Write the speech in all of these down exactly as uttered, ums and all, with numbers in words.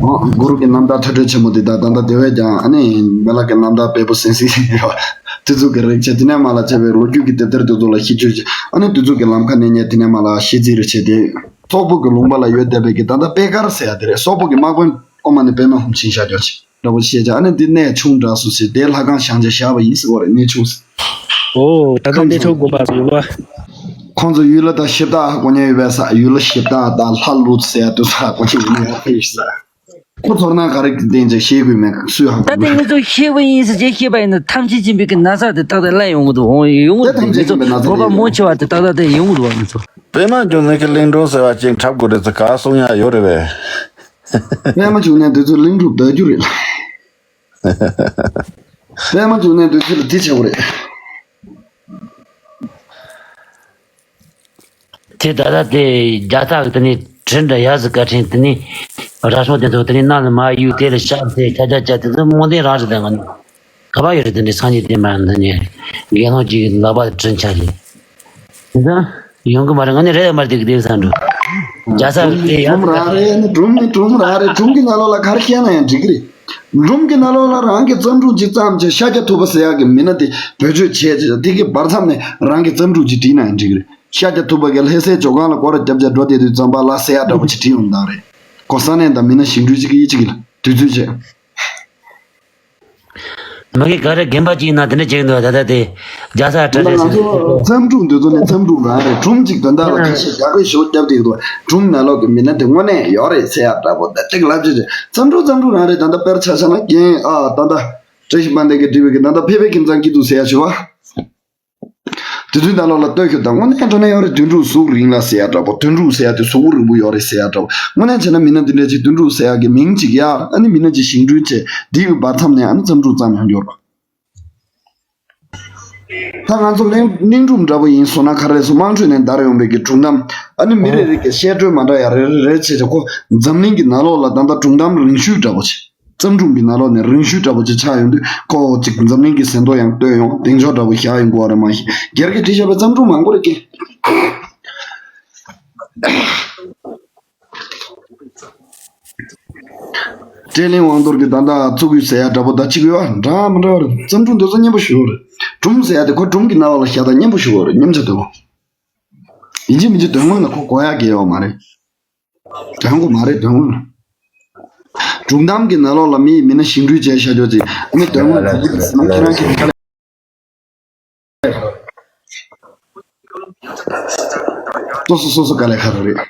འོ། གུ་རུ་གི་རྣམ་ཐར་ཐོས་གྲོལ་ཆེན་མོ་འདི་དག་ད་ལྟ་དེ་བས་ཀྱང་ཨ་ནི་མི་ལ་གི་རྣམ་ཐར་འབེལ་པོ་གསན་གཟིགས་ཡོད། དེ་ཚོ་གི་རིགས་བྱས། དེ་ནས་མ་ལ་བྱས་པའི་ལོ་རྒྱུས་ཀྱི་དེབ་ཐེར་དེ་ཚོ་ལ་ཤེས་བརྗོད་བྱས། ཨ་ནི་དེ་ཚོ་གི་ལམ་ཁ་ནས་ངས་དེ་ནས་མ་ལ་ཤེས་རྩིས་རེ་བྱས་ཏེ། སོག་པོ་གི་ལུང་པ་ལ་ཡོད་བསྡད་པའི་གི་ད་ལྟ་པད་དཀར་ཟེར་ཡ་དེ་རེད། སོག་པོ་གི་དམག་དཔོན་ཨོ་མ་ནི་པད་མ་ཧུམ་ཆིན་ཤ་རྒྱོ་ཆེ་འདྲ་པོ་བཤད་ཀྱང་། ཨ་ནི་འདི་གནས་ཆུང་དྲགས་སུ་ཟེར་དེ་ལྷ་ཁང་བཞེངས་བྱས་བཞག་པ་ཡིན་ཟེར་བ་རེད། གནས་ཆུང་ཟེར། ཨོ། ད་ལྟ་གནས་ཆུང་དགོན་པ་ཟེར་བ། ཁོང་ཚོ་ཡུལ་ལ་ད་ཞིབ་བཏགས་ཧ་གོ་མཁན་ཡོད་པས་ས། ཡུལ་ལ་ཞིབ་བཏགས་དང་ལྷ་ལུད་ཟེར་ཡ་དུ་ས་གོ་མཁན་ཡོད་ཡ་ཡིན་ས། ཁོ་ཚོར་ན་ག་རེ་བསྟན་ཅིག་ཤེས་དགོས་མེད་སུས་ཧ་གོ་ད་ལྟ་ངེད་ཚོ་ཤེས་པ་ཡིན་ཟེར་ཅིག་ཤེས་པ་ཡིན་ན་ཐམས་ཅད་མཁྱེན་པའི་གི་ན་ཚ་དེ་ཏག་ཏག་སླེབས་ཡོང་གི་འདུག་འོང་ཡོང་གི་འདུག་ངེད་ཚོ་བོད་པ་མང་ཆེ་བ་དེ་ཏག་ཏག་དེ་ཡོང་གི་འདུག་ངེད་ཚོ། པད་མ་འབྱུང་གནས་ཀྱི་གླིང་སྒྲུང་ཟེར་བ་ཅིག་འཁྲབ་དགོས་རེད་ཟེར་ག་གསུང་ཡ་ཡོད་རེད་པས། པད་མ་འབྱུང་གནས་དེ་ཚོ་གླིང་སྒྲུང་བསྡད་རྒྱུ་རེད། པད་མ་འབྱུང་གནས་དེ་ཚོ་ལ་དེ་བྱེད་དགོས་རེད། དེ་ད་ལྟ་དེ་རྒྱ་སྟག་གི་དེ་ནས་དྲིལ་འདྲ་ཡ་ཟི་ཀ་ཕྲེང་དེ་ནས་ར་སོང་དེ་ཚོ་དེ་ནས་ནང་ལ་མ་གཡུག་དེ་ལ་ཤག་དེ་ཆ་ཆ་ཆ་དེ་ཚོ་རྨོངས་དད་རང་རེད། དེ་ང་ནི་ག་པར་ཡོད་རེད། དེ་འདྲའི་སངས་རྒྱས་བསྟན་པ་འདི་ནས་དགེ་སློང་གཅིག་གི་ལག་པ་དྲིལ་ཆ་རེད། དེ་ཚོ་ཡོང་གི་མ་རེད། ང་ནི་རེད་མ་རེད་དེ་གི་དེ་བསམ་འགྲོ། རྒྱ་ས་རེད་དེ་ཡ་སྒྲུང་རང་རེད། ནི་སྒྲུང་ནི་སྒྲུང་རང་རེད། སྒྲུང་གི་ནང་ལོགས་ལ་ག་རེ་བཤད་ན་ཡང་འགྲིག་གི་རེད། སྒྲུང་གི་ནང་ལོགས་ལ་རང་གི་བརྩམས་སྒྲུང་གཅིག་བརྩམས་བྱས་ཤཱཀྱ་ཐུབ་པ་ཟེར་ཡག་གི་མི་སྣ་དེ་བེད་སྤྱོད་བྱས་བྱས། དེ་གི་བར་མཚམས་ནས་རང་གི་བརྩམས་སྒྲུང་གཅིག་བྲིས་ན་ཡང་འགྲིག་གི་རེད། ཤཱཀྱ་ཐུབ་པ་གིས་ལྷ་སའི་ཇོ་ཁང་ལ་སྐོར་ར་བརྒྱབ་བྱས་འགྲོ་བསྡད་དུས་ཙམ་པ་ལ་ཟེར་ཡག་འདྲ་པོ་ཅིག་བྲིས་ཡོང་གི་རེད། ཁོ་ས་གནས་དང་མི་སྣ་ཞིག་འགྲོས་ཅིག་གི་ཡིད་ཆེས་ཀྱི་ལ་དུས་ཚོད་བྱས། མ་གི་ག་རེ་རྒན་པ་ཅིག་ཡིན་ན་དེ་འདྲ་བྱེད་ཀྱི་འདུག་ད་ལྟ་དེ་རྒྱ་ས་ད་གྲ་ལྟ་རེད་ང་ཟེར་ཚོ་བརྩམས་སྒྲུང་འདི་ཚོ་ནི་བརྩམས་སྒྲུང་རང་རེད། སྒྲུང་གཅིག་དོན་དག་ལ་ཁ་ཤས་རྒྱ་སྐད་ཞུ་རྒྱབ་བསྡད་ཀྱི་འདུག་སྒྲུང་ནང་ལོགས་ཀྱི་མི་སྣ་དེ་དངོས་གནས་ཡོད་རེད་ཟེར་ཡག་འདྲ་པོ་ད་ཏིག་ལབ་ཅིག་རེད། བརྩམས་སྒྲུང་བརྩམས་སྒྲུང་རང་རེད། ད་ལྟ་དཔེར་ཆ་བཞག་ན་རྒན་ཨ་ད་ལྟ་བཀྲ་ཤིས་དཔལ་ལྡན་གྱིས་བྲིས་པའི་གི་ད་ལྟ་ཕལ་པའི་ཁྱིམ་ཚང་སྐྱིད་སྡུག་ཟེར་ཡག་ཞུ་བ། དེ་དུས་ད་ལོ་ལ་ལྟོས་ཤོག་དང་། དངོས་གནས་དྲང་གནས་ཡོད་རེད། དོན་གྲུབ་གཟུགས་རིང་ལ་ཟེར་ཡག་འདྲ་པོ། དོན་གྲུབ་ཟེར་ཡག་དེ་གཟུགས་པོ་རིང་པོ་ཡོད་རེད་ཟེར་ཡག་འདྲ་པོ། དངོས་གནས་བྱས་ན་མི་སྣ་འདི་འདྲ་ཅིག་དོན་གྲུབ་ཟེར་ཡག་གི་མིང་ཅིག་ཡར་ཨ་ནི་མི་སྣ་ཅིག་བཞེངས་སྐྲུན་བྱས། འདི་གི་བར་མཚམས་ནས་ཨ་ནི་བརྩམས་སྒྲུང་བརྩམས་ཡོང་རྒྱུ་རེད། ད་ང་ཚོ་གླིང་གླིང་སྒྲུང་འདྲ་པོ་ཡིན་སོང་ན་ག་རེ་རེད་ཟེར། དམངས་ཁྲོད་ནས་དར་ཡོང་བའི་གི་སྒྲུང་གཏམ། ཨ་ནི་མི་རེ་རེ་གི་བཤད་སྲོལ་མ་འདྲ་ཡག་རེ་རེ་རེ་བྱས་བྱས། ཁོ་འཛམ་གླིང་གི་ནང་ལོགས་ལ་ད་ལྟ་སྒྲུང་གཏམ་རིང་ཤོས་འདྲ་པོ་ཅིག་བརྩམས་སྒྲུང་གི་ནང་ལོགས་ནས་རིང་ཤོས་འདྲ་པོ་ཅིག་ཆགས་ཡོང་དུས། ཁོ་ཅིག་འཛམ་གླིང་གི་ཟིན་ཐོ་ཡང་བཏོན་ཡོང་། གདེང་འཇོག་འདྲ་པོ་བཞག་ཡོང་དགོས་པ་རེད། མ་གཞི་སྒེར་གྱི་བྲིས་བཞག་པའི་བརྩམས་སྒྲུང་མང་པོ་རེད་ཀི། བཀྲས་གླིང་དབང་རྡོར་གྱི་ད་ལྟ་གཙུག་ཕུད་ཟེར་ཡག་འདྲ་པོ་ད་ཅིག་ཡོད་པ་འདྲ་མི་འདྲ་བ་རེད། བརྩམས་སྒྲུང་དེ་ཚོ་སྙན་པོ་ཞེ་པོ་རེད། སྒྲུང་ཟེར་ཡག་དེ་ཁོ་སྒྲུང་གི་ནང་ལོགས་ལ་བཞག་སྟངས་སྙན་པོ་ཞེ་པོ་རེད། སྙན་ཆ་དོད་པོ། ཡིན་གཅིག་མིན་གཅིག་དོན་དངོས་ལ་ཁོ་གོ་ཡག་གི་ཡོད་མ་རེད། དོན་དངོས་མ་རེད། དོན་དངོས་ལ། སྒྲུང་གཏམ་གྱི་ནང་ལོགས་ལ་མི་ཡི་མི་སྣ་བཞེངས་སྐྲུན་བྱས་བཞག་རྒྱུ་ཅིག་ཨ་ནི་དོན་དངོས་ལ་ཁྱེད་རང་གིས་དཀའ་ལས། སོ་སོ་སོ་སོ་དཀའ་ལས་ཁག་རེད།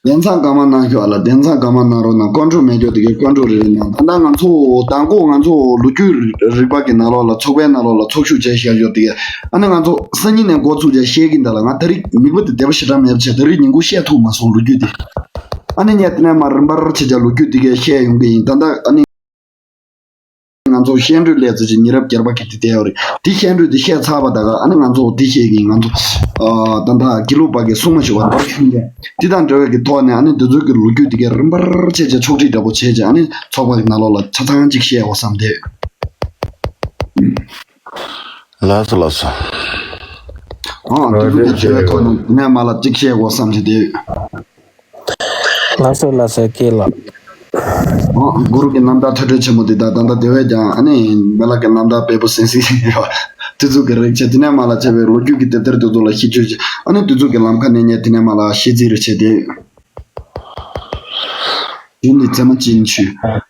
གདན་འཚམས་གང་མང་གནང་ཤོག་ཨ་ལ། གདན་འཚམས་གང་མང་གནང་རོགས་གནང་། ཀོན་ཀྲོལ་མེད་ཀྱོག་དེ་གའི་ཀོན་ཀྲོལ་རེ་རེ་གནང་། ད་ལྟ་ང་ཚོ་དང་པོ་ང་ཚོ་ལོ་རྒྱུས་རིག་པ་གི་ནང་ལོགས་ལ་ཚོགས་པའི་ནང་ལོགས་ལ་ཚོགས་ཞུགས་བྱས་བཞག་ཡོད་དེ་གའི་ཨ་ནི་ང་ཚོ་སང་ཉིན་ནས་འགོ་ཚུགས་བྱས་བཤད་ཀྱིན་ད་ལ། ང་ད་རེས་མིག་དཔེ་དེ་བདེ་པོ་ཞེ་དྲག་མེད་པ་བྱས། ད་རེས་ཉིན་གུང་བཤད་ཐུབ་མ་སོང་ལོ་རྒྱུས་དེ། ཨ་ནི་ངས་དེ་ནས་མར་རིམ་པར་བྱས་བྱས་ལོ་རྒྱུས་དེ་གའི་བཤད་ཡོང་གི་ཡིན། ད་ལྟ་ཨ་ནི། ང་ཚོ་བཤད་སྒྲོས་ལས་ཚོད་ཅིག་ཉེ་རབས་བརྒྱད་པ་གི་དེ་བསྡད་ཡོད་རེད། དེ་བཤད་སྒྲོས་དེ་བཤད་ཚར་བ་ད་ག་ཨ་ནི་ང་ཚོ་དེ་བཤད་ཀྱིན་ང་ཚོ་ཨ་ད་ལྟ་དགེ་ལུགས་པ་གི་སྲུང་མ་ཞུ་བ་འདོར་ཤུགས་ལྡན་དེ་དང་འབྲེལ་བའི་གི་ཐོག་ནས་ཨ་ནི་འདི་ཚོ་གི་ལོ་རྒྱུས་དེ་གའི་རིམ་པར་བྱས་བྱས་ཕྱོགས་སྒྲིག་འདྲ་པོ་བྱས་བྱས་ཨ་ནི་ཚོགས་པ་གི་ནང་ལོགས་ལ་ཆ་ཚང་ཅིག་བཤད་དགོས་བསམ་བསྡད། ལགས་སོ་ལགས་སོ། ཨ་འདི་ཚོ་གི་བྱས་པའི་ཐོག་ནས་དེ་ནས་མ་ལ་ཅིག་བཤད་དགོས་བསམ་བྱས་བསྡད། ལགས་སོ་ལགས་སོ། ཀེ་ལགས། ཨོ། གུ་རུ་གི་རྣམ་ཐར་ཐོས་གྲོལ་ཆེན་མོ་འདི་དག་ད་ལྟ་དེ་བས་ཀྱང་ཨ་ནི་མི་ལ་གི་རྣམ་ཐར་འབེལ་པོ་གསན་གཟིགས་ཡོད། དེ་ཚོ་གི་རིགས་བྱས། དེ་ནས་མ་ལ་བྱས་པའི་ལོ་རྒྱུས་ཀྱི་དེབ་ཐེར་དེ་ཚོ་ལ་ཤེས་བརྗོད་བྱས། ཨ་ནི་དེ་ཚོ་གི་ལམ་ཁ་ནས་ངས་དེ་ནས་མ་ལ་ཤེས་རྩིས་རེ་བྱས་ཏེ། རྒྱུན་ནི་རྩེ་མ་ཅན་ཆུ།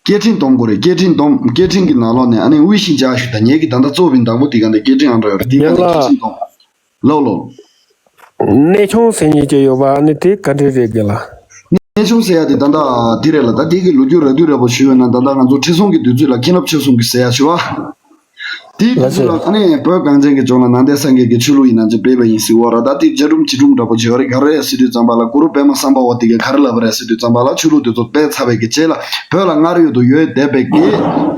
སྐད་འཕྲིན་སྡོམ་དགོས་རེད། སྐད་འཕྲིན་སྡོམ། སྐད་འཕྲིན་གྱི་ནང་ལོགས་ནས་ཨ་ནི་དབུས་ཤིང་ཅ་ཞུ་དང་ངེད་ཀྱི་ད་ལྟ་གཙོ་བོ་བདག་པོ་དེ་ག་འདི་སྐད་འཕྲིན་ཨང་གྲངས་ཡོད་རེད། དེ་ག་འདི་སྐད་འཕྲིན་སྡོམ། ལོ་ལོ། གནས་ཆུང་ཟེར་མཁན་ཅིག་ཡོད་པ་ཨ་ནི་དེ་ག་འདྲ་རེད་དགེ་ལགས། གནས་ཆུང་ཟེར་ཡ་དེ་ད་ལྟ་དེ་རེད་ལ། ད་དེ་གི་ལོ་རྒྱུས་རགས་བསྡུས་རེ་བ་ཞུས་ཡོད་ན། ད་ལྟ་ང་ཚོ་ཁྲི་སྲོང་གི་དུས་ཚོད་ལ་མཁན་སློབ་ཆོས་གསུམ་གྱི་ཟེར་ཡ་ཞུ་བ། དེའི་དུས་ཚོད་ལ་ཨ་ནི་བོད་གངས་ཅན་གྱི་ལྗོངས་ལ་ནང་བསྟན་སངས་རྒྱས་ཀྱི་ཆོས་ལུགས་ཡིན་ན་ཅིག་སྤེལ་བ་ཡིན་ཟེར་བ་ར། ད་དེ་རྒྱ་སྒྲུང་བྱིས་སྒྲུང་འདྲ་པོ་བྱས་པ་རེད། ག་རེ་རེད་ཟེར་དུས་ཙམ་པ་ལ་གུ་རུ་པད་མ་བསམ་འཕེལ་བ་དེ་གས་ག་རེ་ལབ་པ་རེད་ཟེར་དུས་ཙམ་པ་ལ་ཆོས་ལུགས་དེ་ཚོ་སྤེལ་ཚར་བའི་གི་རྗེས་ལ་བོད་ལ་སྔར་ཡོད་དུ་ཡོད་བསྡད་པའི་གི་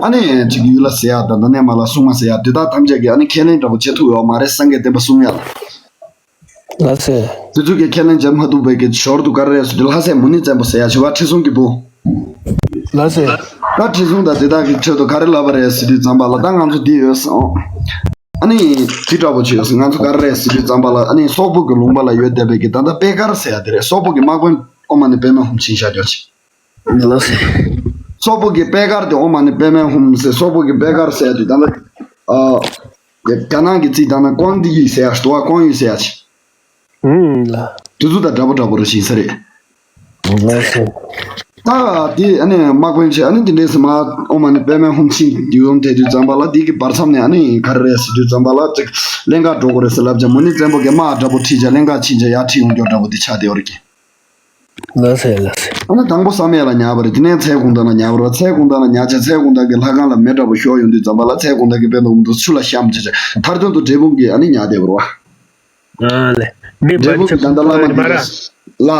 ཨ་ནི་ཅིག་ཡུལ་ལྷ་ཟེར་ཡ་དང་། ད་ནས་མ་ལ་སྲུང་མ་ཟེར་ཡ་དེ་དག་ཐམས་ཅད་ཀྱིས་ཨ་ནི་ཁས་ལེན་འདྲ་པོ་བྱེད་ཐུབ་ཡོད་མ་རེད། སངས་རྒྱས་བསྟན་པ་སྲུང་ཡ་ལ། ལགས་སེ། དེ་ཚོ་གིས་ཁས་ལེན་བྱེད་མ་ཐུབ་པའི་གི་ཞོར་དུ་ག་རེ་རེད་ཟེར་དུས་ལྷ་སྲས་མུ་ནེ་བཙན་པོ་ཟེར་ཡ་ཞུ་བ། ཁྲི་སྲོང་གི་བུ། ལགས་སེ། ད་དྲི་བསུང་དང་དེ་དག་གི་ཁྲོད་དུ་ག་རེ་ལབ་པ་རེད་ཟེར་དུས་ཙམ་པ་ལ། ད་ང་ཚོ་འདི་ཡོད་སོང་། ཨ་ནི་དེ་འདྲ་པོ་ཅིག་ཡོད་སོང་། ང་ཚོ་ག་རེ་རེད་ཟེར་དུས་ཙམ་པ་ལ། ཨ་ནི་སོག་པོ་གི་ལུང་པ་ལ་ཡོད་བསྡད་པའི་གི་ད་ལྟ་པེ་ཀར་ཟེར་ཡ་དེ་རེད། སོག་པོ་གི་དམག་དཔོན་ཨོཾ་མ་ཎི་པདྨེ་ཧཱུྃ་ཕྱིན་བཞག་རྒྱུ་ཅིག། ལགས་སོ། སོག་པོ་གི་པེ་ཀར་དེ་ཨོཾ་མ་ཎི་པདྨེ་ཧཱུྃ་ཟེར། སོག་པོ་གི་པེ་ཀར་ཟེར་ཡ་དེ་ད་ལྟ་ཨ་རྒྱ་ནག་གི་རྩིས་བཏང་ན་ཀོང་ཏི་ཡི་ཟེར་ཡ་ཞིག་འདུག་བ། ཀོང་ཡི་ཟེར་ཡ་ཅིག། ཨུམ་ལ། དེ་ཚོ་དང་འདྲ་པོ་འདྲ་པོ་རེ་ཞིག་ས་རེད། ལགས་སོ། ད་དེ་ཨ་ནི་དམག་དཔོན་བྱས། ཨ་ནི་དེ་འདྲས་སེ་མར་ཨོཾ་མ་ཎི་པདྨེ་ཧཱུྃ་ཕྱིན་ཡོང་དེ་དུས་ཙམ་པ་ལ། དེ་གི་བར་མཚམས་ནས་ཨ་ནི་ག་རེ་རེད་ཟེར་དུས་ཙམ་པ་ལ་ཅིག་གླེན་ག་འགྲོ་དགོས་རེད་ཟེར་ལབ་ཅིག། མུ་ནེ་བཙན་པོ་གིས་དམག་འདྲ་པོ་ཁྲིད་བྱས། གླེན་ག་ཕྱིན་བྱས་ཡར་ཁྲིད་ཡོང་རྒྱུ་འདྲ་པོ་དེ་ཆགས་བསྡད་ཡོད་རེད་ཀྱི། ལགས་སོ་ལགས་སོ། ཨ་ནི་དང་པོ་བསམ་ཡས་ལ་ཉར་བ་རེད། དེ་ནས་ཚལ་གུང་ཐང་ལ་ཉར་བ་རེད། ཚལ་གུང་ཐང་ལ་ཉར་བྱས། ཚལ་གུང་ཐང་གི་ལྷ་ཁང་ལ་མེ་འདྲ་པོ་ཤོར་ཡོང་དུས་ཙམ་པ་ལ། ཚལ་གུང་ཐང་གི་དཔོན་སློབ་དེ་ཚོ་ཆུ་ལ་བཤམས་བྱས་བྱས། མཐར་དོན་དུ་འབྲས་སྤུངས་ཀྱིས་ཨ་ནི་ཉར་བསྡད་པ་རེད་བ། ཨ་ལེ། མེ་འབར་འབྲས་སྤུངས་ཀྱི་ད་ལྟ་བླ་མ་འདི་རེད། ལ།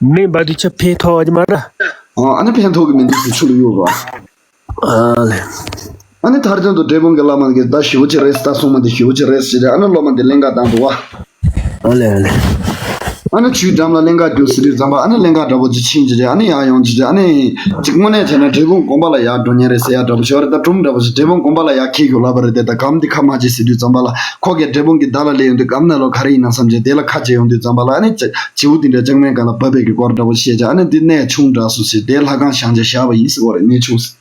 མེ་འབར་དུས་ཆ་ཕན་ཐོགས་ཀྱི་མ་རེད། ཨ་ནི་ཕན་ཐོགས་ཀྱི་མི་འདུག་ཟེར། ཆུ་ལ་གཡུགས་རོགས། ཨ་ལེ། ཨ་ནི་མཐར་དོན་དུ་འབྲས་སྤུངས་ཀྱི་བླ་མ་གིས་ད་ཞེ་པོ་ཅིག་རེད། ད་སྲུང་མ་འདི་ཞེ་པོ་ཅིག་རེད་ཟེར་ཏེ། ཨ་ནི་སློབ་མ་འདི་གླེན་ག་བཏང་འདུག་བ། ཨ་ལེ་ཨ་ལེ། ཨ་ནི་ཆུའི་འགྲམ་ལ་གླེན་ག་རྒྱུགས་ཟེར་དུས་ཙམ་པ། ཨ་ནི་གླེན་ག་འདྲ་པོ་ཅིག་ཕྱིན་བྱས་ཏེ། ཨ་ནི་ཡར་ཡོང་བྱས་ཏེ། ཨ་ནི་ཅིག་དངོས་གནས་བྱས་ན་འབྲས་སྤུངས་དགོན་པ་ལ་ཡར་འགྲོ་མཁན་རེད་ཟེར། ཡར་འདྲ་པོ་ཞིག་རེད། ད་སྒྲུང་འདྲ་པོ་ཞིག། འབྲས་སྤུངས་དགོན་པ་ལ་ཡར་འཁྱེར་ཤོག་ལབ་པ་རེད་དེ། ད་གམ་འདི་ཁ་མ་ཕྱེ་ཟེར་དུས་ཙམ་པ་ལ། ཁོ་གིས་འབྲས་སྤུངས་ཀྱི་བདག་ལ་སླེབས་ཡོང་དུས་གམ་ནང་ལོགས་ག་རེ་ཡིན་ན་བསམ་བྱས་དེ་ལ་ཁ་འབྱེད་ཡོང་དུས་ཙམ་པ་ལ། ཨ་ནི་བྱ་བྱིའུ་དེ་འདྲ་ལྕང་མའི་སྒང་ལ་བབས་པའི་གི་སྐོར་འདྲ་པོ་བཤད་བྱས། ཨ་ནི་འདི་གནས་ཆུང་དྲགས་སོང་ཟེར། དེ་ལྷ་ཁང་བཞེངས་བྱས་བཞག་པ་ཡིན་ཟེར་བ་རེད། གནས་ཆུང་ཟེར།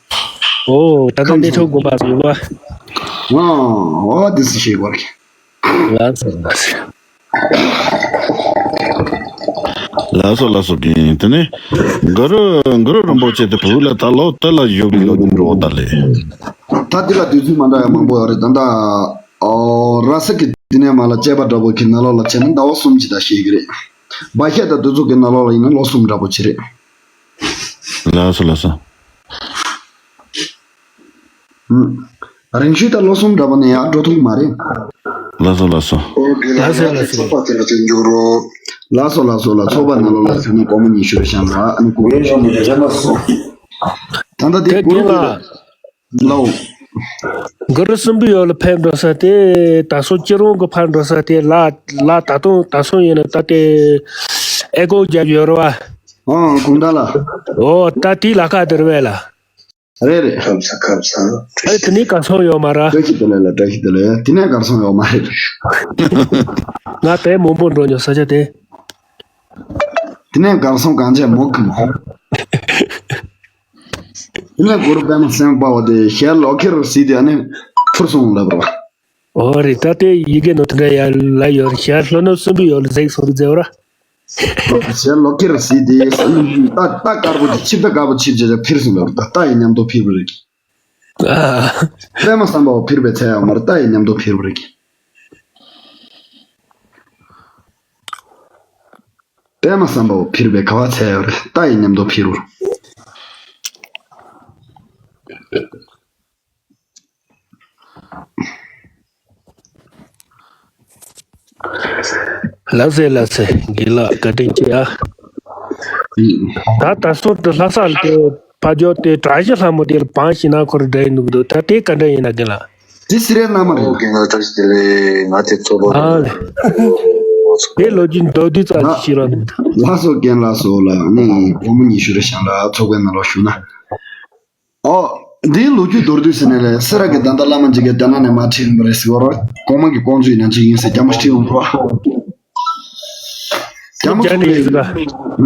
ཨོ། ད་ལྟ་གནས་ཆུང་དགོན་པ་ཟེར་བ། ཨ། ཨོ། འདི་ཟེར་བཤད་པ་རེད། ལགས་སོ་ལགས་སོ། ལགས་སོ་ལགས་སོ། རྒན། དེ་ནས་གུ་རུ་གུ་རུ་རིན་པོ་ཆེ་དེ་བོད་ལ་ད་ལོ་དེ་ལ་བཞུགས་པའི་ལོ་རྒྱུས་འགྲོ་བ་ད་ལས། ད་འདི་ལ་དུས་ཚོད་མ་འདྲ་ཡ་མང་པོ་ཡོད་རེད། ད་ལྟ་ཨོ་ར་ས་གི་དེ་ནས་མར་ལ་བཅད་པ་འདྲ་པོ་གི་ནང་ལོགས་ལ་བྱས་ན་ཟླ་བ་གསུམ་ཅིག་ད་བཤད་གི་རེད། བ་ཤད་དང་དུས་ཚོད་ཀྱི་ནང་ལོགས་ལ་ཡིན་ན་ལོ་གསུམ་འདྲ་པོ་ཅིག་རེད། ལགས་སོ་ལགས་སོ། ཨུམ། རིང་ཤོས་ད་ལོ་གསུམ་འདྲ་པོ་ནས་ཡར་འགྲོ་ཐུབ་མ་རེད། ལགས་སོ་ལགས་སོ། ལགས་སོ་ལགས་སོ། ལགས་སོ་ལགས་སོ་ལགས། ཚོགས་པ་ནང་ལོགས་ལ་ཕྱིན་ན་སྒོར་མོ་ཉི་ཤུ་རེ་བཞག་འདུག་ཨ། ཨ་ནི་སྒོར་མོ་ཉི་ཤུ་རེ་བཞག་འདུག་ད་ལྟ་དེ་དེ་སྒོར་མོ་ལ། ལའོ། གུ་རུ་སྲིན་པོའི་ཡུལ་ལ་ཕེབས་འགྲོ་ས་དེ། ད་སོ་སྤྱི་རོང་གི་ཕར་འགྲོ་ས་དེ་ལ་ལ། ད་དུང་ད་སོ་ཡིན་ན་ད་དེ་ཨེ་ཀོ་རྒྱབ་ཡོད་རེད་བ། ཨང་། གུང་ཐང་ལ། ཨོ། ད་དེའི་ལ་ཁ་དེ་རེད་བས་ལ། རེད་རེད། ཁམས་ས་ཁམས་ས། ཨེ། དེ་ནས་གར་སོང་ཡོད་མ་རེད། བཀྲ་ཤིས་བདེ་ལེགས་ལ། བཀྲ་ཤིས་བདེ་ལེགས། དེ་ནས་གར་སོང་ཡོད་མ་རེད། ང་དེ་མང་པོ་འགྲོ་མྱོང་ས་ཆ་དེ། དེ་ནས་གར་སོང་གང་བྱས་མོ་གི་མོ། དེ་ནས་གུ་རུ་པདྨ་སེམས་དཔའ་བོ་དེ་ཞལ་ལོག་ཁྱེར་ཟིག་དེ་ཨ་ནི་འཕུར་སོང་ལབ་རོ། ཨོ་རེད། ད་དེ་ཡི་གེ་ནང་དེ་འདྲ་ཡར་ལ་ཡོད་རེད། ཞལ་ལྷོ་ནུབ་སྲིན་པོའི་ཡུལ་ལ་གཟིགས་སོང་རེད་ཟེར་བ་ར། ཞལ་ལོག་ཁྱེར་ཟིག་དེ་རྟ་རྟ་དཀར་པོ་དེ་ཆིབས་རྟ་དཀར་པོ་ཆིབས་བྱས་ཏེ་འཕུར་སོང་ལབ་རོ། ད་རྟ་ཡི་མཉམ་དུ་འཕུར་བ་རེད། ཨ། པདྨ་སམ་བྷ་ཝ་འཕུར་བའི་ཚལ་ཡང་མར་རྟ་ཡི་མཉམ་དུ་འཕུར་བ་རེད། པདྨ་སམ་བྷ་ཝ་འཕུར་བའི་ག་བ་ཚལ་ཡོད་རེད། རྟ་ཡི་མཉམ་དུ་འཕུར་བ། ལགས་སེ་ལགས་སེ། རྒན་ལགས་བཀའ་དྲིན་ཆེ་ཨ། ད་ད་སོ་དེ་ལྷ་ས་ལ་དེ་ཕ་ཇོ་དེ་གྲྭ་བཞི་ལྷ་མོ་དེ་ལ་བང་ཞིག་ན་ཁོ་ར་འདྲ་ཡིན་འདུག་ད་དེ་ག་འདྲ་ཡིན་ན་རྒན་ལགས། དེ་སི་རེད་ན་མ་རེད། ཨོ་རྒན་ལགས་བཀྲ་ཤིས་བདེ་ལེགས། ང་དེ་ཚོ་ལོ། ཨ་ལེ། དེ་ལོ་རྒྱུས་མདོར་བསྡུས་ཙམ་ཞིག་ཤེས་རོགས་གནང་། ལགས་སོ་རྒན་ལགས་སོ་ལ་ནི་སྒོར་མོ་ཉི་ཤུ་རེ་བཞག་ལ་ཚོགས་པའི་ནང་ལོགས་ཞུགས་ན། ཨོ། འདིའི་ལོ་རྒྱུས་མདོར་བསྡུས་ཟེར་ནས་ལས་སེ་ར་གི་ད་ལྟ་བླ་མ་འཇིགས་རྒྱལ་རྒྱ་ནག་ནས་མར་ཁྲིད་ཡིན་པ་རེད་ཟེར་བ་རོ། གོང་མ་གི་ཀོང་ཇོ་ཡི་ནང་ཅིག་ཡིན་ཟེར་རྒྱ་མོ་ཁྲིད་ཡོང་རོ། རྒྱ་མོ་ཚུར་ལས་ཡོང་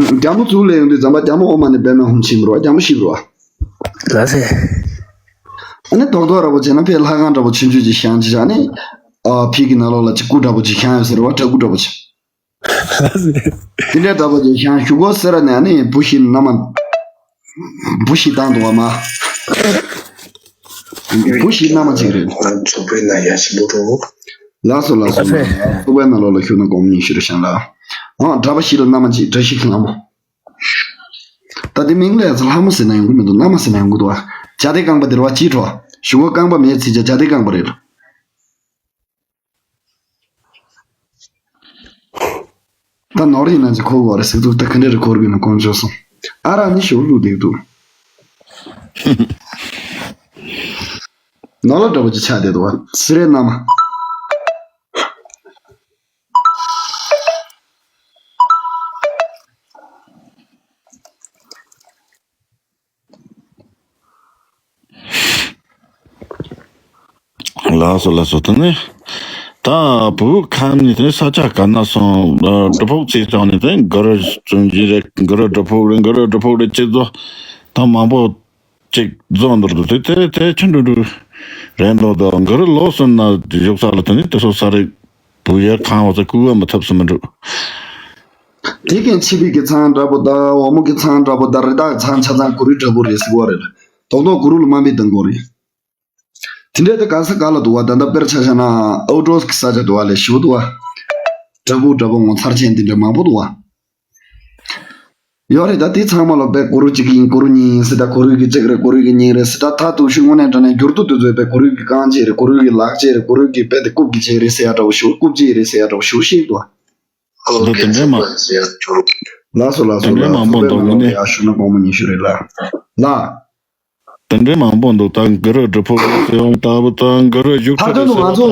དུས། རྒྱ་མོ་ཚུར་ལས་ཡོང་དུས་ཙམ་པ་རྒྱ་མོ་ཨོཾ་མ་ཎི་པདྨེ་ཧཱུྃ་ཕྱིན་པ་རོ། རྒྱ་མོ་ཤི་བ་རོ། ལགས་སེ། ཨ་ནི་རྡོག་རྡོག་འདྲ་པོ་བྱས་ན་ཕའི་ལྷ་ཁང་འདྲ་པོ་ཆུང་ཆུང་ཅིག་བཞེངས་བྱས། ཨ་ནི། ཨ། ཕི་གི་ནང་ལོགས་ལ་ཅིག་སྐུ་འདྲ་པོ་ཅིག་བཞེངས་ཡོད་ཟེར་བ། བྲག་སྐུ་འདྲ་པོ་ཅིག། དེ་འདྲའི་འདྲ་པོ་ཅིག་བཞེངས། གཞུག་གུ་སེ་ར་ནས་ཨ་ནི་བུ་བཞི་མནའ་མ། བུ་བཞི་བཏང་འདུག་བ་མ། བུ་བཞི་མནའ་མ་བྱས་རེད། ང་ཚོ་བོད་ན་ཡ་ཞིག་མོ་འགྲོ། ལགས་སོ་ལགས་སོ། ཚོགས་པའི་ནང་ལོགས་ལ་ཞུགས་ན་སྒོར་མོ་ཉི་ཤུ་རེ་བཞག་ལ། ཨང་། གྲྭ་པ་བཞི་ལ་མནའ་མ་གཅིག། གྲྭ་བཞི་གི་ལྷ་མོ། ད་དེ་མིང་ལ་ཡ་ཚ་ལྷ་མོ་ཟེར་ན་ཡོང་གི་མི་འདུག། མནའ་མ་ཟེར་ན་ཡོང་གི་འདུག་ཨ། བྱ་དེ་རྐང་པ་དེ་རེད་བ། གཅིག་འགྲོ། གཞུག་གུ་རྐང་པ་མེད་ཚིག་བྱ་བྱ་དེ་རྐང་པ་རེད། ད་ནོར་ཡིན་ན་ཅིག་འཁོར་དགོས་རེད་ཟེར་འདུག། ད་ག་འདྲ་རེ་འཁོར་དགོས་ན་དཀོན་མཆོག་གསུམ། ཨ་རག་ནི་ཞོ་བླུགས་བསྡད་འདུག། ནོར་ལ་འདྲ་པོ་ཅིག་ཆགས་བསྡད་འདུག་བ། སི་རེད་ན་མ། ལགས་སོ་ལགས་སོ། དེ་ནས་ད་བུ་ཁམས་ནས་དེ་ནས་ས་ཆ་ག་ན་སོང་། སྒྲུབ་ཕུག་ཚེས་བྱང་ནས་དེ་གུ་རུ་བཙུན་གྱི་རེད། གུ་རུ་སྒྲུབ་ཕུག་རེད། གུ་རུ་སྒྲུབ་ཕུག་རེད། ཅི་ཚོ་ད་མང་པོ་ཅིག་རྫོགས་འདུག་དེ་དེ་དེ་ཆུ་འགྲོ་འགྲོ་རེད་འདུག་ད་གུ་རུ་ལོ་གསུམ་ན་བཞུགས་ས་ལ་དེ་ནས་དེ་ཚོ་ས་རེད། བུ་ཡར་ཁང་བ་ཚོ་བཀུག་པ་མི་ཐབས་སུ་མི་འགྲོ། དེ་གན་ཆི་བི་གི་ཚང་འདྲ་པོ་ད་འོ་མོ་གི་ཚང་འདྲ་པོ་ད་རི་དྭགས་ཚང་ཆ་ཚང་གུ་རུའི་འདྲ་པོ་རེད་ཟེར་གོ་རེད། རྡོག་རྡོག་གུ་རུ་ལ་དམའ་འབེབས་གཏོང་གོ་རེད། དེ་འདྲའི་དེ་ག་ས་ག་ལ་འདུག་བ། ད་ལྟ་དཔེར་ཆ་བཞག་ན་ཨའུ་ཏྲོས་གི་ས་ཆ་འདུག་བ། ལས་ཞིབ་འདུག་བ། འདྲ་པོ་འདྲ་པོ་ངོ་མཚར་ཅན་དེ་འདྲ་མང་པོ་འདུག་བ། ཡོད་རེད། ད་དེ་ཚང་མ་ལ་དཔེ་གུ་རུ་གཅིག་ཡིན་གུ་རུ་གཉིས་ཡིན་ཟེར། ད་གུ་རུ་གི་གཅིག་རེད་གུ་རུ་གི་གཉིས་རེད་ཟེར། ད་ད་དུང་ཤུགས་དངོས་གནས་དྲང་གནས་འགྱུར་དུ་དུས་ཚོད་དཔེ་གུ་རུ་གི་རྐང་རྗེས་རེད། གུ་རུ་གི་ལག་རྗེས་རེད། གུ་རུ་གི་དཔེ་དེ་རྐུབ་ཀྱི་རྗེས་རེད་ཟེར་ཡ་འདྲ་བོ་ཞིག་རྐུབ་རྗེས་རེད་ཟེར་ཡ་འདྲ་བོ་ཞིག་ཤེས་འདུག་བ། ལགས་སོ་ལགས་སོ། དེ་འདྲའི་ལགས་སོ་མང་པོ་འདུག་ངོ་ནས། ཡ་ཤུ་ན་གོང་མ་ཉི་ཤུ་རེད་ལ། ལ། དེ་འདྲའི་མང་པོ་འདུག་ད་གུ་རུ་སྒྲུབ་ཕུག་ལ་སེ་ཡོང་ལྟ་བུ་དང་གུ་རུ་བཞུགས་ད་ཁྲི་དོན་དུ་ང་ཚོ་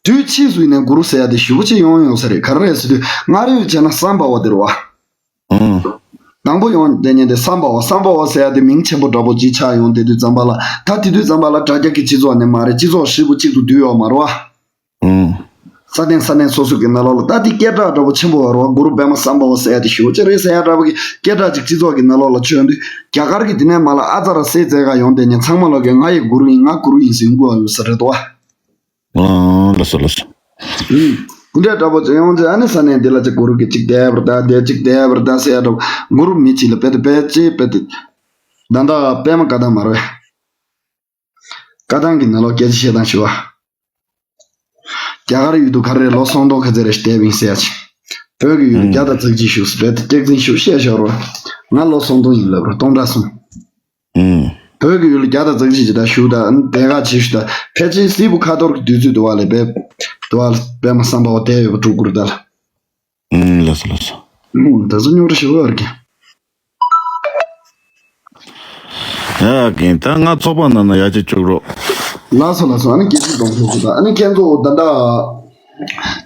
དུས་ཕྱིས་སུ་ཡིན་ནའི་གུ་རུ་ཟེར་ཡ་དེ་ཞེ་པོ་ཅིག་ཡོང་ཡོང་ས་རེད། ག་རེ་རེད་ཟེར་དུས་སྔ་རོལ་བྱས་ན་སམ་བྷ་ཝ་དེ་རེད་བ། ཨང་། དང་པོ་ཡོང་དེ་ཉིད་དེ་སམ་བྷ་ཝ། སམ་བྷ་ཝ་ཟེར་ཡ་དེ་མིང་ཆེན་པོ་འདྲ་པོ་ཅིག་ཆགས་ཡོང་དེ་དུས་ཙམ་པ་ལ། ད་དེ་དུས་ཙམ་པ་ལ་དྲ་རྒྱ་གི་སྤྱི་ཚོགས་ནི་མ་རེད། སྤྱི་ཚོགས་ཧྲིལ་པོ་གཅིག་ཏུ་བསྡུས་ཡོད་མ་རེད་བ། ཨང་། ས་གནས་ས་གནས་སོ་སོ་གི་ནང་ལོགས་ལ་ད་དེ་སྐད་གྲགས་འདྲ་པོ་ཆེན་པོ་ཡོད་རེད་བ། གུ་རུ་པདྨ་སམ་བྷ་ཝ་ཟེར་ཡ་དེ་ཞེ་པོ་ཅིག་རེད་ཟེར་ཡ་འདྲ་པོ་གི་སྐད་གྲགས་ཅིག་སྤྱི་ཚོགས་ཀྱི་ནང་ལོགས་ལ་བྱོན་དུས། རྒྱ་གར་གྱི་དེ་ནས་མ་ལ་ཨ་ཙ་ར་སེ་ཙེ་ག་ཡོང་དེ་ཉིད་ཚང་མ་ལོག་གི་ང་ཡི་གུ་རུ་ཡིན། ང་གུ་རུ་ཡིན་ཟེར་གོ་ཡོད་ས་རེད་དོ། ཨང་། ལགས་སོ་ལགས་སོ། ཨུམ། དེ་འདྲ་འདྲ་པོ་ཅིག་ཡོང་ཚེ་ཨ་ནི་ས་གནས་འདི་ལ་ཅིག་གུ་རུ་གི་ཅིག་དེ་བར་ད་དེ་ཅིག་དེ་བར་ད་ཟེར་ཡ་འདྲ་པོ། གུ་རུ་མི་གཅིག་ལ་དཔེ་དེ་དཔེ་ཅིག་དཔེ་དེ། ད་ལྟ་པད་མ་བཀའ་ཐང་མ་རེད། བཀའ་ཐང་གི་ནང་ལོགས་སྐད་ཆ་བཤད་སྟངས་ཞུ་བ། རྒྱ་གར་ཡུལ་དུ་ག་རེ་ལོ་སུམ་སྟོང་ག་ཚོད་རེ་བསྡད་པིན་ཟེར་ཡ་ཅིག་བོད་ཀྱི་ཡུལ་ལ་བརྒྱ་དང་རྩ་གཅིག་བཞུགས་ཟེར་བས་དེ་སྐྱག་རྫུན་ཞུ་བཤད་ཤོར་བ། ང་ལོ་སུམ་སྟོང་ཡིན་ལབ་རོ། སྟོང་ཕྲག་གསུམ། ཨུམ། བོད་ཀྱི་ཡུལ་ལ་བརྒྱ་དང་རྩ་གཅིག་ཅིག་ད་བཞུགས་ད་དེ་ག་ཅིག་བཞུགས་ད་ཕལ་ཆེར་སྲིད་པ་ཁ་ཐོར་གྱི་དུས་ཚོད་དུ་བ་ལས་བས་དུ་བ་ལ་པད་མ་སམ་བྷ་ཝ་བསྡད་ཡོད་པ་འགྲོ་དགོས་རེད་ད་ལ། ཨུམ། ལགས་སོ་ལགས་སོ། ཨུམ། ད་ཚོ་རྙོག་དྲ་ཞེ་པོ་ཡོད་རེད་ཀྱི། ཡ་རྒན། ད་ང་ཚོགས་པ་ནང་ན་ཡ་ཅིག་བཅུག་རོགས། ལགས་སོ་ལགས་སོ། ཨ་ནི་སྐད་ཆ་གཏོང་ཐུབ་ཀྱི་ད། ཨ་ནི་ཁྱེད་ཚོ་ད་ལྟ་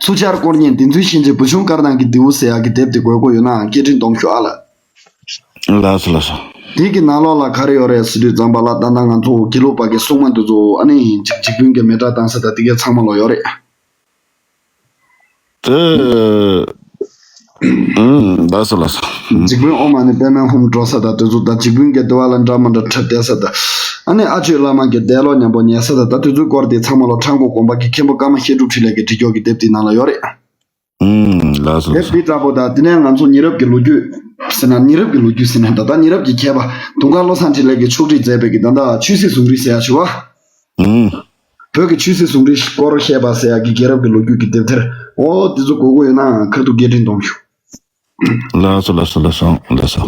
ཚུར་ཤར་དཀོན་གཉེར་བདེན་རྫུན་ཤན་འབྱེད་བུ་ཆུང་དཀར་ནག་གི་རྡེའུ་ཟེར་ཡག་གི་དེབ་དེ་དགོས་མཁོ་ཡོད་ན་སྐད་འཕྲིན་གཏོང་ཤོག་ཨ་ལ། ལགས་སོ་ལགས་སོ། དེ་གི་ནང་ལོགས་ལ་ག་རེ་ཡོད་རེད་ཟེར་དུས་ཙམ་པ་ལ་ད་ལྟ་ང་ཚོ་དགེ་ལུགས་པ་གི་སྲུང་མ་འདི་ཚོ་ཨ་ནི་འཇིགས་འཇིགས་སྤུན་གྱི་མེ་སྲེག་བཏང་ས་དང་དེ་གའི་ཚང་མ་ལོག་ཡོད་རེད། དེ། ཨུམ། ལགས་སོ་ལགས་སོ། འཇིགས་སྤུན་ཨོཾ་མ་ཎི་པདྨེ་ཧཱུྃ་འགྲོ་ས་དང་དེ་ཚོ་དང་འཇིགས་སྤུན་གྱི་དུ་བ་ལ་འདྲ་མ་འདྲ་འཁྲབ་བསྡད་ས་དང་། ཨ་ནི་ཨ་ཆོས་བླ་མ་གི་འདས་ལོག་མཉམ་པོ་ཉལ་ས་དང་ད་དེ་ཚོའི་སྐོར་དེ་ཚང་མ་ལོ་ཁྲ་མགོ་དགོན་པ་གི་མཁན་པོ་ཀརྨ་བཤད་སྒྲུབ་འཕྲིན་ལས་ཀྱི་བྲིས་སྐྱོར་གྱི་དེབ་དེའི་ནང་ལ་ཡོད་རེད། ཨུམ། ལགས་སོ་ལགས་སོ། དེབ་དེ་འདྲ་པོ་དང་དེ་ནས་ང་ཚོ་ཉེ་རབས་ཀྱི་ལོ་རྒྱུས་ཟེར་ན་ཉེ་རབས་ཀྱི་ལོ་རྒྱུས་ཟེར་ན་ད་ལྟ་ཉེ་རབས་ཀྱི་མཁས་པ་དུང་དཀར་བློ་བཟང་འཕྲིན་ལས་ཀྱིས་ཕྱོགས་སྒྲིག་མཛད་པའི་གི་ད་ལྟ་ཆོས་སྲིད་ཟུང་འབྲེལ་ཟེར་ཡ་ཞུ་བ། ཨུམ། བོད་ཀྱི་ཆོས་སྲིད་ཟུང་འབྲེལ་སྐོར་བཤད་པ་ཟེར་ཡག་གི་རྒྱལ་རབས་ཀྱི་ལོ་རྒྱུས་ཀྱི་དེབ་ཐེར། འོ་དེ་ཚོ་དགོས་མཁོ་ཡོད་ན་ཁ་ཐུག་སྐད་འཕྲིན་གཏོང་ཤོག་ལགས་སོ་ལགས་སོ་ལགས་སོ་ལགས་སོ།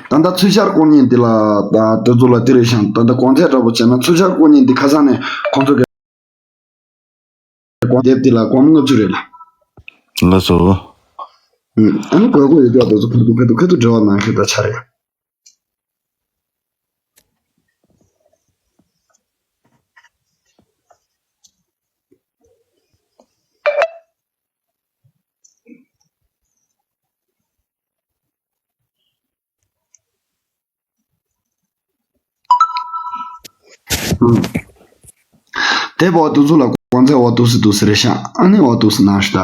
ད་ལྟ་ཚུར་ཤར་དཀོན་གཉེར་འདི་ལ་ད་དེ་ཚོ་ལ་དེ་རེད་ཤང་ད་ལྟ་གོང་ཚད་འདྲ་པོ་བྱས་ན་ཚུར་ཤར་དཀོན་གཉེར་འདི་ཁ་སང་ནས་ཁོང་ཚོ་གི་དེབ་འདི་ལ་སྒོར་མོ་ལྔ་བཅུ་རེད་ལ། ལགས་སོ། ཨ་ནི་དགོས་མཁོ་ཡོད་ཀྱང་དེ་ཚོ་ཁ་ཐུག་ཁ་ཐུག་ཁ་ཐུག་འབྲེལ་བ་གནང་ཤོག་ད་ཆ་རེད། དེ་བ་དུ་ཚོ་ལ་གོང་ཚད་བ་དུ་སི་དུ་སི་རེ་ཤང་ཨ་ནི་བ་དུ་སི་ན་ཤ་ད།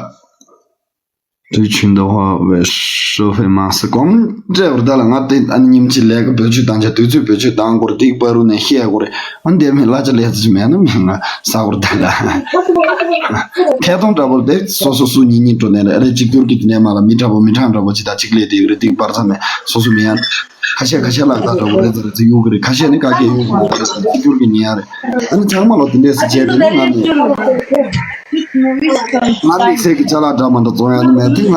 དུས་ཆུང་དུ་ཧོ་བེ་ཧྲོ་ཧྥེ་མ་སི་གོམ་འདྲེ་བར་ད་ལ་ང་དེ་ཨ་ནི་ཉིམ་ཅི་ལས་ཀ་བེད་སྤྱོད་བཏང་ཆ་དུས་ཚོད་བེད་སྤྱོད་བཏང་དགོས་རེད། དེ་པ་རུ་ནས་ཤེས་དགོས་རེད། ཨ་འདི་མི་ལ་ཅི་ལས་ཅི་མེད་ན་མི་ང་ས་གོར་ད་ལ་ཐད་གཏོང་འདྲ་པོ་དེ་སོ་སོ་སུ་ཉིན་ཉིན་འགྲོ་ནས་རེད། ཨ་རེ་གཅིག་གྱུར་གྱི་དེ་ནས་མ་ལ་མི་འདྲ་པོ་མི་གྲངས་འདྲ་པོ་ཅི་ད་གཅིག་ལས་དེ་ཡོད་རེད། དེ་པར་ཚ་མེད་སོ་སོ་མི་ཡང་ཁ་ཤས་ཁ་ཤས་ལ་ད་འདྲ་པོ་རེད་ཟེར་ཚེ་གཡུག་གི་རེད། ཁ་ཤས་ནི་ག་གེ་གཡུག་གི་མ་རེད། གཅིག་གྱུར་གྱི་ཉིན་ཡང་རེད། ཨ་ནི་ཚང་མ་ལོ་དེ་འདྲས་སུ་བྱས་དེ་ནི་ང་ནི་ང་དམིགས་བསལ་གྱི་ཅ་ལག་འདྲ་མ་འདྲ་བཙོང་ཡ་ནི་མེད་དེ་ང་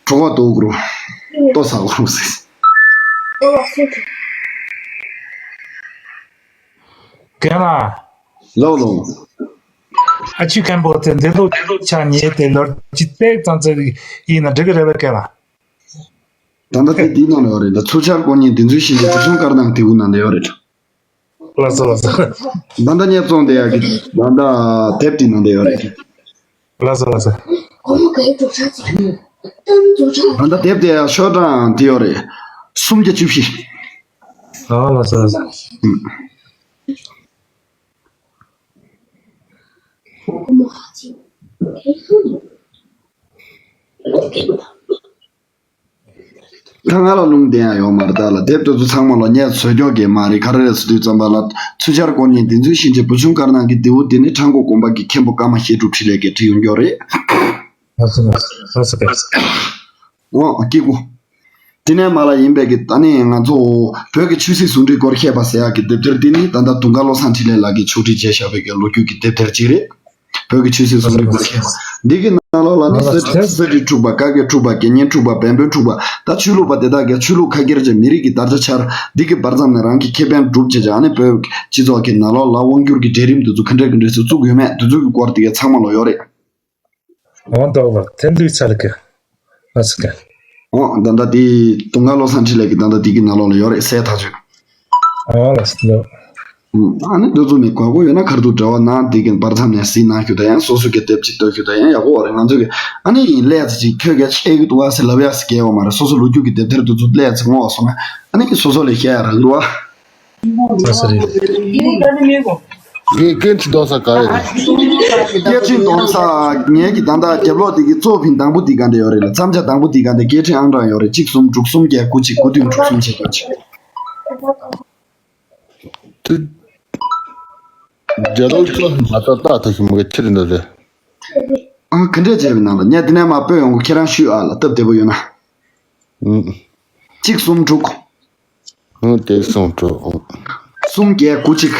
གྲོགས་པ་ཏོ་གུ་རུ་ཏོ་ས་གུ་རུ་ཟེར། རྒན་ལགས། ལོ་ལོ། ཨ་ཆུ་མཁན་པོ་དེ་འདི་ལོ་ཆ་ཉེ་དེ་ལོར་ཅི་ཏེག་ཙང་ཙེ་ཡིན་ན་འགྲིག་གི་རེད་པས་རྒན་ལགས། ད་ལྟ་དེ་དེའི་ནང་ལ་ཡོད་རེད། ད་ཚུར་ཤར་དཀོན་གཉེར་བདེན་རྫུན་ཤན་འབྱེད་བུ་ཆུང་དཀར་ནག་དེའུ་ནང་ལ་ཡོད་རེད། ལགས་སོ་ལགས་སོ། ད་ལྟ་ཉེར་བཙོང་དེ་ཡག་གི་ད་ལྟ་དེབ་དེའི་ནང་ལ་ཡོད་རེད། ལགས་སོ་ལགས་སོ། ད་ལྟ་དེབ་དེ་ཡག་ཤོག་གྲངས་དེ་ཡོད་རེད། སུམ་བརྒྱ་བཅུ་བཞི། ཨ་ལགས་སོ་ལགས་སོ། ད་ང་ལ་ལུང་བསྟན་ཡ་ཡོད་མ་རེད། ད་ལ་དེབ་དེ་ཚོ་ཚང་མ་ལ་བརྙས་བཟོས་རྒྱོ་གི་མ་རེད། ག་རེ་རེད་ཟེར་དུས་ཙམ་པ་ལ་ཚུལ་འཆར་སྐོར་ཉན་དེ་ཚོའི་ཤིན་ཅེ་བུ་ཆུང་དཀར་ནག་གི་རྡེའུ་དེ་ནི་ཁྲང་ཀོ་དགོན་པ་གི་མཁན་པོ་ཀརྨ་ཤེས་སྒྲུབ་འཕྲིན་ལས་ཀྱིས་བྲིས་ཡོང་རྒྱོ་རེད། ལགས་སོ་ལགས་སོ་ལགས་སོ། འོ་སྐྱིད་པོ། དེ་ནས་མ་ལ་ཡིན་པའི་གི་ད་ནི་ང་ཚོ་བོད་ཀྱི་ཆོས་སྲིད་ཟུང་འབྲེལ་སྐོར་བཤད་པ་ཟེར་ཡག་གི་དེབ་ཐེར་འདི་ནི་ད་ལྟ་དུང་དཀར་བློ་བཟང་འཕྲིན་ལས་ལགས་ཀྱིས་ཕྱོགས་སྒྲིག་བྱས་བཞག་པའི་གི་ལོ་རྒྱུས་ཀྱི་དེབ་ཐེར་ཅིག་རེད། བོད་ཀྱི་ཆོས་སྲིད་ཟུང་འབྲེལ་སྐོར་བཤད་པ་འདི་གི་ནང་ལོགས་ལ་ནི་ང་ལ་སེ་སེ་འབྲུ་འཁྲུག་པ། བཀའ་བརྒྱད་འཁྲུག་པ། དགེ་བསྙེན་འཁྲུག་པ། བན་བོན་འཁྲུག་པ། ད་ཆོས་ལུགས་པ་དེ་དག་གིས་ཆོས་ལུགས་ཁ་སྒེར་གྱི་མི་རིགས་ཀྱི་དར་ཆ་འཕྱར། འདི་གི་བར་མཚམས་ནས་རང་གི་ཁེ་ཕན་སྒྲུབ་བྱེད་ཀྱི་ཨ་ནི་བོད་སྤྱི་ཚོགས་ཀྱི་ནང་ལོགས་ལ་དབང་སྒྱུར་གྱི་གྲལ་རིམ་དེ་ཚོ་ག་འདྲ་ག་འདྲ་ཞིག་བཙུགས་ཡོད་མེད་དེ་ཚོ་གི་སྐོར་དེ་གའི་ཚང་མ་ལོགས་ཡོད་རེད། འོ་འདུག་ལགས། ཚེ་འདུས་ཚ་ལ་ཀེ། ལགས་སོ་ཀེ། འོ་ད་ལྟ་དེ་དུང་དཀར་བློ་བཟང་འཕྲིན་ལས་ཀྱི་ད་ལྟ་དེ་གི་ནང་ལོགས་ལ་ཡོད་རེད། གསལ་ཐག་ཆོད། འོ་ལགས་སོ་ལགས། ཨ་ནི་འདི་ཚོ་ནས་དགོས་མཁོ་ཡོད་ན་ཁ་ཐུག་འབྲེལ་བ་གནང་། དེ་གི་བར་མཚམས་ནས་གཟིགས་གནང་རྒྱུ་དང་ཡང་སོ་སོ་གི་དེབ་ཅིག་ལྟ་རྒྱུ་དང་ཡང་ཡག་པོ་རེད། ང་ཚོ་གི་ཨ་ནི་ཡིན་ལས་ཚེ་ཅིག་ཁྱོད་ཀྱིས་ཆེ་གི་འདུག་བ་ཟེར་ལབ་ཡག་ཟེར་གལ་ཡོད་མ་རེད། སོ་སོ་ལོ་རྒྱུས་ཀྱི་དེབ་ཐེར་དེ་ཚོ་ལས་ཚེ་ངོ་བ་སོང་ན་ཨ་ནི་སོ་སོ་ལས་བཤད་ཡག་རག་གི་འདུག་བ། ལགས་སོ་རེད། ངས་སྐད་འཕྲིན་གཏོང་ས་ག་རེ་རེད། སྐད་འཕྲིན་གཏོང་ས་ངས་ཀྱི་ད་ལྟ་རྒྱབ་ལོགས་དེ་གི་གཙོ་ཕིན་དང་པོ་དེ་ག་འདྲ་ཡོད་རེད་ལ། མཚམས་ཆ་དང་པོ་དེ་ག་འདྲ་སྐད་འཕྲིན་ཨང་གྲངས་ཡོད་རེད། གཅིག་གསུམ་དྲུག་གསུམ་བརྒྱད་དགུ་གཅིག་དགུ་བདུན་དྲུག་གསུམ་བྱེད་རྒྱུ་ཅིག་དེ། རྒྱ་ལོ་ཚོ་མ་ཏག་ཏག་ཐོག་ཞིག་མ་གི་ཁྱེར་འདུག་རེད། ཨང་ག་འདྲས་བྱས་པའི་ནང་ལ་ངས་དེ་ནས་མ་སྤོས་ཡོང་གི། ཁྱེད་རང་ཞུས་ཨ་ལ་སྟབས་བདེ་པོ་ཡོད་ན། ཨང་། གཅིག་གསུམ་དྲུག་ཨང་། དེ་གསུམ་དྲུག་ཨང་། གསུམ་བརྒྱད་དགུ་གཅིག་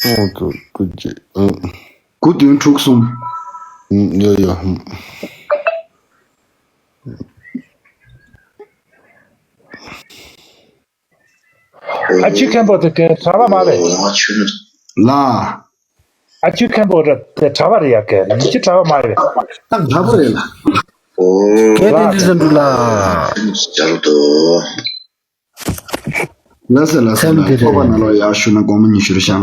ཨང་། དྲུག་དགུ་གཅིག་ཨང་། དགུ་བདུན་དྲུག་གསུམ། ཨང་། ཡོ་ཡོ། ཨང་། ཨ་ཆུ་མཁན་པོ་དེ་དེ་གྲྭ་པ་མ་རེད། ལ། ཨ་ཆུ་མཁན་པོ་རེད་དེ་གྲྭ་པ་རེད་ཡ་གི། ཡིན་གྱི་གྲྭ་པ་མ་རེད། ཨ་གྲྭ་པ་རེད་ལ། ཨོ། སྐད་འཕྲིན་འདི་ཟེར་འདུག་ལ། ལ་ཟེར་ལ་ཟེར་ལ། ཚོགས་པ་ནང་ལོགས་ཡར་ཞུ་ན་དགོང་མོ་ཉི་ཤུ་རེ་བཞག་ལ།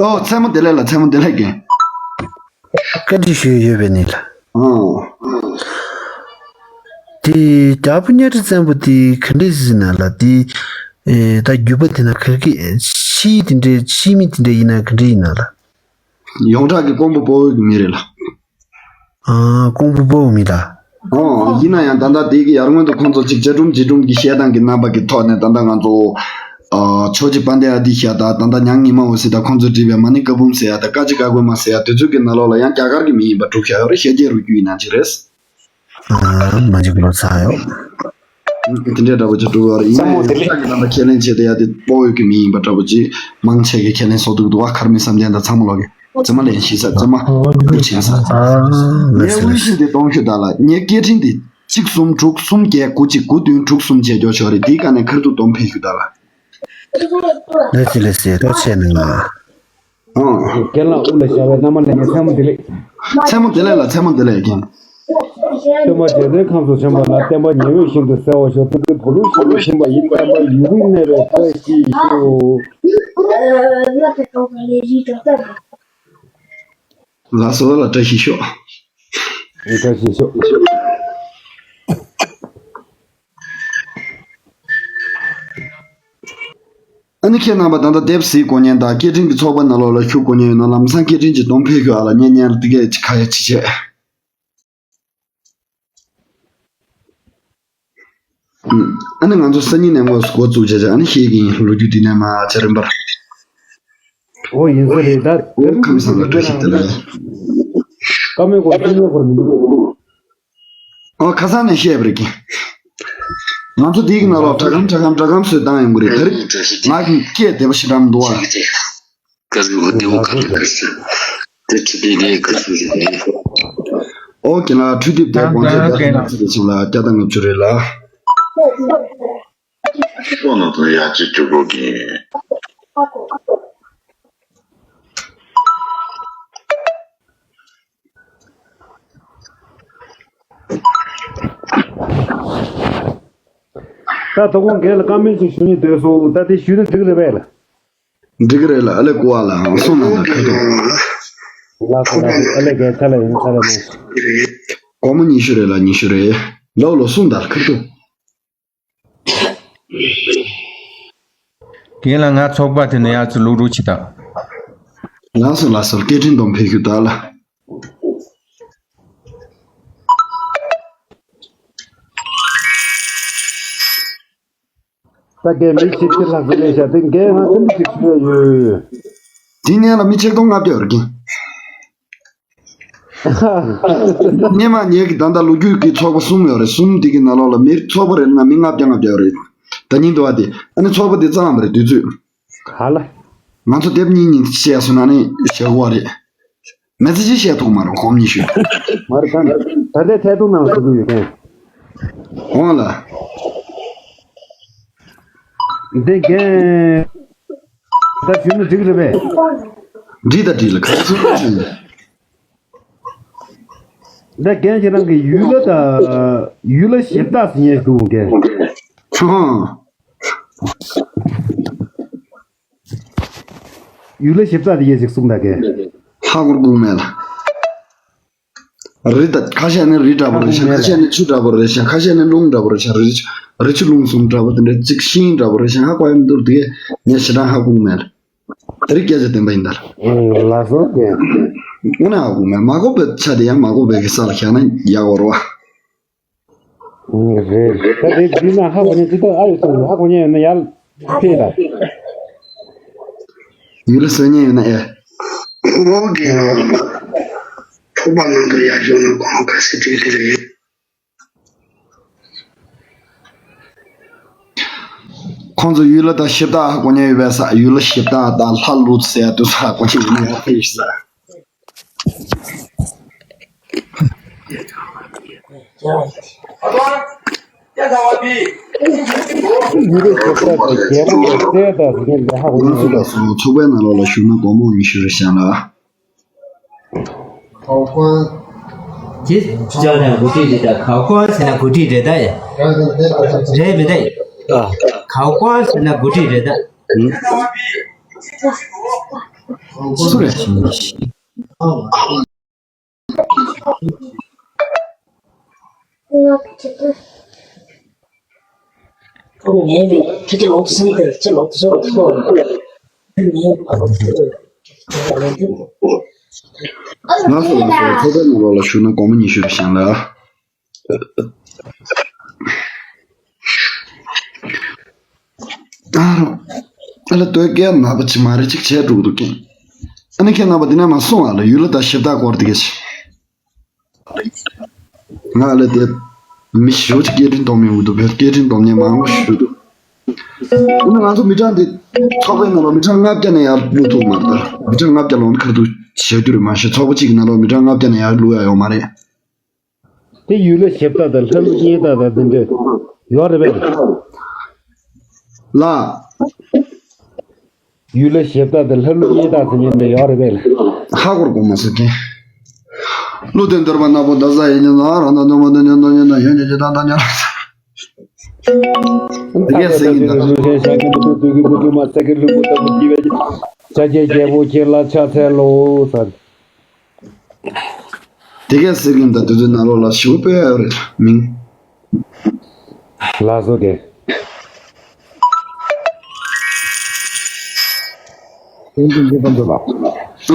ཨོ་མཚན་མོ་བདེ་ལེགས་ལ། མཚན་མོ་བདེ་ལེགས་རྒན། བཀའ་འདྲི་ཞུ་ཡོད་པའི་ནི་ལ། ཨོ། དེ་རྒྱལ་པོ་གཉའ་ཁྲི་བཙན་པོ་དེ་ག་འདྲས་ཟིན་ན་ལ། དེ་ཨེ་ད་བརྒྱུད་པ་དེ་ན་ག་གི་ཕྱིའི་དེ་འདྲས་ཕྱིའི་མི་དེ་འདྲས་ཡིན་ན་ག་འདྲས་ཡིན་ན་ལ། ཡོངས་གྲགས་ཀྱི་ཀོང་པོ་སྤོ་བོ་གི་མི་རེད་ལ། ཨ་ཀོང་པོ་སྤོ་བོ་མི་ལ། ཨོ་ཡིན་ན་ཡང་ད་ལྟ་དེ་གི་ཡར་སྔོན་དུ་ཁོང་ཚོ་ཅིག་བཅའ་ཁྲིམས་བྱེད་ཁྲིམས་ཀྱི་བཤད་སྟངས་ཀྱི་རྣམ་པ་གི་ཐོག་ནས་ད་ལྟ་ང་ཚོ་ཨ་ཆོས་རྗེ་དཔལ་ལྡན་ཨ་ཏི་ཤ་དང་ད་ལྟ་ཉང་ཉི་མ་འོད་ཟེར་དང་ཁོང་ཚོས་བྲིས་པའི་མ་ཎི་བཀའ་འབུམ་ཟེར་ཡ་དང་བཀའ་ཅི་བཀའ་བསྒོ་མ་ཟེར་ཡ་དེ་ཚོ་གི་ནང་ལོགས་ལ་ཡང་རྒྱ་གར་གྱི་མི་ཡིན་པ་སྒྲུབ་བཞག་ཡོད་རེད། ཤེས་རྒྱལ་རུ་རྒྱུད་ཡིན་ན་ཅི་རེད། ཨ་མ་འཇིགས་ལོ་ཚ་ཡོད། དེ་འདྲའི་འདྲ་པོ་ཅིག་འགྲོ་གི་རེད། ཡིན་ནའི་ཡང་ཁྱེད་ཀྱི་ནང་ལ་ཁས་ལེན་བྱེད་བསྡད་ཡ་དེ་སྤོ་བོ་གི་མི་ཡིན་པ་འདྲ་པོ་ཅིག་མང་ཆེ་གི་ཁས་ལེན་བཟོ་འདུག་འདུག་བ། མཁར་རྨེའུ་བསམ་གཏན་དང་ཚང་མ་ལོག་གི་ཙི་མ་ལན་ཤི་ས་ཙི་མ་དབུ་ཆེན་ས། ངའི་དབུ་ཤིང་དེ་གཏོང་ཤོག་ད་ལ། ངའི་སྐད་འཕྲིན་དེ་གཅིག་གསུམ་དྲུག་གསུམ་བརྒྱད་དགུ་གཅིག་དགུ་བདུན་དྲུག་གསུམ་བྱས་འཇོག་ཆོག་རེད། དེའི་སྒང་ནས་ཁ་ཐུག་སྡོམ་ཕེབས་ཤོག་ད་ལ། ལགས་སེ་ལགས་སེ། ཐུགས་རྗེ་གནང་། ཨང་། རྒན་ལགས་དབུ་ལ་ཞྭ་བའི་མནའ་མ་ལེན་མཁན་མཚན་མོ་བདེ་ལེགས། མཚན་མོ་བདེ་ལེགས་ལ། མཚན་མོ་བདེ་ལེགས་རྒན། སྟོན་པ་རྗེ་བཙུན་ཁམས་སུ་བྱོན་པ་ལ། བསྟན་པ་ཉི་འོད་བཞིན་དུ་གསལ་བར་ཤོག་ཏུ་ཏུ་བུ་ལུག་བཞིན་དུ་བཞིན་པ་ཡི། བསྟན་པ་ཡུན་རིང་གནས་པའི་བཀྲ་ཤིས་ཤོག་ལགས་སོ་ལ། བཀྲ་ཤིས་ཤོག་བཀྲ་ཤིས་ཤོག་ཨ་ནི་ཁྱེད་རྣམ་པ་ད་ལྟ་དེབ་གཟིགས་དགོས་མཁན་དང་སྐད་འཕྲིན་གྱི་ཚོགས་པ་ནང་ལོགས་ལ་ཞུགས་དགོས་མཁན་ཡོད་ན་ལམ་སང་སྐད་འཕྲིན་གྱི་སྡོམ་ཕེབས་ཤོག་ཨ་ལ། ཉན་ཉན་ལ་དེ་གས་ཅི་ཁ་ཡ་ཅི་བྱས། ཨ་ནི་ང་ཚོ་སང་ཉིན་ནས་དངོས་སུ་འགོ་བཙུགས་བྱས་བྱས། ཨ་ནི་ཤེས་ཀྱི་ཡིན། ལོ་རྒྱུས་འདི་ནས་མར་བྱས་རིམ་པར། ཨོ་ཡིན་ས་རེད་ད། ཨོ་ཁམས་བཟང་ལ་བཀྲ་ཤིས་བདེ་ལེགས། ཀ་མེད་སྐོར་ཀུན་ཉོ་སྐོར་མི་འདུག་ཨོ་ཁ་སང་ནས་བཤད་པ་རེད་ཀྱི། ང་ཚོ་འདི་གི་ནང་ལོགས་དྲ་ཁམས་དྲ་ཁམས་དྲ་ཁམས་བཟོས་བཏང་ཡོང་གི་རེད། ད་རེས་ང་གི་སྐད་བདེ་པོ་ཞེ་དྲག་མི་འདུག་ཨ། ཀ་ཟུག་ཧོ་ཏེ་ཧོ་ཀ་ཟུག་ཀ་ཟུག་ཏེ་ཁྲི་ཏེ་ཏེ་ཀ་ཟུག་རེད། ཨོ་ཀེ་ལ། འཕྲུལ་དེབ་དེ་དགོངས་ཚད་བརྒྱ་དང་ལྔ་བཅུ་རེ་བྱུང་ལ། བརྒྱ་དང་ལྔ་བཅུ་རེད་ལ། ཤོག་ན་དུ་ཡ་ཅི་ཅུ་གོ་གི། ད་དོ་དགོང་རྒན་ལ་བཀའ་མོལ་ཅིག་ཞུ་ནི་འདོད་སོང་། ད་དེ་ཞུས་ན་འགྲིག་རེད་པས་ལ། འགྲིག་གི་རེད་ལ། ཨ་ལེ་ཀུ་བ་ལ་ཨང་སོང་ན་ལ་ཁ་ཐུག་ལ་ཁ་ལ་ཨ་ལེ་རྒན་ཁ་ལ་ཡིན་ཁ་ལ་མ། སྒོར་མོ་ཉི་ཤུ་རེད་ལ། ཉི་ཤུ་རེད། ལོ་ལོ་སོང་ད་ལ་ཁ་ཐུག་རྒན་ལགས་ང་ཚོགས་པ་དེ་ནས་ཡར་ཚུར་ལུག་རུ་ཆི་དང་། ལགས་སོ་ལགས་སོ། སྐད་འཕྲིན་སྡོམ་ཕེབས་ཞུ་ད་ལ། ད་རྒན་མི་ཞིག་ཅིག་ལྷག་ཙམ་ལས་བྱ་དེ་རྒན་ང་ཚོ་མི་ཞིག་ཞུ་ཡ་ཡོད། དེ་ནས་ལ་མི་ཆིག་སྟོང་ལྔ་བརྒྱ་ཡོད་རེད་རྒན། སྔས་མ་ངེད་ཀྱི་ད་ལྟ་ལོ་རྒྱུས་ཀྱི་ཚོགས་པ་གསུམ་ཡོད་རེད། གསུམ་དེ་གི་ནང་ལོགས་ལ་མི་ཚོགས་པ་རེ་ལྔ་མི་ལྔ་བརྒྱ་ལྔ་བརྒྱ་ཡོད་རེད། ད་ཉིན་དུ་བ་དེ་ཨ་ནི་ཚོགས་པ་དེ་གཙང་མ་རེད་དུས་ཚོད། ག་ལ། ང་ཚོ་དེབ་གཉིས་གཉིས་བཤད་སོང་ན་ནི་བྱེད་དགོས་པ་རེད། མི་ཚེ་གཅིག་བཤད་ཐུབ་མ་རེད་ཁོམ་གཉིས་ཤོད། མ་རེད་ད། ད་ལྟའི་ཐད་གཏོང་ནང་ཞུ་གི་ཡོད་མཁན། འོང་ལ། འདི་རྒན། ད་ཞུ་ན་འགྲིག་རེད་པས། འགྲིག་ད་འགྲིག་ལ་ག་ཚོད་ཞུ་ན། འདི་རྒན་ཁྱེད་རང་གི་ཡུལ་ལ་ད། ཡུལ་ལ་ཞིབ་ལྟ་ཟེར་མཁན་འདུག་རྒན། ཧང་། ཡུལ་ལ་ཞིབ་ཚགས་དེ་ཡས་ཅིག་གསུངས་ད་གས། ཧ་གོ་གི་མེད་ལ། རི་ད་ཁ་ཤས་ནི་རི་འདྲ་པོ་རེད་ཤག་ཁ་ཤས་ནི་ཆུ་འདྲ་པོ་རེད་ཤག་ཁ་ཤས་ནི་རླུང་འདྲ་པོ་རེད་ཤག་རི་ཆུ་རི་ཆུ་རླུང་གསུམ་འདྲ་པོ་དེ་འདྲ་གཅིག་ཤིང་འདྲ་པོ་རེད་ཤག་ཧ་གོ་ཡ་མི་འདུག་དེ་གས་ངས་ཞེ་དྲག་ཧ་གོ་གི་མེད་ལ། དེ་རིགས་སྐད་ཆ་བདེན་པ་ཡིན་ད་ལ། ལགས་སོ་རྒན། དངོས་གནས་ཧ་གོ་གི་མེད་མ་གོ་བའི་ཆ་དེ་ཡང་མ་གོ་བའི་གི་ས་ལ་བཞག་ན་ཡག་པོ་རེད་བ། རེད། ད་དེ་འདི་ན་ཧ་གོ་མཁན་ཅི་ལྟར་ཨ་ཡོད་སོང་ཧ་གོ་མཁན་ཡོད་ན་ཡར་ཕེབས་དང་། ཡུལ་ལ་བཟོ་མཁན་ཡོད་ན་ཨེ། ཨོ་རྒན། ཕོགས་པ་ནང་དུ་ཡར་ཞོན་ན་གོང་ཁ་སི་ཏྲིག་ཏྲིག་རེད། ཁོང་ཚོ་ཡུལ་ལ་ད་ཞིབ་ཏག་ཧ་གོ་མཁན་ཡོད་པས་ས་ཡུལ་ལ་ཞིབ་ཏག་ད་ལྷ་ལུད་ཟེར་ཡ་དུ་ས་ཧ་གོ་མཁན་ཡོད་ན་ཡར་ཕེབས་ཤིག་ས། ཡུལ་ལ་ཞིབ་ཏག་ད་རྒྱལ་པོ་དང་སྲས་དང་ཟེར་མཁན་ལས་ཧ་གོ་མཁན་ང་ཚོ་ཡོད་པས། ལ་སོ་ཚོགས་པའི་ནང་ལོགས་ལ་ཞུགས་ན་སྒོར་མོ་ཉི་ཤུ་རེ་བཞག་ལ། གའོ་ཀོན། ཅི། ཅོ་ན་གོ་ཁྲིད་རེད་ད། གའོ་ཀོན་ཟེར་ན་གོ་ཁྲིད་རེད་ད་ཡ། རེད་མི་ད་ཡ། ཨ། གའོ་ཀོན་ཟེར་ན་གོ་ཁྲིད་རེད་ད། སུ་རེད། ང་ཚོ་ལ་སོགས་ཚོགས་པའི་ནང་ལོགས་ལ་ཞུགས་ན་སྒོར་མོ་ཉི་ཤུ་རེ་བཞག་ལ། ཨ་རོ། ཨ་ལ་དོལ་རྒྱལ་ནག་པོ་ཅིག་མ་རེད་ཅིག་བྱས་འགྲོ་གི་འདུག་གིན། ཨ་ནི་ཁྱེད་རྣམ་པ་འདི་ན་མ་སོང་ཨ་ལ་ཡུལ་ལ་ད་ཞིབ་ཏག་སྐོར་དེ་གས་ཤིག་ང་ལ་དེ་མི་ཞོ་ཅིག་སྐད་འཕྲིན་གཏོང་མི་འུ་དུ་བོད་སྐད་འཕྲིན་གཏོང་མཁན་མང་པོ་ཞུ་འདུག་ཨ་ནི་ང་ཚོ་མི་གྲངས་འདི་ཚོགས་པའི་ནང་ལ་མི་གྲངས་ལྔ་བརྒྱ་ནས་ཡར་བླུག་ཐུབ་མ་རེད་ད། མི་གྲངས་ལྔ་བརྒྱ་ལོན་ཁར་དུ་བྱ་རྒྱུ་རེད་མ་གཞི་ཚོགས་པ་གཅིག་གི་ནང་ལ་མི་གྲངས་ལྔ་བརྒྱ་ནས་ཡར་བླུག་ཡ་ཡོད་མ་རེད། དེ་ཡུལ་ལ་ཞིབ་ལྟ་དང་ལྷ་ཀླུ་གཉན་ལྟ་དང་དེ་འདྲ་ཡོད་རེད་པས། ལ། ཡུལ་ལ་ཞིབ་ལྟ་དང་ལྷ་ཀླུ་གཉན་ལྟ་ཟེར་མཁན་དེ་ཡོད་རེད་པས། ཧ་གོ་གོ་མ་སོང་གི། ཀླུ་སྟོན་གཏོར་མ་ནག་པོ་ཟླ་ས་ཡིན་ཉོན་ན་རང་དང་སྟོན་མ་དང་ཉོན་དང་ཉོན་དང་ཡོན་ཉོན་ཅི་དང་དང་ཉོན། དེ་གས་ཟེར་གྱི་འདུག་ལུས་ཤེས་ཤ་གི་མི་ཐུབ་དུས་ཀྱི་བུ་དུ་མ་ས་གི་ལུས་མོ་ལྟ་བུ་སྐྱིད་པའི་ཆ་རྒྱལ་རྒྱལ་པོ་ཁྱེད་ལ་ཕྱག་འཚལ་ལོ་ཟེར། དེ་གས་ཟེར་གྱིན་ད་དུས་ཚོད་ནང་ལོགས་ལ་ཞུ་སྤེལ་ཡོད་རེད་མིང་། ལགས་སོ་དེ།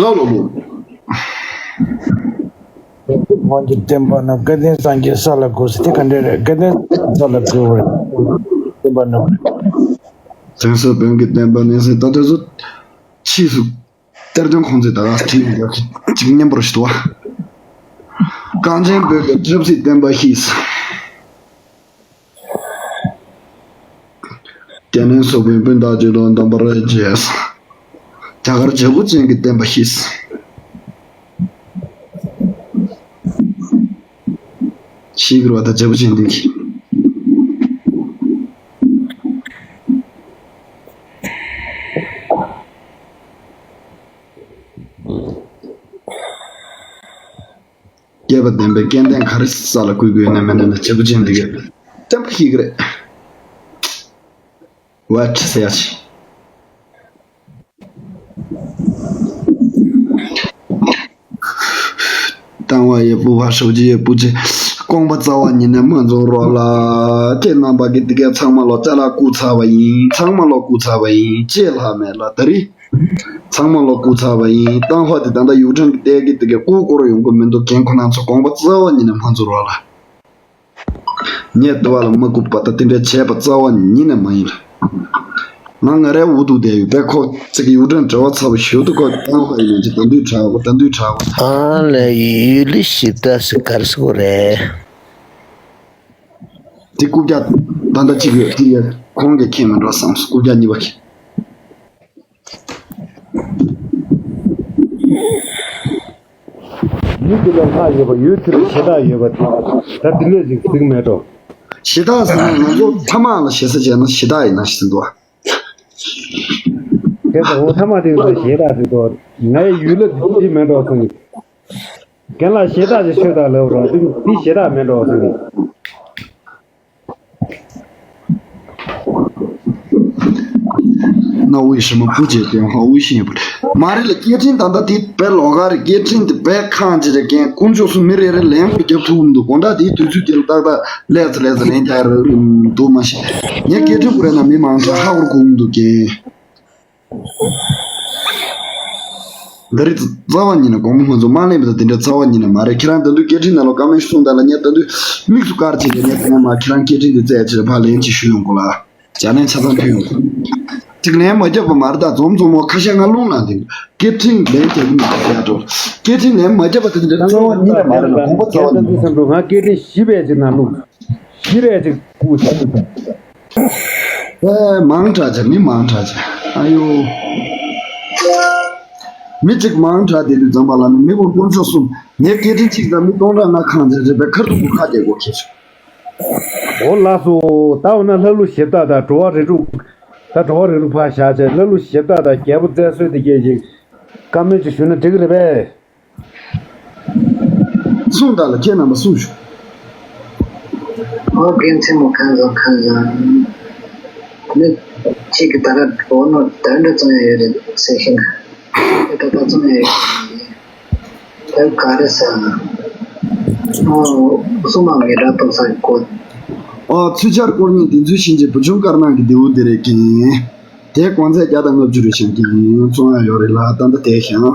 ལོ་ལོ་ལོ། དབང་གི་བསྟན་པ་ན་སྐལ་ལྡན་སངས་རྒྱས་ས་ལ་དགོས་ཟེར་དེ་ག་འདྲ་རེད། སྐལ་ལྡན་ས་ལ་དགོས་རེད། བསྟན་པ་ན། དེང་སང་བོན་གྱི་བསྟན་པ་ནས་ཟེར་ད་དུས་ཚོད་ཕྱིས་སུ། གཏེར་སྟོན་ཁོང་ཚོས་ད་ག་བྲིས་ཡོད་ཅིག་སྙན་པོར་ཞུ་བ། གངས་ཅན་བོད་ཀྱི་ཆབ་སྲིད་བསྟན་པ་ཤིས། རྒྱ་ནན་སོག་པོའི་སྤུན་ཟླ་ཅིག་ལ་འདམ་པར་རྒྱས། རྒྱ་གར་བྱ་བུ་ཅན་གྱི་བསྟན་པ་ཤིས། ཤིས་ཀྱི་ར་བ་ད་བྱ་བུ་ཅན་འདི་གི། སྐྱེས་པ་ལྡན་པའི་སྐལ་ལྡན་ག་རེ་ས་ལ་བཀོད་དགོས་ན་མེད་ན་ན་བྱ་བུ་ཅན་འདི་གས་བསྟན་པ་ཤེས་ཀྱི་རེད། ཝེ་ཊི་ཟེར་ཡ་ཆེ། དང་བ་ཡི་བུ་བ་ཧྲུའུ་ཅི་ཡི་བུ་ཅི། རྐང་པ་རྩ་བ་ཉིད་ནས་མ་འཛོམས་རོགས་ལ། ཁྱེད་རྣམ་པ་གི་འདི་གས་ཚང་མ་ལོ་ཅ་ལག་བརྐུ་ཚར་བ་ཡིན། ཚང་མ་ལོ་བརྐུ་ཚར་བ་ཡིན། ཅེས་ལྷག་མེད་ལ་ད་རེས། ཚང་མ་ལོ་སྐུ་ཚར་བ་ཡིན། གཏམ་ཧ་དེ་ད་ལྟ་ཡུག་ཀྲེན་གྱི་ལྟས་ཀྱི་དེ་གའི་སྐུ་སྐོར་ཡོང་གི་མི་འདུག་རྒན་ཁོ་ན་ཚོ་དགོངས་པ་རྩ་བ་ཉིད་ནས་མ་ཚོར་བ་ལ། ངས་ལྟ་བ་ལ་མ་སྐུ་པ་ད་དེ་འདྲའི་བྱས་པ་རྩ་བ་ཉིད་ནས་མ་ཡིན་ལ། ང་ང་རའི་འུ་ཐུག་བསྡད་ཡོད་པས་ཁོ་ཅིག་གི་ཡུག་ཀྲེན་འབྲེལ་བ་ཚར་བ་ཞུ་དུ་ཁོ་གཏམ་ཧ་ཡིན་ཅིག་ད་དུས་དྲག་གོ་ད་དུས་དྲག་གོ་ཨ་ལས་ཡུལ་ཞིབ་ལྟ་སི་གར་སི་གོ་རེད། དེ་རྐུབ་བཀྱག་ད་ལྟ་གཅིག་ཡོད་དེ་ཡ་ཁོང་གིས་ཁྱེད་མི་འགྲོ་བསམ་སོང་རྐུབ་བཀྱག་གཉིས་པ་ཁྱེད། མི་དེ་ལ་ལྷག་ཡོད་པ་ཡུལ་དེ་ལ་ཞེ་དྲག་ཡོད་པ་དེ་ད་དེ་འདྲས་ཅིག་གཟིགས་མེད་འགྲོ། ཞེ་དྲག་ཟེར་ན་ང་ཚོ་ཐ་མག་ལ་ཞེ་ས་བྱས་ན་ཞེ་དྲག་ཡིན་ན་ཞེ་ས་འདུག་ཨ། དེ་ད་འོ་ཐ་མག་དེ་ཚོ་ཞེ་དྲག་ཟེར་འདུག་ངའི་ཡུལ་ལ་དེ་མེད་འགྲོ་སོང་། རྒན་ལགས་ཞེ་དྲག་ཅིག་ཤོད་དང་ལབ་རོགས་འདི་འདི་ཞེ་དྲག་མེད་འགྲོ་ཟེར་ནས། 那为什么不解电话微信也不理？མ་རེད་ལ་སྐད་འཕྲིན་ད་ལྟ་དེ་བས་ལོགས་ཀ་རེད། སྐད་འཕྲིན་དེ་བས་ཁག་ཅིག་རེད། རྒན་དཀོན་མཆོག་གསུམ་མི་རེ་རེ་ལན་རྒྱབ་ཐུབ་མི་འདུག་དགོང་དག་དེའི་དུས་ཚོད་དེ་ལ་ཏག་ཏག་ལས་ཚེ་ལས་ཚེ་ལན་རྒྱག་རེད་འདུག་མ་ཤེས། ངས་སྐད་འཕྲིན་ཁུར་ན་མི་མང་དྲགས་ཧ་གོ་གི་མི་འདུག་རྒན། འདི་རིགས་རྩ་བ་ཉིད་ནས་དགོངས་པ་མ་ཚོམ། མ་ལེན་པ་དང་དེ་འདྲ་རྩ་བ་ཉིད་ནས་མ་རེད། ཁྱེད་རང་ད་དུང་སྐད་འཕྲིན་ནང་ལ་བཀའ་མོལ་གསུངས་དང་ལ་ངས་ད་དུང་དམིགས་སུ་བཀར་བྱས་ཏེ་ངས་ད་ནས་མ་ཁྱེད་རང་སྐད་འཕྲིན་དེ་བཙལ་བྱས་ཕར་ལན་ཅིག་ཞུ་ཡོང་གོ་ལ། ཅ་ལན་ཆ་ཚང་ཕུལ་ཡོང་གོ་ཅིག་ལན་མ་རྒྱབ་པ་མ་རེད། ད་འཛོམས་འཛོམས་མོ་ཁ་ཤས་ང་རླུང་ལངས་དེ་སྐད་འཕྲིན་ལན་རྒྱབ་ཀྱི་མ་རེད་ཡ་འགྲོ། སྐད་འཕྲིན་ལན་མ་རྒྱབ་པ་དེ་འདྲ་རྩ་བ་ཉིད་ནས་མ་རེད་ལ་དགོངས་པ་རྩ་བ་ཉིད་ནས། ང་སྐད་འཕྲིན་བཞི་པའི་ཅིག་ནང་བླུགས། བཞི་རེ་ཅིག་བཀུག་བྱས། ཨེ་མང་དྲགས་བྱས། མི་མང་དྲགས་བྱས། ཨ་ཡོ། མི་གཅིག་མང་དྲགས་དེ་དུས་ཙམ་པ་ལ་ནི་མི་བུ་དཀོན་མཆོག་གསུམ། ངའི་སྐད་འཕྲིན་གཅིག་དང་མི་སྟོང་ཕྲག་ལྔ་གང་བྱས་རེད་པས་ཁར་ཐུག་པོ་ཁ་རྒྱག་དགོས་ཁེལ་སོང་། འོ་ལགས་སོ། ད་འོ་ན་ལྷ་ཀླུ་གཞི་བདག་དང་འགྲོ་བ་རིགས་དྲུག་ད་འགྲོ་བ་རིགས་དྲུག་ཕར་བཞག་བྱས་ལྷ་ཀླུ་གཞི་བདག་དང་རྒྱལ་པོ་བཙན་གསོལ་དེ་སྐད་ཅིག་བཀའ་མོལ་ཅིག་ཞུས་ན་འགྲིག་གི་རེད་པས། གསུངས་དང་ལ་ཁྱེད་རྣམ་པ་གསུངས་ཞུ། ཨོ་རྒན་ཆེན་མོ་ཁམས་བཟང་ཁམས་བཟང་། ནི་ཁྱེད་ཀྱི་ད་ར་འོ་ནོ་ད་འདྲ་ཙམ་ཡང་ཡོད་རེད་ཟེར་ཤེས་ན། ཨེ་ད་ད་ཙམ་ཡང་ཡོད་རེད། ད་ག་རེ་ཟ། ཨོ་གསུང་མ་ངེད་ར་གཏོང་ས་གོ། ཨོ་ཚུལ་ཆར་སྐོར་ཉིན་དེ་ཚོའི་ཕྱིན་ཆད་བུ་ཆུང་དཀར་ནག་གི་རྡེའུ་དེ་རེད་ཀྱིན། དེ་གོང་ཚད་བརྒྱ་དང་ལྔ་བཅུ་རེ་བཞེངས་ཀྱིན་བཙོང་ཡ་ཡོད་རེད་ལ་ད་ལྟ་དེ་བཞེངས།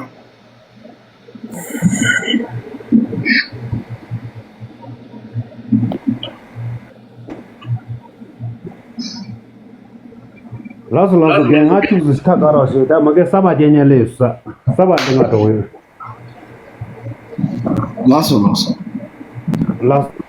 ལགས་སོ་ལགས་སོ། རྒན་ང་ཁྱུག་ཙམ་ཁ་དགའ་རོགས་ཞེས་ད་མ་གི་ས་མ་རྒྱལ་ཉན་ལས་ས་ས་མ་འདི་ང་འགྲོ་ཡོད། ལགས་སོ་ལགས་སོ། ལགས།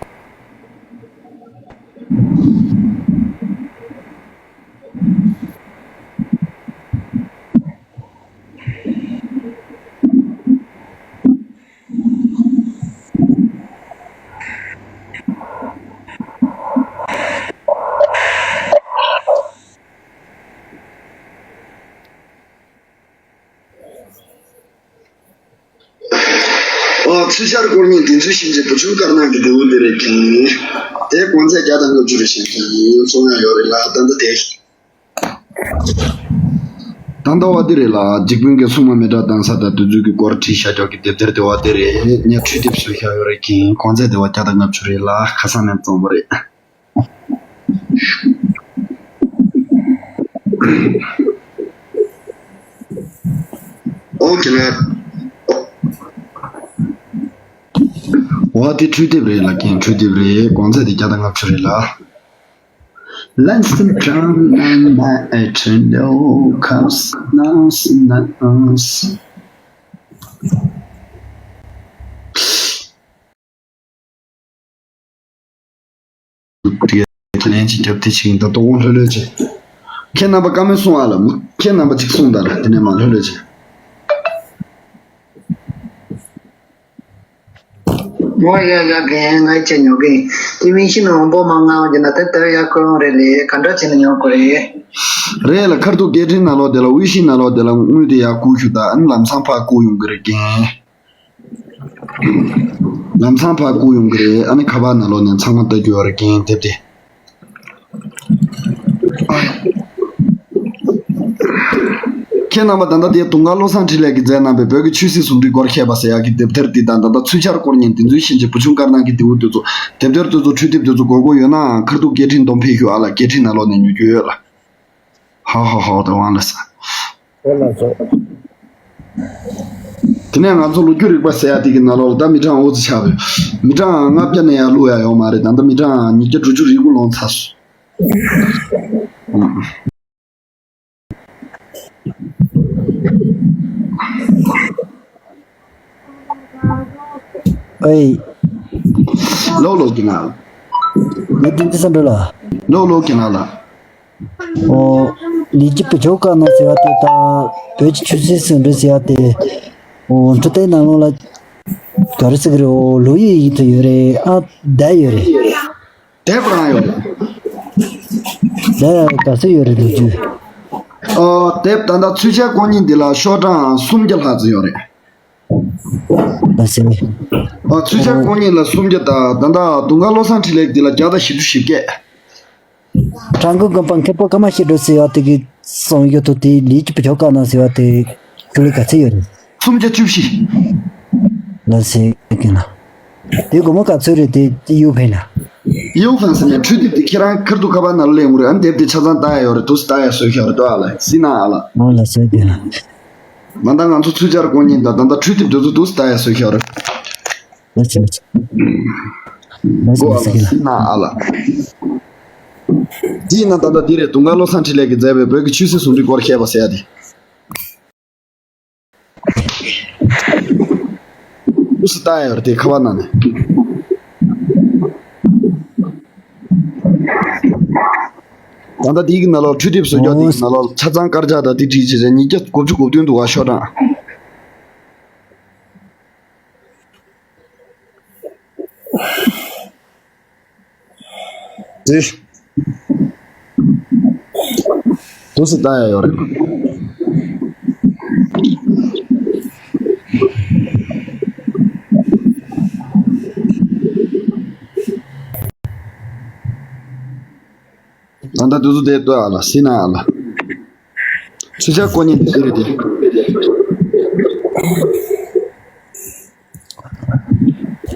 ཨོ་ཚུལ་ཤར་སྐོར་ཉིན་དེ་ཚོའི་ཕྱིན་ཆད་བུ་ཆུང་དཀར་ནག་གི་རྡེའུ་འདི་རེད་ཀྱིན། དེ་གོང་ཚད་བརྒྱ་དང་ལྔ་བཅུ་རེ་བཞེངས་ཀྱིན་བཙོང་ཡ་ཡོད་རེད་ལ་ད་ལྟ་དེ། ད་ལྟ་བ་འདི་རེད་ལ་འཇིག་རྟེན་གྱི་སྲུང་མ་མི་དྲག་གདན་ས་དང་དེ་ཚོའི་གི་སྐོར་བྲིས་བཞག་ཀྱོག་གི་དེབ་ཐེར་དེ་བ་འདི་རེད། ངས་འཕྲུལ་དེབ་བཟོས་བཞག་ཡོད་རེད་ཀྱིན་གོང་ཚད་དེ་བ་བརྒྱ་དང་ལྔ་བཅུ་རེད་ལ་ཁ་སང་ནས་བཙོང་བ་རེད། ཨོ་ཁེ་ལེ། འོ་དེ་འཕྲུལ་དེབ་རེད་ལ་ཀན་འཕྲུལ་དེབ་རེད། གོང་ཚད་དེ་བརྒྱ་དང་ལྔ་བཅུ་རེད་ལ། Langston Brown and my eternal comes now. དེ་ལན་གཅིག་རྒྱབ་དེ་ཆིག་ད་ཏོག་ལྷོད་ལྷོད་བྱེད། ཁྱེད་རྣམ་པ་བཀའ་མོལ་གསུང་ཨ་ལ་མོ། ཁྱེད་རྣམ་པ་གཅིག་གསུང་དང་ལ་དེ་ནས་མ་ལྷོད་ལྷོད་བྱེད། ངོ་ཡ་ཡ་རྒན་ང་ཅེ་ཉོ་གིན། དེ་མིན་ཤི་ནང་འོང་པོ་མ་ང་འོང་གི་ན་དེ་ལྟར་ཡ་ཁོ་ཡོང་རེད་ལེ། ག་འདྲ་བྱས་ནས་ཉོ་དགོས་རེད། རེད་ལ་ཁར་ཐུག་སྐད་འཕྲིན་ནང་ལོགས་དེ་ལ་དབུས་ཤིང་ནང་ལོགས་དེ་ལ་དངུལ་དེ་ཡར་བསྐུར་ཞུ་ད་ཨ་ནི་ལམ་སང་ཕར་བསྐུར་ཡོང་གི་རེད་རྒན། ལམ་སང་ཕར་བསྐུར་ཡོང་གི་རེད། ཨ་ནི་ཁ་པར་ནང་ལོགས་ནས་ཚང་མ་ལྟ་རྒྱུ་ཡོད་རེད་རྒན་དེབ་དེ། ཁྱེད་རྣམ་པ་ད་ལྟ་དེ་དུང་དཀར་བློ་བཟང་འཕྲིན་ལས་ཀྱིས་མཛད་གནང་བའི་བོད་ཀྱི་ཆོས་སྲིད་ཟུང་འབྲེལ་སྐོར་མཁས་པ་ཟེར་ཡག་གི་དེབ་ཐེར་འདི་དང་ད་ལྟ་ཚུལ་འཆར་སྐོར་ཉིན་དེ་ཚོའི་ཕྱིན་ཆད་བུ་ཆུང་དཀར་ནག་གི་རྡེའུ་དེ་ཚོ་དེབ་ཐེར་དེ་ཚོ་འཕྲུལ་དེབ་དེ་ཚོ་དགོས་མཁོ་ཡོད་ནའང་ཁར་ཐུག་སྐད་འཕྲིན་སྡོམ་ཕེབས་ཤོག་ཨ་ལ་སྐད་འཕྲིན་ནང་ལོགས་ནས་ཉོ་རྒྱུ་ཡོད་ལ། ཧ་ཧ་ཧ་དེ་དབང་ལ་ས། ཨེ་ལ་ཚོ། དེ་ནས་ང་ཚོ་ལོ་རྒྱུས་རིག་པ་ཟེར་ཡ་དེ་གི་ནང་ལོགས་ལ་ད་མི་གྲངས་འུ་ཙི་ཆགས་པས། མི་གྲངས་ལྔ་བརྒྱ་ནས་ཡར་བླུག་ཡ་ཡོད་མ་རེད། ད་ལྟ་མི་གྲངས་ཉིས་བརྒྱ་དྲུག་ཅུ་རེ་དགུ་ལོངས་ཚར་སོང་། ཨེ། ལོ་ལོ་གི་ང་། ལོ་དེ་འདི་ས་འགྲོ་ལ། ལོ་ལོ་གི་ང་ལ། ཨོ། ལི་ཅི་བུ་ཆོ་ཀ་ན་ཟེར་བ་དེ་ད་བོད་ཀྱི་ཆུ་སྲིན་ཟུང་འབྲེལ་ཟེར་བ་དེ། ཨོ། འཕྲོད་བསྟེན་ནང་ལོགས་ལ་ག་རེ་ཟེར་གི་རེད། ཨོ། ལོ་ཡི་ཡིག་ཐོག་ཡོད་རེད། ཨ། བསྡད་ཡོད་རེད། དེབ་རང་ཡོད་རེད། བསྡད་ག་ཚོད་ཡོད་རེད་ལོ་རྒྱུས། ཨོ། དེབ་ད་ལྟ་ཚུལ་འཆལ་དཀོན་གཉེར་འདི་ལ་ཤོག་གྲངས་སུམ་བརྒྱ་ལྷག་ཙམ་ཡོད་རེད། ལ་སེ། ཨ། ཚུལ་འཆལ་དཀོན་གཉེར་ལ་སུམ་བརྒྱ་དང་ད་ལྟ་དུང་དཀར་བློ་བཟང་འཕྲིན་ལས་འདི་ལ་བརྒྱ་དང་བཞི་བཅུ་ཞེ་བརྒྱད། བྲག་འགོ་དགོན་པ་མཁན་པོ་ཀརྨ་ཞིག་འགྲོ་ཟེར་བ་དེ་གི་གསུང་ཡོད་དོ། དེ་ལི་ཅི་བུ་ཆོ་ཀ་ན་ཟེར་བ་དེ་ཁྱོད་ལ་ག་ཚོད་ཡོད་རེད། སུམ་བརྒྱ་བཅུ་བཞི། ལ་སེ་གི་ན། དེ་སྒོར་མོ་ག་ཚོད་རེད། དེ་དེ་ཡུ་ཕན་ལ། ཡུ་ཕན་ཟེར་ནས་འཕྲུལ་དེབ་དེ་ཁྱེད་རང་ཁར་དུ་ཁ་པར་ནང་ལ་སླེབས་ཡོང་རེད། ཨ་ནི་དེབ་དེ་ཆ་ཚང་ལྟ་ཡ་ཡོད་རེད། དུ་ལྟ་ཡ་བཟོས་ཤག་རེད་དོ། ཨ་ལ་སི་ན་ཨ་ལ། ཨོ་ལ་སེ་གི་ན། ད་ལྟ་ང་ཚོ་ཚུལ་འཆལ་དཀོན་གཉེར་དང་ད་ལྟ་འཕྲུལ་དེབ་དེ་ཚོ་དུ་ལྟ་ཡ་བཟོས་ཤག་རེད། ལགས་སོ་ལགས་སོ། ལགས་སོ་ལགས་སོ། ཨ་ལ་སི་ན་ཨ་ལ། དེས་ན་ད་ལྟ་འདི་རེད། དུང་དཀར་བློ་བཟང་འཕྲིན་ལས་ཀྱིས་མཛད་པའི་བོད་ཀྱི་ཆོས་སྲིད་ཟུང་འབྲེལ་སྐོར་བཤད་པ་ཟེར་ཡ་དེ། དུ་སི་ལྟ་ཡ་ཡོད་རེད། དེ་ཁ་པར་ནང་ནས། ད་ལྟ་འདི་གི་ནང་ལོགས་འཕྲུལ་དེབ་བཟོ་རྒྱག་དེ་གི་ནང་ལོགས་ཆ་ཚང་དཀར་ཆག་དང་དེ་བྲིས་བྱས་ཉིས་བརྒྱ་དགུ་བཅུ་གོ་བདུན་འདུག་བ། ཤོག་གྲངས། དེ། དུ་སི་ལྟ་ཡ་ཡོད་རེད། ད་ལྟ་དུ་སི་དེ་ལྟོས་ཨ་ལ་སི་ན་ཨ་ལ། ཚུལ་འཆལ་དཀོན་གཉེར་དེ་རེད་དེ།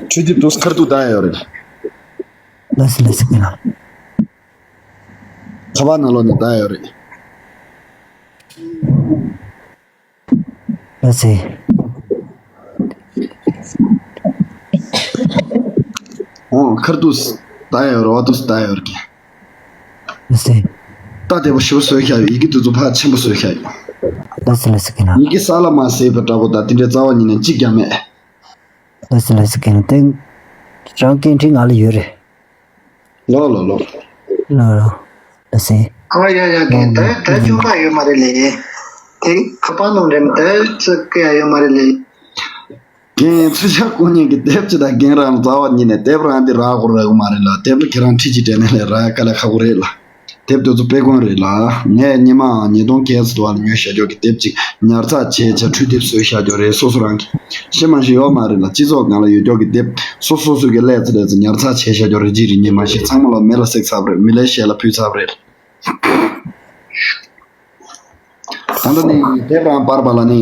འཕྲུལ་དེབ་དུ་སི་ཁར་དུ་ལྟ་ཡ་ཡོད་རེད། ལགས་སོ་ལགས་སོ། ཁ་པར་ནང་ལོགས་ནས་ལྟ་ཡ་ཡོད་རེད། ལགས་སོ། ཨོ། ཁར་དུ་སི་ལྟ་ཡ་ཡོད་རེད། བ་དུ་སི་ལྟ་ཡ་ཡོད་རེད། ལགས་སོ། ད་དེ་པོ་ཞིབ་བཟོས་ཤག་ཡོད། ཡི་གེ་དེ་ཚོ་ཕར་ཆེན་པོ་བཟོས་ཤག་ཡོད། ལགས་སོ་ལགས་སོ། གི་ན། ཡི་གེ་ས་ལ་མ་ཟེར་བ་འདྲ་པོ་དང་དེ་འདྲའི་རྩ་བ་ཉིད་ནས་གཅིག་ཀྱང་མེད། ལགས་སོ་ལགས་སོ། གི་ན། དེ་རང་སྐད་འཕྲིན་ང་ལ་ཡོད་རེད། ལོ་ལོ་ལོ། ལོ་ལོ། ལགས་སོ། ཨ་ཡ་ཡ། གི་ད་ད་ཅུང་མ་ཡོད་མ་རེད་ལེ། དེ་ཁ་པར་ནང་རེད། ད་ཅི་ཀ་ཡ་ཡོད་མ་རེད་ལེ། རྒན་ཚུལ་འཆལ་དཀོན་གཉེར་གྱི་དེབ་ཅིག་དང་རྒན་རང་རྩ་བ་ཉིད་ནས་དེབ་རང་འདི་རག་དགོས་རག་གི་མ་རེད་ལ། དེབ་ལ་ཁྱེད་རང་ཁྲིད་ཅིག་སྤྲད་ནས་ལས་རག་དཀའ་ལས་ཁག་པོ་རེད་ལ། དེབ་དེ་ཚོ་དཔེ་དཀོན་རེད་ལ། ངས་སྔོན་མའང་ཉིས་སྟོང་བརྒྱད་ཙམ་དུ་བ་ལ་ཉོས་བཞག་རྒྱུ་གི་དེབ་ཅིག་ཉར་ཚགས་བྱས་བྱས་འཕྲུལ་དེབ་བཟོས་བཞག་རྒྱུ་རེད། སོ་སོ་རང་གི་ཤེས་མ་ཤེས་ཡོད་མ་རེད་ལ། སྤྱི་ཚོགས་སྒང་ལ་ཡོད་རྒྱུ་གི་དེབ་སོ་སོ་སོ་གི་ཀླད་ཚ་ཀླད་ཚ་ཉར་ཚགས་བྱས་བཞག་རྒྱུ་རེད། ཅི་རེད་ཉི་མ་ཤེས། ཚང་མ་ལ་མེ་ལ་བསྲེགས་ཚར་བ་རེད། མི་ལའི་ཞལ་ལ་ཕུལ་ཚར་བ་རེད། ད་ལྟ་ནི་དེབ་རང་པར་པ་ལ་ནི་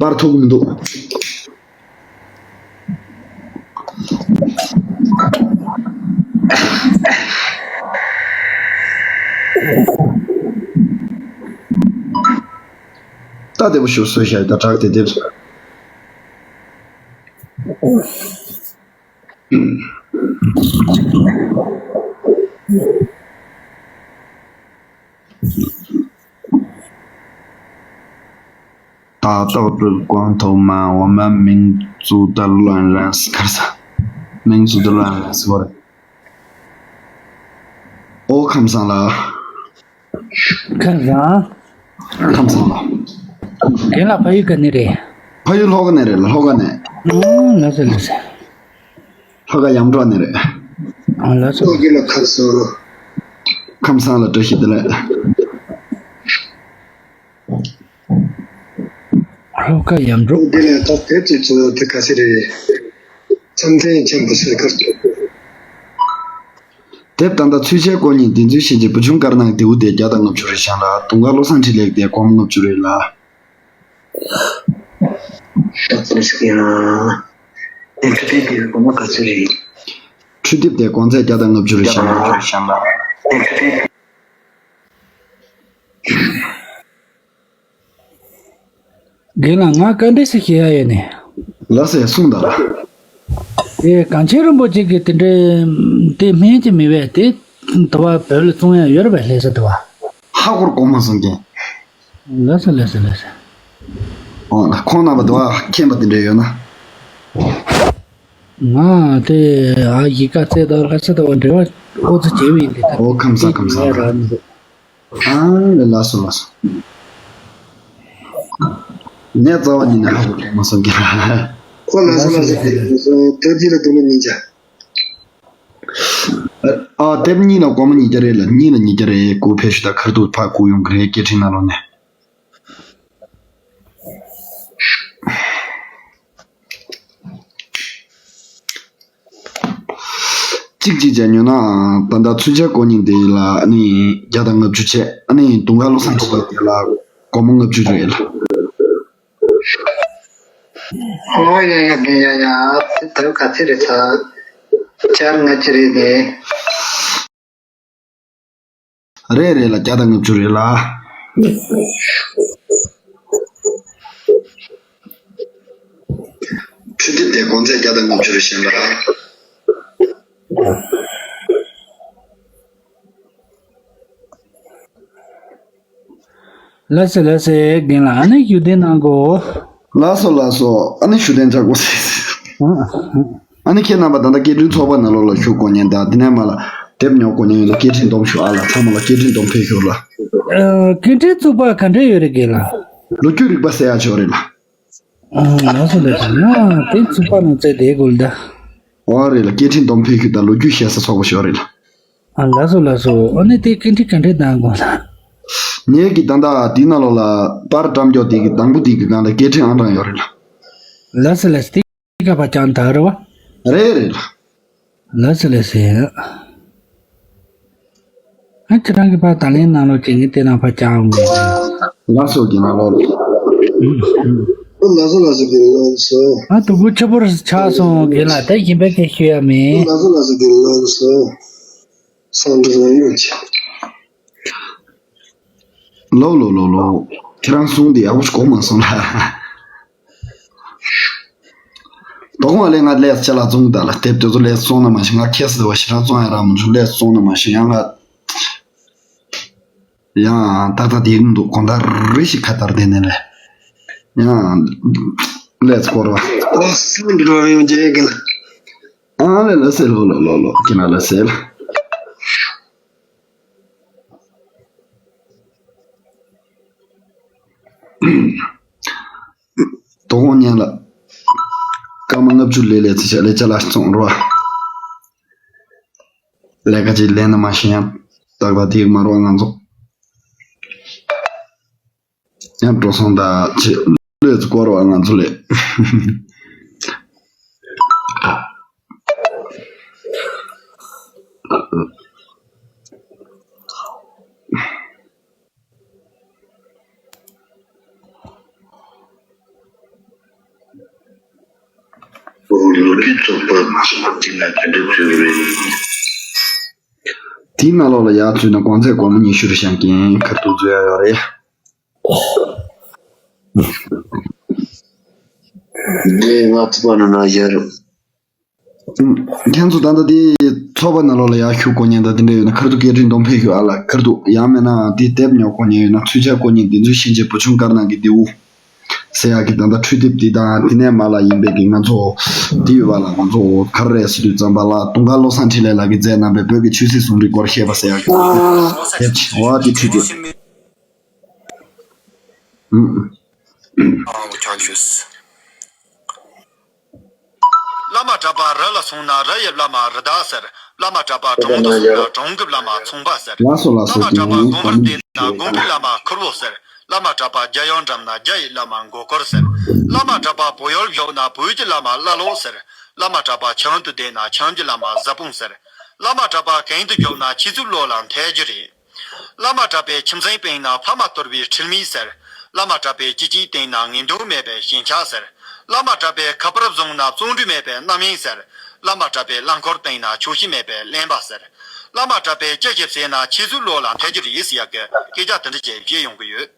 པར་ཐུབ་མི་འདུག་ད་དེ་པོ་ཞུ་སོས་ཤ་ད་དྲག་དེ་དེབ། ད་ཏོག་ཏུ་གོང་ཐོག་མ་འོ་མ་མིང་བཙུགས་ད་ལོན་རན་སི་ཁར་ས། མིང་བཙུགས་ད་ལོན་རན་སི་བར། ཨོ་ཁམས་སང་ལ། ཁམས་སང་། ཁམས་སང་ལ། རྒན་ལགས་ཕ་ཡུལ་ག་ནས་རེད། ཕ་ཡུལ་ལྷོ་ཁ་ནས་རེད། ལྷོ་ཁ་ནས། ཨོ་ལགས་སོ་ལགས་སོ། ལྷོ་ཁ་ཡམ་འབྲོག་ནས་རེད། ཨོ་ལགས་སོ། ལྷོ་ཁ་ལ་ཁམས་སང་། ཁམས་སང་ལ་བཀྲ་ཤིས་བདེ་ལེགས། ལྷོ་ཁ་ཡམ་འབྲོག་འདི་ལ་ད་དེབ་ཅིག་བཙུགས་དེ་ག་ཚོད་རེད། བཅོམ་ལྡན་འཁྱམས་པ་ཟེར་ཁར་ཐུག་དེབ་ད་ལྟ་ཚུལ་འཆལ་དཀོན་གཉེར་བདེན་རྫུན་ཤེས་བྱའི་བུ་ཆུང་དཀར་ནག་རྡེའུ་བདེ་བརྒྱ་དང་ལྔ་བཅུ་རེད་བཞག་ལ། དུང་དཀར་བློ་བཟང་འཕྲིན་ལས་དེ་སྒོར་མོ་ལྔ་བཅུ་རེད་ལ། ད་ཚོད་ཞིག་ཡིན་ན། འཕྲུལ་དེབ་དེ་སྒོར་མོ་ག་ཚོད་རེད། འཕྲུལ་དེབ་དེ་སྒོར་ཚད་བརྒྱ་དང་ལྔ་བཅུ་རེད་བཞག་ལ། རྒན་ལགས། ང་བཀའ་འདྲི་ཞིག་ཞུ་ཡ་ཡོད་ནས། ལགས་སེ། གསུངས་དང་། དེ་གངས་ཅན་རིན་པོ་ཆེ་གི་དེ་འདྲའི་དེ་སྨན་གྱི་མེད་པས་དེ། དུ་བ་བོད་ལ་བཙོང་ཡ་ཡོད་རེད་པས། ལྷ་ས་དུ་བ། ཧ་གོ་གོ་མ་སོང་རྒན། ལགས་སོ་ལགས་སོ་ལགས་སོ། ཨོ་ལ། ཁོང་རྣམ་པ་དུ་བ་མཁྱེན་པ་དེ་འདྲ་ཡོད་ན། ང་དེ་ཨ་ཡི་ཀ་རྩེ་དང་ལྷ་ས་དུ་བ་འབྲེལ་བ་ཨོ་ཙི་བྱེད་པ་ཡིན་དེ། ཨོ་ཁམས་བཟང་ཁམས་བཟང་། ཨ་ལེ། ལགས་སོ་ལགས་སོ། ནས་རྩ་བ་ཉིད་ནས་ཧ་གོ་མ་སོང་གི། ཁོ་ལ་སོ་ལ་སོ་སོ་སོ་སོ་ལ་སྒོར་མོ་ཉིས་བརྒྱ། ཨ། དེབ་གཉིས་ལ་སྒོར་མོ་ཉིས་བརྒྱ་རེད་ལ། གཉིས་ལ་ཉིས་བརྒྱ་རེད། སྒུག་ཕེབས་ཤོག་ད་ཁ་ཐུག་ཕར་སྒུག་ཡོང་གི་རེད། སྐད་འཕྲིན་ནང་ལོགས་ནས། གཅིག་གཅིག་བྱས་ཉོ་ན་ད་ལྟ་ཚུན་ཆད་སྒོར་མོ་དེ་ལ་ཨ་ནི་བརྒྱ་དང་ལྔ་བཅུ་བྱས། ཨ་ནི་དུང་དཀར་བློ་བཟང་ཁྲི་པ་དེ་ལ་སྒོར་མོ་ལྔ་བཅུ་རེད་ལ། ཨོ་ཡ་ཡ་ཡ་ཡ། དེ་ད་ག་ཚད་རེད་ད། བརྒྱ་ལྔ་བཅུ་རེད་དེ། རེད་རེད་ལ། བརྒྱ་དང་ལྔ་བཅུ་རེད་ལ། འཕྲུལ་དེབ་དེ་གོང་ཚད་བརྒྱ་དང་ལྔ་བཅུ་རེད་ཤག་ལ། ལགས་སེ་ལགས་སེ། རྒན་ལགས། ཨ་ནི་ཞུ་དེ་གནང་གོ། ལགས་སོ་ལགས་སོ། ཨ་ནི་ཞུ་དེ་འཇག་གོ། ཨ་ནི་ཁྱེད་རྣམ་པ་ད་ལྟ་སྐད་འཕྲིན་ཚོགས་པ་ནང་ལོགས་ལ་ཞུགས་དགོས་མཁན་དང་། དེ་ནས་མར་ལ་དེབ་ཉོ་དགོས་མཁན་ཡོད་ན་སྐད་འཕྲིན་སྡོམ་ཞུ་ཨ་ལ། ཚང་མ་ལ་སྐད་འཕྲིན་སྡོམ་ཕེབས་ཞུ་ལ། ཨ། སྐད་འཕྲིན་ཚོགས་པ་ག་འདྲ་ཡོད་རེད་རྒན་ལགས། ལོ་རྒྱུས་རིག་པ་ཟེར་ཡ་ཅིག་ཡོད་རེད་ལ། ཨ། ལགས་སོ་ལགས་སོ། ང་དེ་ཚུགས་པ་ནང་བཙལ་བསྡད་དགོས་ལ། འོ་རེད་ལ། སྐད་འཕྲིན་སྡོམ་ཕེབས་རྒྱུ་དང་ལོ་རྒྱུས་བཤད་ས་ཚོགས་པ་ཞིག་རེད་ལ། ཨ། ལགས་སོ་ལགས་སོ། ཨ་ནི་དེ་སྐད་འཕྲིན་ག་འདྲས་གཏང་དགོས་ལ། ངེད་ཀྱི་ད་ལྟ་དེའི་ནང་ལོགས་ལ་པར་བཀྲམ་རྒྱུ་དེ་གི་དང་པོ་དེ་གི་སྒང་ལ་སྐད་འཕྲིན་ཨང་གྲངས་ཡོད་རེད་ལ། ལགས་སོ་ལགས་སོ། དེ་ག་པར་བཅངས་ད་རེད་བ། རེད་རེད་ལ། ལགས་སོ་ལགས་སོ། ཨ། ཁྱེད་རང་གི་ཕར་ད་ལན་ནང་ལོགས་ཀྱི་ངས་དེ་ནང་ཕར་བཅར་འོང་གི། ལགས་སོ་རྒན་ལགས། ལགས་སོ་ལགས་སོ་རྒན་ལགས་སོ། ཨ། དུ་བུ་ཆུ་བུར་ཆགས་སོང་རྒན་ལགས། ད་གཞན་པའི་སྐད་ཞུ་ཡ་མེད། ལགས་སོ་ལགས་སོ་རྒན་ལགས་སོ། སང་འདྲི་རང་ཡོད་ཀྱི། ལོ་ལོ་ལོ་ལོ། ཁྱེད་རང་གསུང་དེ་ཡག་པོ་ཞིག་གོ་མ་སོང་ལ། དོ་དགོང་ལས་ང་ལས་ཅ་ལག་བཙོང་ད་ལ། དེབ་དེ་ཚོ་ལས་བཙོང་ན་མ་ཤེས། ང་ཁྱེད་སི་བ་ཞེ་དྲག་བཙོང་ཡ་རག་མ་བྱུང་། ལས་བཙོང་ན་མ་ཤེས། ཡང་ང་ཡང་ཏག་ཏག་དེ་གི་འདུག། གོང་ད་རེ་ཞིག་ཁ་ཏར་དེ་ནས་ལས་ཡང་ལས་སྐོར་བ། ཨོ་སང་འདྲི་བ་ཡོང་རྒྱུ་ཡིན་གི་ལ། ཨང་ལས་ལ་སེ་ལོ་ལོ་ལོ་ལོ། ཁྱེད་ན་ལ་སེ་ལ། དོ་དགོང་ཉལ་ལ། སྐར་མ་ལྔ་བཅུ་ལས་ལས་ཚེ་ཆ་ལས་ཅ་ལག་བཙོང་རོགས། ལས་ཀ་ཅིག་ལས་ན་མ་ཤེས་ཡང་། ཏག་ཏག་དེ་མ་རོགས་ང་ཚོ། ཡང་འགྲོ་སོང་ད་ཅེས་ལོས་སྐོར་བ་ང་ཚོ་ལས། ལོ་རྒྱུས་ཚོགས་པ་དེ་ན་དེ་འདྲ་བརྗོད་རེད། དེའི་ནང་ལོགས་ལ་ཡར་འཛུལ་ན་གོང་ཚད་སྒོར་མོ་ཉི་ཤུ་རེ་བཞག་གིན་ཁ་ཐུག་འཛུལ་ཡ་ཡོད་རེད། འདི་ང་ཚོ་པ་ན་ན་ཡར། ཁྱེད་ཚོ་ད་ལྟ་དེ་ཚོགས་པ་ནང་ལོགས་ལ་ཡར་ཞུགས་དགོས་མཁན་དང་དེ་འདྲ་ཡོད་ན་ཁ་ཐུག་སྐད་འཕྲིན་སྡོམ་ཕེབས་ཞུ་ཨ་ལ། ཁ་ཐུག་ཡང་མིན་ན་དེ་དེབ་ཉོ་དགོས་མཁན་ཡོད་ན་ཚུན་ཆད་དགོས་མཁན་དེ་ཚོའི་ཤན་འབྱེད་བུ་ཆུང་དཀར་ནག་གི་དེའུ་ཟེར་ཡག་གི་ད་ལྟ་འཕྲུལ་དེབ་འདི་དང་དེ་ནས་མར་ལ་ཡིན་པའི་གི་ང་ཚོ་འདི་ཡོད་པ་ལ། ང་ཚོ་ག་རེ་རེད་ཟེར་དུས་ཙམ་པ་ལ་དུང་དཀར་བློ་བཟང་འཕྲིན་ལས་ལགས་ཀྱིས་མཛད་གནང་པའི་བོད་ཀྱི་ཆོས་སྲིད་ཟུང་འབྲེལ་སྐོར་བཤད་པ་ཟེར་ཡག་གི་དེབ་ཆེ་བ་དེ་འཕྲུལ་དེབ། བླ་མ་གྲྭ་པ་རི་ལ་སོང་ན་རི་ཡི་བླ་མ་རི་དྭགས་ཟེར། བླ་མ་གྲྭ་པ་གྲོང་དུ་སོང་ན་གྲོང་གི་བླ་མ་ཚོང་པ་ཟེར། ལགས་སོ་ལགས་སོ། བླ་མ་གྲྭ་པ་དགོན་པར་བསྡད་ན་དགོན་པའི་བླ་མ་ཁུར་བོ་ཟེར། བླ་མ་གྲྭ་པ་རྒྱལ་ཡོངས་འགྲམ་ན་རྒྱ་ཡི་བླ་མ་མགོ་སྐོར་ཟེར། བླ་མ་གྲྭ་པ་བོད་ཡུལ་བཞུགས་ན་བོད་ཀྱི་བླ་མ་བླ་ལོག་ཟེར། བླ་མ་གྲྭ་པ་ཁྱིམ་དུ་བསྡད་ན་ཁྱིམ་གྱི་བླ་མ་བཟའ་དཔུང་ཟེར། བླ་མ་གྲྭ་པ་གང་དུ་བཞུགས་ན་ཁྱེད་ཚོའི་བློ་ལ་འཐད་རྒྱུ་རེད། བླ་མ་གྲྭ་པའི་ཁྱིམ་མཚེས་སྤུན་ན་ཕ་མ་གཏོར་བའི་འཁྲུལ་མེད་ཟེར། བླ་མ་གྲྭ་པའི་སྐྱིད་ཅིག་སྟེང་ན་ངན་འགྲོ་མེད་པའི་ཞེན་ཆགས་ཟེར། བླ་མ་གྲྭ་པའི་ཁ་པར་བཟུང་ན་བཙོན་འགྲུལ་མེད་པའི་རྣམ་གཡེང་ཟེར། བླ་མ་གྲྭ་པའི་རླངས་འཁོར་སྟེང་ན་ཆོག་ཤེས་མེད་པའི་གླེན་པ་ཟེར། བླ་མ་གྲྭ་པས་ཅི་ཞིག་ཟེར་ན་ཁྱེད་ཚོའི་བློ་ལ་འཐད་རྒྱུ་རེད་ཟེར་ཡག་གི་སྐད་ཆ་དེ་འདྲ་ཅིག་བཤད་ཡོང་གི་ཡོད།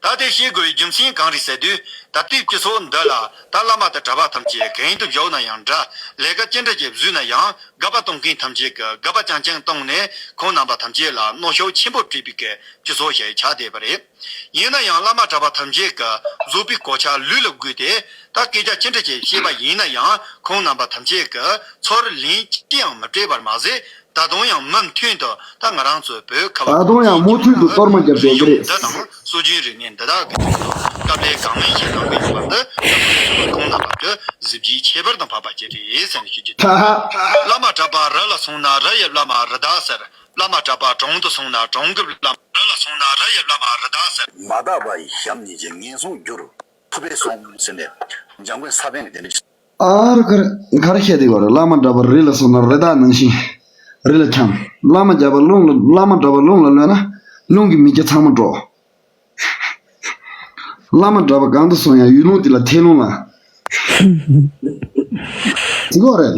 ད་དེ་ཤེས་དགོས་པའི་རྒྱུ་མཚན་གང་རེད་ཟེར་དུས། ད་ལྟའི་སྤྱི་ཚོགས་འདི་ལ་ད་བླ་མ་དང་གྲྭ་པ་ཐམས་ཅད་གན་དུ་བཞག་ན་ཡང་འདྲ། ལས་ཀ་ཅི་འདྲ་ཅིག་བཟོས་ན་ཡང་དགག་པ་གཏོང་མཁན་ཐམས་ཅད་ཀྱིས་དགག་པ་རྐྱང་རྐྱང་བཏང་ནས་ཁོང་རྣམ་པ་ཐམས་ཅད་ལ་གནོད་ཤུགས་ཆེན་པོ་སྤྲད་པའི་སྤྱི་ཚོགས་ཤིག་ཆགས་བསྡད་པ་རེད། ཡིན་ན་ཡང་བླ་མ་གྲྭ་པ་ཐམས་ཅད་ཀྱིས་བཟོས་པའི་གོ་ཆ་ལུས་ལ་བགོས་ཏེ། ད་སྐད་ཆ་ཅི་འདྲ་ཅིག་བཤད་པ་ཡིན་ན་ཡང་ཁོང་རྣམ་པ་ཐམས་ཅད་ཀྱིས་ཚུར་ལན་ཅི་ཡང་མི་སྤྲད་པར་མ་ཟད། ད་དུང་ཡང་མུ་མཐུད་དུ་ད་ང་རང་ཚོའི་བོད་ཁ་བ་ད་དུང་ཡང་མུ་མཐུད་དུ་གཏོར་མ་རྒྱབ་བསྡད་ཀྱི་རེད། འདི་དང་སྲོལ་རྒྱུན་རིག་གནས་འདི་དག་གི་སྟེང་དུ་དཀའ་ལས་གང་མིན་ཞིག་གནང་གི་ཡོད་པ་འདི་ཁོང་རྣམ་པ་གི་གཟི་བརྗིད་ཁྱད་པར་དུ་འཕགས་པ་ཅིག་རེད་ཟེར་ནས་ཞུ་རྒྱུ་དེ། བླ་མ་གྲྭ་པ་རི་ལ་སོང་ན་རི་ཡི་བླ་མ་རི་དྭགས་ཟེར། བླ་མ་གྲྭ་པ་གྲོང་དུ་སོང་ན་གྲོང་གི་བླ་མ་རི་ལ་སོང་ན་རི་ཡི་བླ་མ་རི་དྭགས་ཟེར། མ་དག་པ་ཡི་ཞབས་ནི་ཅན། ངན་སོང་རྒྱུར་ཐུབ་པས་སོང་ཟེར་ནས་འཇམ་མགོན་ས་པཎ་གྱིས་དེ་འདྲ་ཨ་ར་གར་གར་བཤད་དེ་བར་བླ་མ་གྲྭ་པ་རི་ལ་སོང་ན་རི་དྭགས་ནང་བཞིན་རི་ལ་འཁྱམས། བླ་མ་གྲྭ་པ་རླུང་ལ་བླ་མ་གྲྭ་པ་རླུང་ལ་གློད་ན་རླུང་གི་མི་སྐྱ་ཚང་མ་འགྲོ། བླ་མ་གྲྭ་པ་གང་དུ་སོང་ཡང་ཡུལ་ལུང་དེ་ལ་ཐལ་རླུང་ལ། དེ་གོ་རེད།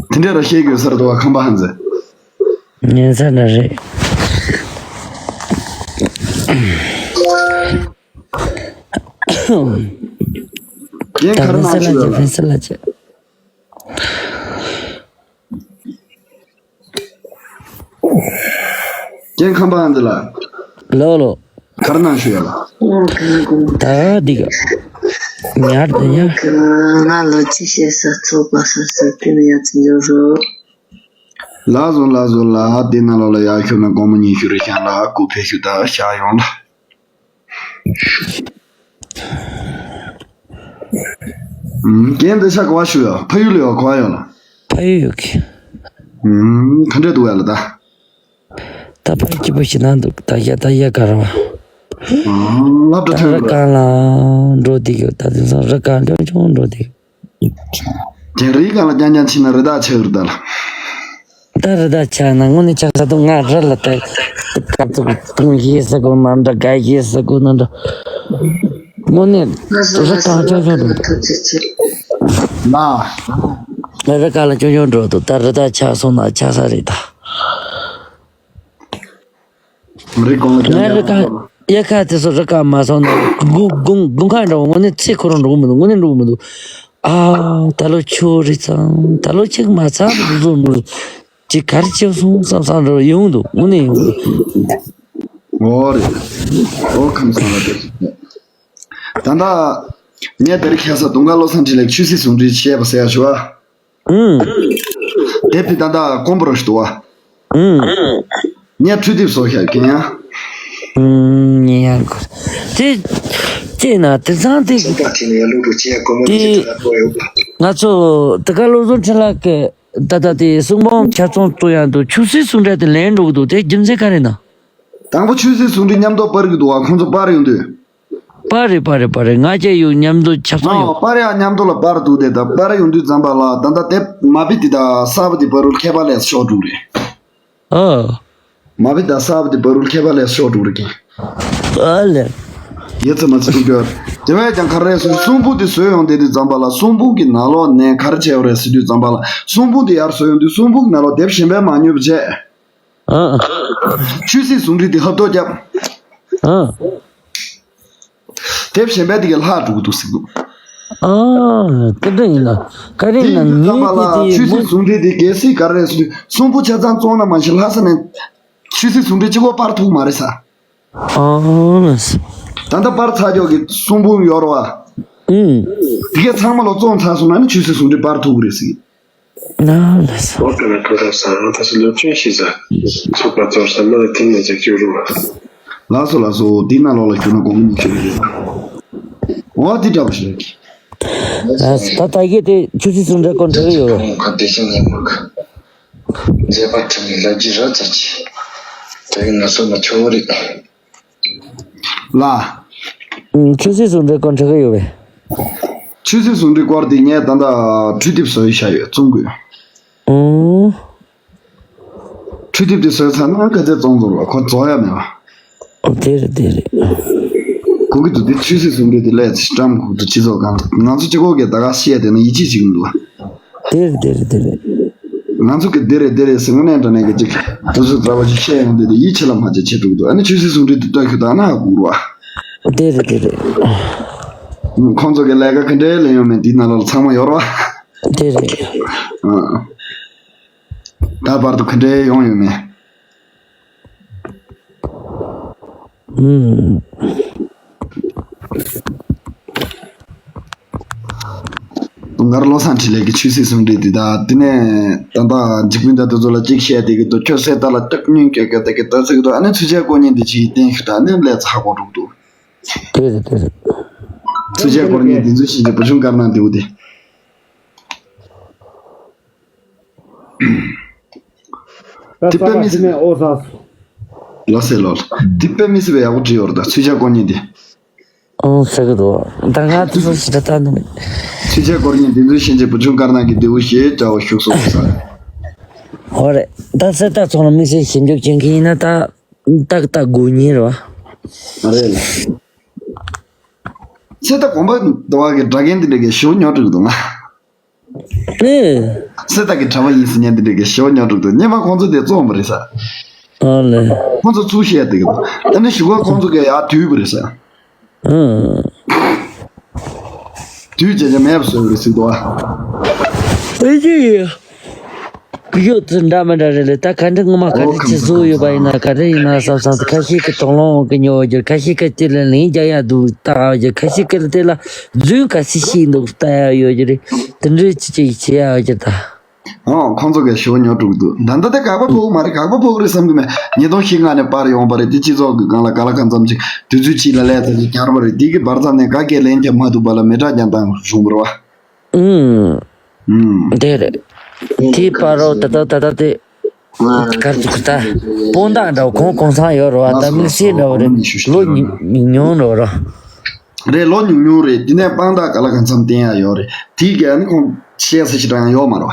དེ་འདྲ་ར་བཤད་དགོས་ས་རེད་དོ་ཁམས་པ་ཧན་ཟེ། ཉན་ས་འདྲ་རེད། རྒན་ག་རེ་གནང་ཞུ་ཡོད་ལ། རྒན་ཁམས་པ་ཧན་ཟེ་ལ། ལོ་ལོ། ག་རེ་གནང་ཞུ་ཡོད་ལ། ད་འདི་ག་ཉར་དུ་ཉར། ང་ལ་ཅི་བཤད་ས་ཚོགས་པ་སར་སར་དེ་ནས་ཡར་ཅི་འཇོག་རོགས། ལགས་སོ་ལགས་སོ་ལགས། དེ་ནང་ལོགས་ལ་ཡར་ཤོག་ན་སྒོར་མོ་ཉི་ཤུ་རེ་བཞག་ལ་སྐུ་ཕེབས་ཞུ་དང་བཞག་ཡོང་ལ། ཨུམ། རྒན་འདི་ཤ་ག་བ་ཞུ་ཡ། ཕ་ཡུལ་ལ་ཡོད་ག་བ་ཡོད་ལ། ཕ་ཡུལ་ཡོད་གི། ཨུམ། ག་འདྲས་འདུག་ཡ་ལ་ད། ད་ཕ་ཡུལ་སྐྱིད་པོ་ཞིག་ན་འདུག་ད་ཡ་ད་ཡ་ག་ར་བ། ཨ། སློབ་གྲྭ་ད་ཐོན་རི་ཡོད་ལ། སྒང་ལ་འགྲོ་བསྡད་ཡོད། ད་དེང་སང་རི་སྒང་ཆུང་ཆུང་འགྲོ་བསྡད་ཡོད། དེ་རི་སྒང་ལ་རྐྱང་རྐྱང་ཕྱིན་ན་རི་དྭགས་ཆགས་ཀྱི་རེད་ད་ལ། ད་རི་དྭགས་ཆགས་ན་དངོས་གནས་ཆགས་ས་དུ་ང་རི་ལ་ད་ཀ་ཙུག་དུང་ཞེས་ས་གོ་ན་འདྲ་དགའ་ཞེས་ས་གོ་ན་འདྲ། དངོས་གནས་རི་སྒང་ཆུང་ཆུང་འགྲོ་འདུག་ལ། རི་སྒང་ལ་ཆུང་ཆུང་འགྲོ་འདུག་ད་རི་དྭགས་ཆགས་སོང་ན་ཆགས་ས་རེད་ད། རི་སྒང་ལ་ང་རི་སྒང་། དབྱར་ཁ་དེ་ཚོ་རི་སྒང་མ་སོང་ན་དགུན་དགུན་དགུན་ཁ་འདྲ་བོ་དངོས་གནས་ཚེ་ཁོ་རང་འགྲོ་གི་མི་འདུག་དངོས་གནས་འགྲོ་གི་མི་འདུག་ཨ། ད་ལོ་ཆུ་རེད་ཙང་ད་ལོ་ཅིག་མ་ཚར་འགྲོ་འགྲོ་མི་འདུག་ཅིག་གར་ཆེ་སོང་བསམ་བསམ་འདྲ་བོ་ཡོང་འདུག་དངོས་གནས་ཡོང་འདུག་འོ་རེད། འོ་ཁམས་སངས་ལ་དེ་ད་ལྟ་ངས་དེར་ཁ་སང་དུང་དཀར་བློ་བཟང་འཕྲིན་ལས་ཆོས་སྲིད་ཟུང་འབྲེལ་བྱས་པ་ཟེར་ཡ་ཞུ་བ། ཨུམ། དེབ་དེ་ད་ལྟ་དཀོན་པོ་རང་ཞིག་འདུག་བ། ཨུམ། ངས་འཕྲུལ་དེབ་བཟོ་བཞག་གི་ཡང་། ཨུམ། ཉན་ཡང་གོ། དེ། ཅེ་ན་དེ་ཚང་དེ། ཚོགས་པ་དེ་ནས་ཡར་ལུག་འགྲོ་ཅེས་ཡ་དཀོན་མོ་དེ་ཅི་ལྟར་གོ་ཡོད་པ། ང་ཚོ་དེ་ག་བློ་བཟང་འཕྲིན་ལས་ཀྱི་ད་ལྟ་དེ་གསུང་འབུམ་ཆ་ཚང་བཏོན་ཡང་འདུག་ཆོས་སྲིད་ཟུང་འབྲེལ་དེ་ལེན་འགྲོ་གི་འདུག་དེ་རྒྱུ་མཚན་ག་རེ་ན། དང་པོ་ཆོས་སྲིད་ཟུང་འབྲེལ་མཉམ་དུ་སྤར་གི་འདུག་བ། ཁོང་ཚོ་སྤར་ཡོང་དུས། པར་རེད་པར་རེད་པར་རེད། ང་བཅས་ཡོད་མཉམ་དུ་ཆ་ཚང་ཡོད། ཨ། པར་ཡང་མཉམ་དུ་ལ་པར་འདུག་སྟེ་ད་པར་ཡོང་དུས་ཙམ་པ་ལ་ད་ལྟ་དེབ་མ་བི་དེ་དང་གསར་པ་དེ་བར་རུ་ཁྱད་པར་ལས་ཤོར་འགྲོ་རེད། ཨ། མ་བི་དང་གསར་པ་དེ་བར་རུ་ཁྱད་པར་ལས་ཤོར་འགྲོ་རེད་ཀྱི། ཨ་ལས། ཡེ་ཚེ་མ་ཚེ་ཀུན་སྐྱོར། དེ་བས་ཀྱང་ག་རེ་ཟེར་གསུང་འབུམ་དེ་བཟོས་ཡོང་དེ་དུས་ཙམ་པ་ལ་གསུང་འབུམ་གྱི་ནང་ལོགས་ནས་ག་རེ་བྱས་ཡོད་རེད་ཟེར་དུས་ཙམ་པ་ལ་གསུང་འབུམ་དེ་ཡར་བཟོས་ཡོང་དུས་གསུང་འབུམ་གྱི་ནང་ལོགས་དེབ་གཞན་པས་མ་ཉོས་པ་བྱས། ཨ། ཆོས་སྲིད་ཟུང་འབྲེལ་དེ་ཧབ་ཐོབ་བརྒྱབ། ཨ། དེབ་གཞན་པའི་དེ་གའི་ལྷག་འགྲོ་གི་འདུག་ཟེར་འདུག་ཨ། དེ་འདྲ་ཡིན་ན། ག་རེ་ཡིན་ན་དེ་ཡིན་དུས་ཙམ་པ་ལ་ཆོས་སྲིད་ཟུང་འབྲེལ་དེ་གལ་སྲིད་ག་རེ་ཟེར་དུས་གསུང་འབུམ་ཆ་ཚང་བཙོང་ན་མ་གཞི་ལྷ་ས་ནས་ཆོས་སྲིད་ཟུང་འབྲེལ་གཅིག་པོ་སྤར་ཐུབ་མ་རེད་ས། ཨ། ད་ལྟ་སྤར་ཚར་ཀྱོག་གི་གསུང་འབུམ་ཡོད་རེད་བ། ཨུམ། དེ་གའི་ཚང་མ་ལ་བཙོང་ཚར་སོང་ན་ནི་ཆོས་སྲིད་ཟུང་འབྲེལ་སྤར་ཐུབ་ཀྱི་རེད་ཟེར། ན་ལ་ས། འོ་དེ་ལ་ཐོ་ར་ས་རང་ད་སུ་ལོ་ཆུན་ཤི་ས། སུ་པ་ཙོར་ས་མ་ལ་ཐིང་ནས་ཅག་ཅུ་རུ་བ། ལགས་སོ་ལགས་སོ། འདི་ནང་ལོགས་ལ་ཞུ་ན་དགོངས་མི་ཆོད་རེད། འོ་འདི་འདྲ་བ་ཞིག་རེད། ལགས་སོ། ད་ད་གི་དེ་ཆུ་སྲིད་ཟུང་འབྲེལ་ཀོན་ཁྲི་ཡོད་རེད། ཁ་བདེ་ཞིང་ཉན་མོ་ཁ། མཛད་པ་ཁྲིམས་ནི་ལ་རྒྱུ་ར་ཚ་ཆེ། ད་གི་ང་སོ་མ་ཆོ་རེད། ལ། ཨུམ། ཆུ་སྲིད་ཟུང་འབྲེལ་སྐོར་འདྲི་གི་ཡོད་པས། ཆུ་སྲིད་ཟུང་འབྲེལ་སྐོར་དེ་ངས་ད་ལྟ་འཕྲུལ་དེབ་བཟོ་ཡི་བཞག་ཡོད། བཙོང་དགོས། ཨུམ། འཕྲུལ་དེབ་དེ་བཟོས་ཚར་ན་ག་ཚད་བཙོང་རྫོགས་ལ་ཁོ་རྫོགས་ཡ་མེད་པ། ཨོ་དེ་རེད་དེ་རེད། གོ་གི་འདུག་དེ་ཆུ་སྲིད་ཟུང་འབྲེལ་དེ་ལས་ཚེ་བཀྲམ་གོ་གི་འདུག་སྤྱི་ཚོགས་སྒང་ལ་ང་ཚོ་གཅིག་པོ་གིས་ད་ག་བཤད་བསྡད་ན་ཡིད་ཆེས་བྱེད་ཀྱི་མི་འདུག་བ། དེ་རེད་དེ་རེད་དེ་རེད། ང་ཚོ་གི་འདི་རེད་འདི་རེད་ཟེར་དངོས་གནས་དྲང་གནས་ཀྱི་ཅིག་དུས་ཚོད་འདྲ་བ་ཞིག་བཤད་ཡོང་དུས་དེ་ཡིད་ཆེས་ལ་མ་བྱེད་བྱེད་འགྲོ་གི་འདུག་ཨ་ནི་ཆོས་སྲིད་ཟུང་འབྲེལ་དེ་ལྟོས་ཤོག་དང་ན་ཧ་གོ་རོ། དེ་རེད་དེ་རེད། ཁོང་ཚོ་གི་ལས་ཀ་ག་འདྲའི་ལས་ཡོང་མིན་དེའི་ནང་ལོགས་ལ་ཚང་མ་ཡོད་རོ། དེ་རེད། ཨ། ད་བར་དུ་ག་འདྲའི་ཡོང་ཡོད་མེད། ཨུམ། དུང་དཀར་བློ་བཟང་འཕྲིན་ལས་ཀྱི་ཆོས་སྲིད་ཟུང་འབྲེལ་འདི་དག་དེ་ནས་ད་ལྟ་འཇིགས་མེད་ད་དུ་ཚོ་ལ་གཅིག་བཤད་དེ་གི་འདུག་ཁྱོད་སེ་ད་ལ་སྟག་སྨྱོན་སྐྱོ་སྐྱོ་དེ་གི་ད་ཚིག་འདུག་ཨ་ནི་ཚུལ་ཆ་ཀོ་ཉིན་འདི་ཅིག་བསྟན་ཤི་ད་ནི་ལས་ཚ་གོ་འགྲོ་འདུག་དེ་རེད་དེ་རེད། ཚུལ་ཆ་ཀོ་ཉིན་འདི་ཚོ་ཤིན་ཅི་བུ་ཆུང་དཀར་ནང་འདིའུ་དེ། ད་དེ་དཔེ་མི་སྲིད། ཨོ་ས་སོ། ལོ་སེ་ལོ། དེ་དཔེ་མི་སྲིད་པའི་ཡག་པོ་བྲིས་ཡོད་རེད་ད་ཚུལ་ཆ་ཀོ་ཉིན་དེ། ཨང་ཟེར་གི་འདུག་ད་ང་དེ་ཚོ་ཞིག་ད་ལྟ་ནི། ཚུལ་ཆ་ཀོ་ཉིན་དེ་ཚོའི་ཤན་ཆེ་བུ་ཆུང་དཀར་ནག་གི་ལྡེའུ་ཞེས་བྱ་བ་བཞུགས་སོ་ས། ཨོ་རེད། ད་གསེར་རྟ་ཚོང་ལ་དམིགས་བསལ་ཞིབ་འཇུག་བྱེད་མཁན་ཡིན་ན་ད་ཏག་ཏག་དགོས་ཉེན་རེད་བ། རེད་ལ། གསེར་རྟ་གོམ་པ་འདུ་བ་གི་སྒྲ་གན་དེ་འདྲ་གི་ཞུ་ཉོ་འགྲིག་འདུག་ང་། ཨེ། སེ་ཏ་གི་གྲྭ་པ་ཡིན་ཟེར་ཉན་དེ་འདྲ་གི་ཞེ་བོ་ཉོ་དྲུག་ཏུ་སྙེ་མ་ཁོང་ཚོ་དེ་བཙོང་བ་རེད་ས། ཨ་ལེ། ཁོང་ཚོ་ཚུགས་བཤད་དེ་གི་ད་ནི་ཞུ་ག་ཁོང་ཚོ་གི་ཡ་དུས་བུ་རེད་ས། ཨ། དུས་བྱས་ཅེ་མེད་པ་བཟོས་རེད་ཟིག་དོ། ཨེ་ཅི་ཡི། ཁུ་ཡོད་ཚུལ་འདྲ་མི་འདྲ་རེད་ལེ། ད་ག་འདྲ་ངོ་མ་ག་འདྲ་ཅི་བཟོ་ཡོད་པ་ཡིན་ན་ག་འདྲ་ཡིན་ན་བསམ་བསམ་ཁ་ཤས་ཀྱི་དོགས་སློང་གི་ཉོ་རྒྱུ་ཁ་ཤས་ཀྱི་དེ་ལ་ལན་རྒྱག་ཡ་འདུག་ལྟ་རྒྱུ་ཁ་ཤས་ཀྱི་དེ་ལ། རྫུན་ག་སྲིད་ཤིག་འདུག་ལྟ་ཡ་ཡོད་ཀྱི་རེད། དེ་འདྲའི་ཅི་ཅིག་བྱེད་ཡ་ཡོད་ཀྱི་ད། ཨོ་ཁོང་ཚོ་གས་ཞོ་ཉོ་དྲུག་འདུག་ད་ལྟ་དེ་དགག་པ་ཕོག་མ་རེད། དགག་པ་ཕོག་རེད་བསམ་གི་མེད། ཉིས་སྟོང་བཞི་ལྔ་ནས་པར་ཡོང་བ་རེད། དེ་སྤྱི་ཚོགས་ཀྱི་སྒང་ལ་ག་ལ་གང་འཚམ་ཅིག་དུས་ཚོད་གཅིག་ལ་ལས་ཚ་ཅིག་གྱར་བ་རེད། དེ་གི་བར་མཚམས་ནས་ག་གས་ལན་རྒྱབ་མ་ཐུབ་པ་ལ་མེ་དྲག་ཀྱང་བཏང་བྱུང་བ་རེད་བ། ཨུམ། ཨུམ། དེ་རེད། དེའི་བར་རོ་ད་ལྟ་ད་ལྟ་དེ། གར་ཚུགས་ད། དཔང་རྟགས་འདྲ་བོ་ཁོང་གོང་ཚང་ཡོད་རེད་བ། ད་དམིགས་བསལ་འདྲ་བོ་རེད། ལོ་ཉུང་ཉུང་འགྲོ་རོ། རེད་ལོ་ཉུང་ཉུང་རེད། དེ་ནས་དཔང་རྟགས་ག་ལ་གང་འཚམ་བསྟན་ཡ་ཡོད་རེད། དེའི་ག་ནི་ཁོང་བཤད་ས་ཞིག་རང་ཡོད་མ་རེད་བ།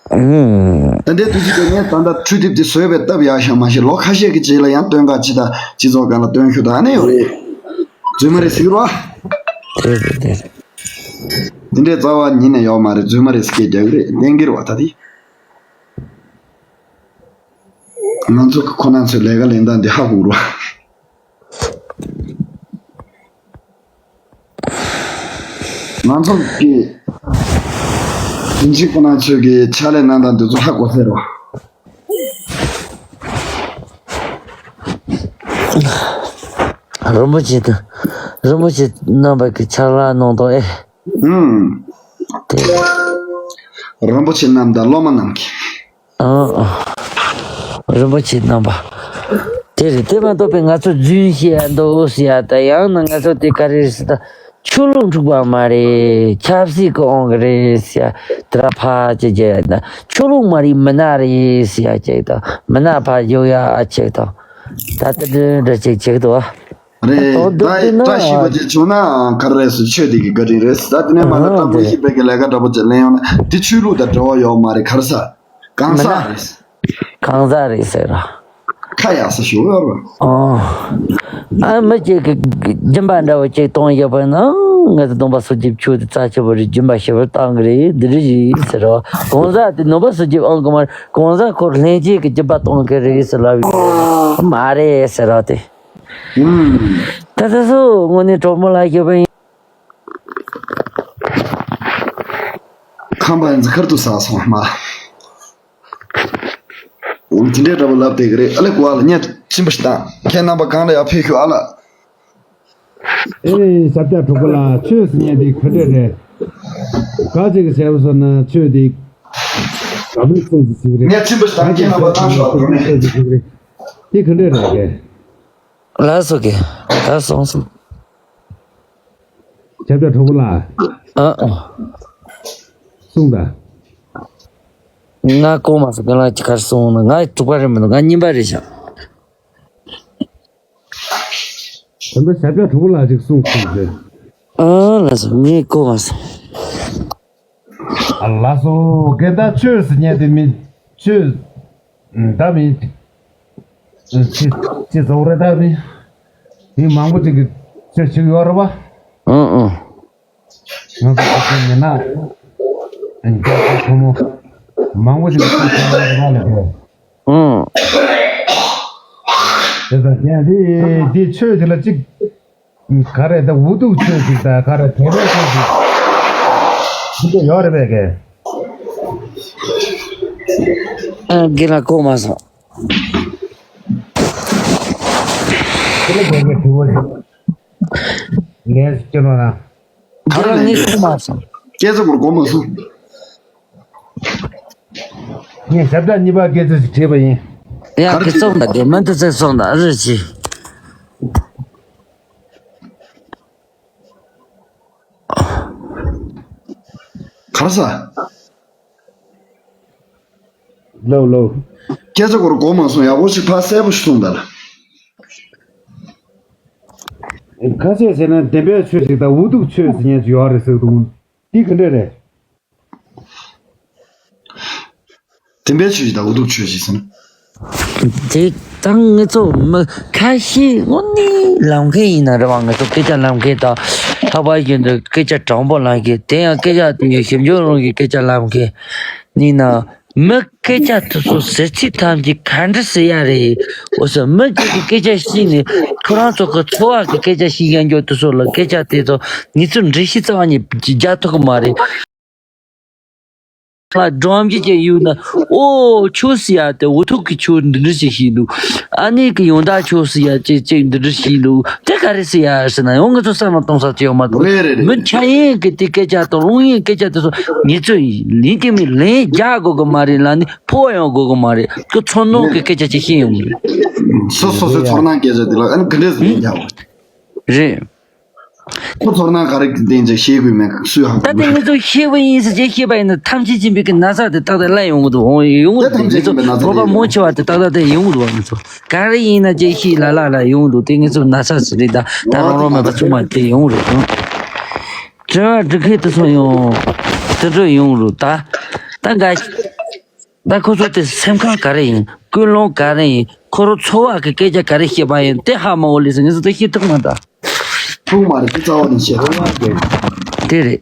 ཨུམ། ད་ལྟའི་དུས་ཚོད་དེ་ངས་ད་ལྟ་འཕྲུལ་དེབ་དེ་བཟོས་པའི་སྟབས་ཡག་ཤག་མ་ཤེས་ལོ་ཁ་ཤས་ཀྱི་རྗེས་ལ་ཡང་སྟོན་ག་ཅི་ད་སྤྱི་ཚོགས་སྒང་ལ་སྟོན་ཤུགས་ད་ནི་ཡོད་རེད། རྫུན་མ་རེད་ཟེར་གི་རེད་བ། དེ་རེད་དེ་རེད། དེ་འདྲའི་རྩ་བ་ཉིད་ནས་ཡོད་མ་རེད། རྫུན་མ་རེད་ཟེར་སྐད་རྒྱག་གི་རེད་བསྟན་གི་རེད་བ་ད་དེ། ང་ཚོ་གི་ཁོ་ན་ཚོའི་ལས་ཀ་ལེན་སྟངས་འདི་ཧ་གོ་རོ། ང་ཚོ་གི་དེ་འཇིག་ཁོ་ན་ཚོའི་གི་ཕྱག་ལས་གནང་སྟངས་འདི་ཚོ་ཧ་གོ་ཚར་རོ། རིན་པོ་ཆེ་དང་རིན་པོ་ཆེ་རྣམ་པ་གི་ཕྱག་ལས་གནང་སྟངས་ཨེ། ཨུམ། དེ། རིན་པོ་ཆེ་རྣམས་དང་སློབ་མ་རྣམས་ཀྱིས། ཨང་། རིན་པོ་ཆེ་རྣམ་པ། དེ་རེད། དེ་མ་གཏོགས་པའི་ང་ཚོ་རྫུན་བཤད་ཡ་འདུག་ཟེར་ཡ་ད་ཡང་ན་ང་ཚོ་དེ་ག་རེ་ཟེར་ད་ཆོས་ལུགས་འཁྲུག་པ་མ་རེད། ཆབ་སྲིད་ཀྱི་དབང་གི་རེད་ཟེར་ཡ་དེ་ར་ཕ་ཅེ་ཅེ་ད་ཆོས་ལུགས་མ་རེད་མི་སྣ་རེད་ཟེར་ཡ་ཅེ་ད་མི་སྣ་ཕ་ཡོ་ཡ་ཨ་ཅེ་ད་ད་དེ་འདྲ་འདྲ་ཅིག་བྱེད་ཀྱི་འདུག་ཨ། རེད། ད་བཀྲ་ཤིས་པ་ཅིག་བྱུང་ན་ག་རེ་རེད་ཟེར་ཆོས་དེ་གི་བཀའ་དྲིན་རེད་ཟེར། ད་དེ་ནས་མ་ལ་ཨ་སྤྲང་པོ་ཞིག་པའི་གི་ལས་ཀ་འདྲ་པོ་ཅིག་ལེན་ཡོང་ན་དེ་ཆོས་ལུགས་དང་འབྲེལ་བ་ཡོད་མ་རེད་ག་རེ་ཟེར། གང་ཟག་རེད། གང་ཟག་རེད་ཟེར་ར། ཁ་ཡག་ས་ཞུ་ཡོད་ར། ཨོ། ཨ་མི་གཅིག་གི་སྦྱིན་པ་འདྲ་བོ་གཅིག་གཏོང་ཡོད་པ་ན་ང་ཚོ་སྡོམ་པ་སོ་བརྒྱད་ཆོས་དེ་རྩ་ཆེ་བོ་རེད། སྦྱིན་པ་ཞེ་པོ་བཏང་གི་རེད་འདི་རེད་ཟེར་ར། གང་ཟག་དེ་སྡོམ་པ་སོ་བརྒྱད་ཨང་གི་མ་རེད། གང་ཟག་ཁོར་ལྷན་སྐྱེས་ཀྱི་སྦྱིན་པ་གཏོང་གི་རེད་ཟེར་ལབ་ཡོད་མ་རེད་ཟེར་ར་དེ། ད་ད་སོ་དངོས་གནས་གྲོགས་མོ་ལ་ཞུ་བ་ཡིན། ཁམས་པ་ཡིན་ཁར་དུ་ཟ་སོང་མ། འོ་དེ་འདྲའི་འདྲ་པོ་ལབ་བསྡད་ཀྱི་རེད། ཨ་ལེ་གོ་ཨ་ལ་ཉན་ཕྱིན་པ་ཞིག་དང་ཁྱེད་རྣམ་པ་གང་ལ་ཡར་ཕེབས་ཤོག་ཨ་ལ། ཨེ་ཞབས་བཀྱག་གྲོགས་པོ་ལགས་ཆོས་ཟེར་མཁན་དེ་ག་འདྲ་རེད། ག་ཅིག་གི་བྱས་པ་སོང་ན་ཆོས་དེ་ག་པའི་ཚོད་ཟིག་ཟིག་རེད། ཉན་ཕྱིན་པ་ཞིག་དང་ཁྱེད་རྣམ་པ་གང་ཤོག་ཨ་ལ། ཚོད་ཟིག་ཟིག་རེད། དེ་ག་འདྲ་རེད་གས། ལགས་སོ་གི། ལགས་སོང་སོང་། ཞབས་བཀྱག་གྲོགས་པོ་ལགས། ཨ་ཨ། གསུངས་དང་། ང་གོ་མ་སོང་། རྒན་ལགས་ཀྱིས་ག་རེ་གསུངས་ན། ང་དྲུག་པ་རེད་མི་འདུག་ང་གཉིས་པ་རེད་ཤག་ད་ལྟ་ཞབས་བཀྱག་གྲོགས་པོ་ལགས་ཅིག་གསུངས་སོང་ཟེར། ཨ་ལགས་སོ། ངས་གོ་མ་སོང་། ཨ་ལགས་སོ། རྒན་ད་ཆོས་ཟེར་མཁན་དེ་མི་ཆོས་ད་མི་ཅི་ཅི་ཟེར་བ་རེད། ད་མི་མི་མང་པོ་ཅིག་གིས་ཆོས་བྱེད་ཀྱི་ཡོད་རེད་པ། ཨང་ཨང་། ང་ཚོ་ཨ་ཁུ་མི་ན་རྒྱ་ཁ་ཁོ་མོ་ མང་པོ་ཞིག་ལ་ཐུག་སོང་བ་ལ་ཨང་། དེ་ཙང་ཀྱང་འདི་འདི་ཆོས་ཅིག་ལ་གཅིག་ག་རེ་ད་འུ་ཐུག་ཆོས་ཅིག་དང་ག་རེ་དེ་འདྲའི་ཆོས་ཅིག་ཞིག་ཡོད་རེད་པས་ཀྱེ། ཨ་དགེ་ལགས་གོ་མ་སོང་། དེ་ལ་དགོས་པའི་དྲི་བ་ཞིག་ལན་སྐྱོན་རོགས་གནང་། ག་རེ་ལན་ངས་གོ་མ་སོང་། སྐད་ཆ་སྐོར་གོ་མ་སོང་། ངས་ཞབས་བྲག་གཉིས་པ་སྐད་ཆ་ཞིག་དྲིས་པ་ཡིན། ཡ་གི་ཙོག་འདྲ་དེ་མ་འདི་ཚེ་སོང་ད་རེ་ཅི། གར་ས། ལོ་ལོ། སྐད་ཆ་སྐོར་གོ་མ་སོང་། ཡག་པོ་ཞིག་ཕར་གསལ་པོ་ཞིག་གསུངས་ད་ལ། ཁ་ཤས་བྱས་ན་བདེན་པའི་ཆོས་ཤིག་དང་འུ་ཐུག་ཆོས་ཟེར་མཁན་ཅིག་ཡོད་རེད་ཟེར་འདུག་འདི་ག་འདྲས་རེད། བདེན་པའི་ཆོས་ཤིག་དང་འུ་ཐུག་ཆོས་ཤིག་ཟེར་ན། དེ་དང་ངེད་ཚོ་མི་ཁ་ཤས་དངོས་གནས་ལམ་མཁན་ཡིན་ན་རེད་བ། ངེད་ཚོ་སྐད་ཆ་ལམ་མཁན་དང་ལྷག་པར་གྱི་འདི་སྐད་ཆ་དྲང་པོ་ལམ་མཁན་དེ་ཡང་སྐད་ཆ་དེ་ཞིབ་འཇུག་རང་གི་སྐད་ཆ་ལམ་མཁན་ཡིན་ན། མི་སྐད་ཆ་དེ་ཚོ་ཟེར་ཚིག་ཐམས་ཅད་ག་འདྲ་ཟེར་ཡ་རེད། འོ་ཟེར་མི་གཅིག་གི་སྐད་ཆ་ཤེས་ནས་ཁོ་རང་ཚོ་གི་འཚོ་བ་གི་སྐད་ཆ་ཤེས་ཡ་འགྱོ་དེ་ཚོ་ལ་སྐད་ཆ་དེ་ཚོ་ངེད་ཚོ་འགྲེལ་བཤད་རྩ་བ་ཉིད་རྒྱག་ཐུབ་གི་མ་རེད། ལ་སྒྲོམ་གྱི་ཅིག་ཡོད་ན། ཨོ་ཆོས་ཟེར་ཡ་དེ་འུ་ཐུག་གི་ཆོས་འདི་འདྲ་ཞིག་ཤེས་འདུག་ཨ་ནེ་གི་ཡོན་བདག་ཆོས་ཟེར་ཡ་ཅིག་ཅིག་འདི་འདྲ་ཤེས་འདུག་དེ་ག་རེ་ཟེར་ཡ་ཟེར་ན་ཡང་ངེད་ཚོ་བསམ་བློ་གཏོང་ས་ཅིག་ཡོད་མ་གཏོགས། རེད་རེད་རེད། མི་འཆར་ཡན་གི་དེ་སྐད་ཆ་དང་རླུང་ཡན་སྐད་ཆ་དེ་ཚོ་ངེད་ཚོས་ལན་རྒྱག་མི་ལན་རྒྱག་དགོས་གི་མ་རེད་ལ་ནི་ཕོག་ཡང་དགོས་གི་མ་རེད། ཁོ་ཚོར་སྣང་གི་སྐད་ཆ་ཅིག་ཤེས་ཡོང་གི་རེད། སོ་སོ་སོའི་ཚོར་སྣང་སྐད་ཆ་དེ་ལ་ཨ་ནི་ག་འདྲས་ཟེར་ལན་རྒྱག་དགོས། རེད། ཁོ་ཚོར་སྣང་ག་རེ་བསྟན་ཅིག་ཤེས་དགོས་མེད་སུས་ཧ་གོ། ད་དེ་ངེད་ཚོ་ཤེས་པ་ཡིན་ཟེར་ཅིག་ཤེས་པ་ཡིན་ན་ཐམས་ཅད་མཁྱེན་པའི་གི་ན་ཚ་དེ་ཏག་ཏག་སླེབས་ཡོང་གི་འདུག་འོང་ཡོང་གི་འདུག་ངེད་ཚོ་བོད་པ་མང་ཆེ་བ་དེ་ཏག་ཏག་དེ་ཡོང་གི་འདུག་ངེད་ཚོ་ག་རེ་ཡིན་ན་ཅིག་ཤེས་ལ་ལ་ལ་ཡོང་གི་འདུག་དེ་ངེད་ཚོ་ན་ཚ་ཟེར་རེད། ད་ད་རང་རང་མེད་པ་ཚང་མ་དེ་ཡོང་རེད་དང་། དྲི་བ་འདྲི་མཁན་དེ་ཚོ་ཡང་དེ་འདྲ་ཡོང་རུ་ད་ད་འགའ། ད་ཁོ་ཚོ་དེ་སེམས་ཁམས་ག་རེ་ཡིན། ཀུན་སློང་ག་རེ་ཡིན། ཁོ་རང་འཚོ་བ་གི་སྐད་ཆ་ག་རེ་བཤད་པ་ཡིན་དེ་ཧ་མ་གོ་ལེ་ཟེར་ངེད་ཚོ་དེ་ཤེས་ཐུབ་མ་ད། ཐུབ་མ་རེད། དེ་རྩ་བ་ནས་བཤད་ཐུབ་མ་རེད། དེ་རེད།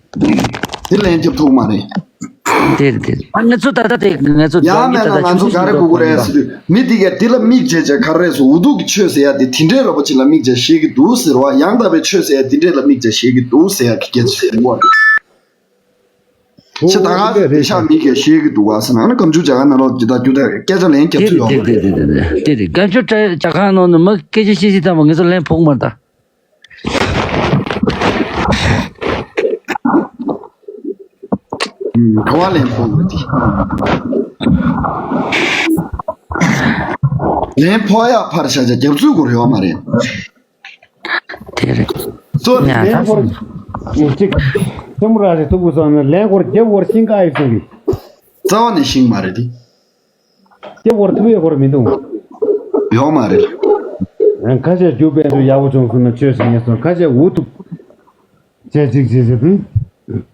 དེ་ལན་རྒྱབ་ཐུབ་མ་རེད། དེ་རེད་དེ་རེད། ཨ་ངེད་ཚོ་ད་ལྟ་དེ་ངེད་ཚོ་ཡང་མེད་ན་ང་ཚོ་ག་རེ་དགོས་ཀྱི་རེད་ཟེར་དུས་མི་དེ་གས་དེ་ལ་མིག་བྱས་བྱས་ག་རེ་རེད་ཟེར། འུ་ཐུག་གི་ཆོས་ཟེར་ཡ་དེ་དེ་འདྲའི་རོ་པོ་ཅིག་ལ་མིག་བྱས་བཤད་ཀྱི་འདུག་ཟེར་བ། ཡང་དག་པའི་ཆོས་ཟེར་ཡ་དེ་འདྲའི་ལ་མིག་བྱས་བཤད་ཀྱི་འདུག་ཟེར་ཡ་གི་སྐད་ཆ་ཟེར་གྱི་འདུག་བ། ཁྱེད་ད་ག་དེ་ཤག་མི་གས་ཤེས་ཀྱི་འདུག་ག་ཟེར་ན་ཨ་ནི་སྐམ་ཆུ་ཇ་ག་ནང་ལོགས་ཇི་ལྟར་རྒྱུ་དེ་སྐད་ཆ་ལན་རྒྱབ་ཚུལ་ཡོད་མ་རེད། དེ་རེད་སྐམ་ཆུ་ཇ་ག་ནང་ནས་མི་སྐད་ཆ་བཤད་བཤད་ཙམ་པ་ངེད་ཚོ་ལན་ཕོག་མ་ད། ག་བ་ལན་ཕོག་ཡོད་དེ། ལན་ཕོག་ཡག་ཕར་བཞག་ཅིག་རྒྱབ་ཚུལ་སྐོར་ཡོད་མ་རེད། དེ་རེད། གཙོ་ནས་ཡ་ལན་ད་སྐོར་གཅིག་ཐུ་མུ་ར་རེ་ཐུ་གུ་སོང་ན་ལན་སྐོར་རྒྱབ་སྐོར་ཤིང་ཀ་ཡི་སོང་གི། རྩ་བ་ནས་ཤིང་མ་རེད་དེ། རྒྱབ་སྐོར་ཐུ་བའི་སྐོར་མི་འདུག་ཡོད་མ་རེད། ཁ་ཤས་རྒྱུ་དཔལ་འབྱོར་ཡག་པོ་བྱུང་སོང་ན་ཆོས་ཟེར་ངེས་སོང་། ཁ་ཤས་འུ་ཐུག་བྱས་གཅིག་བྱས་བྱས་དུས་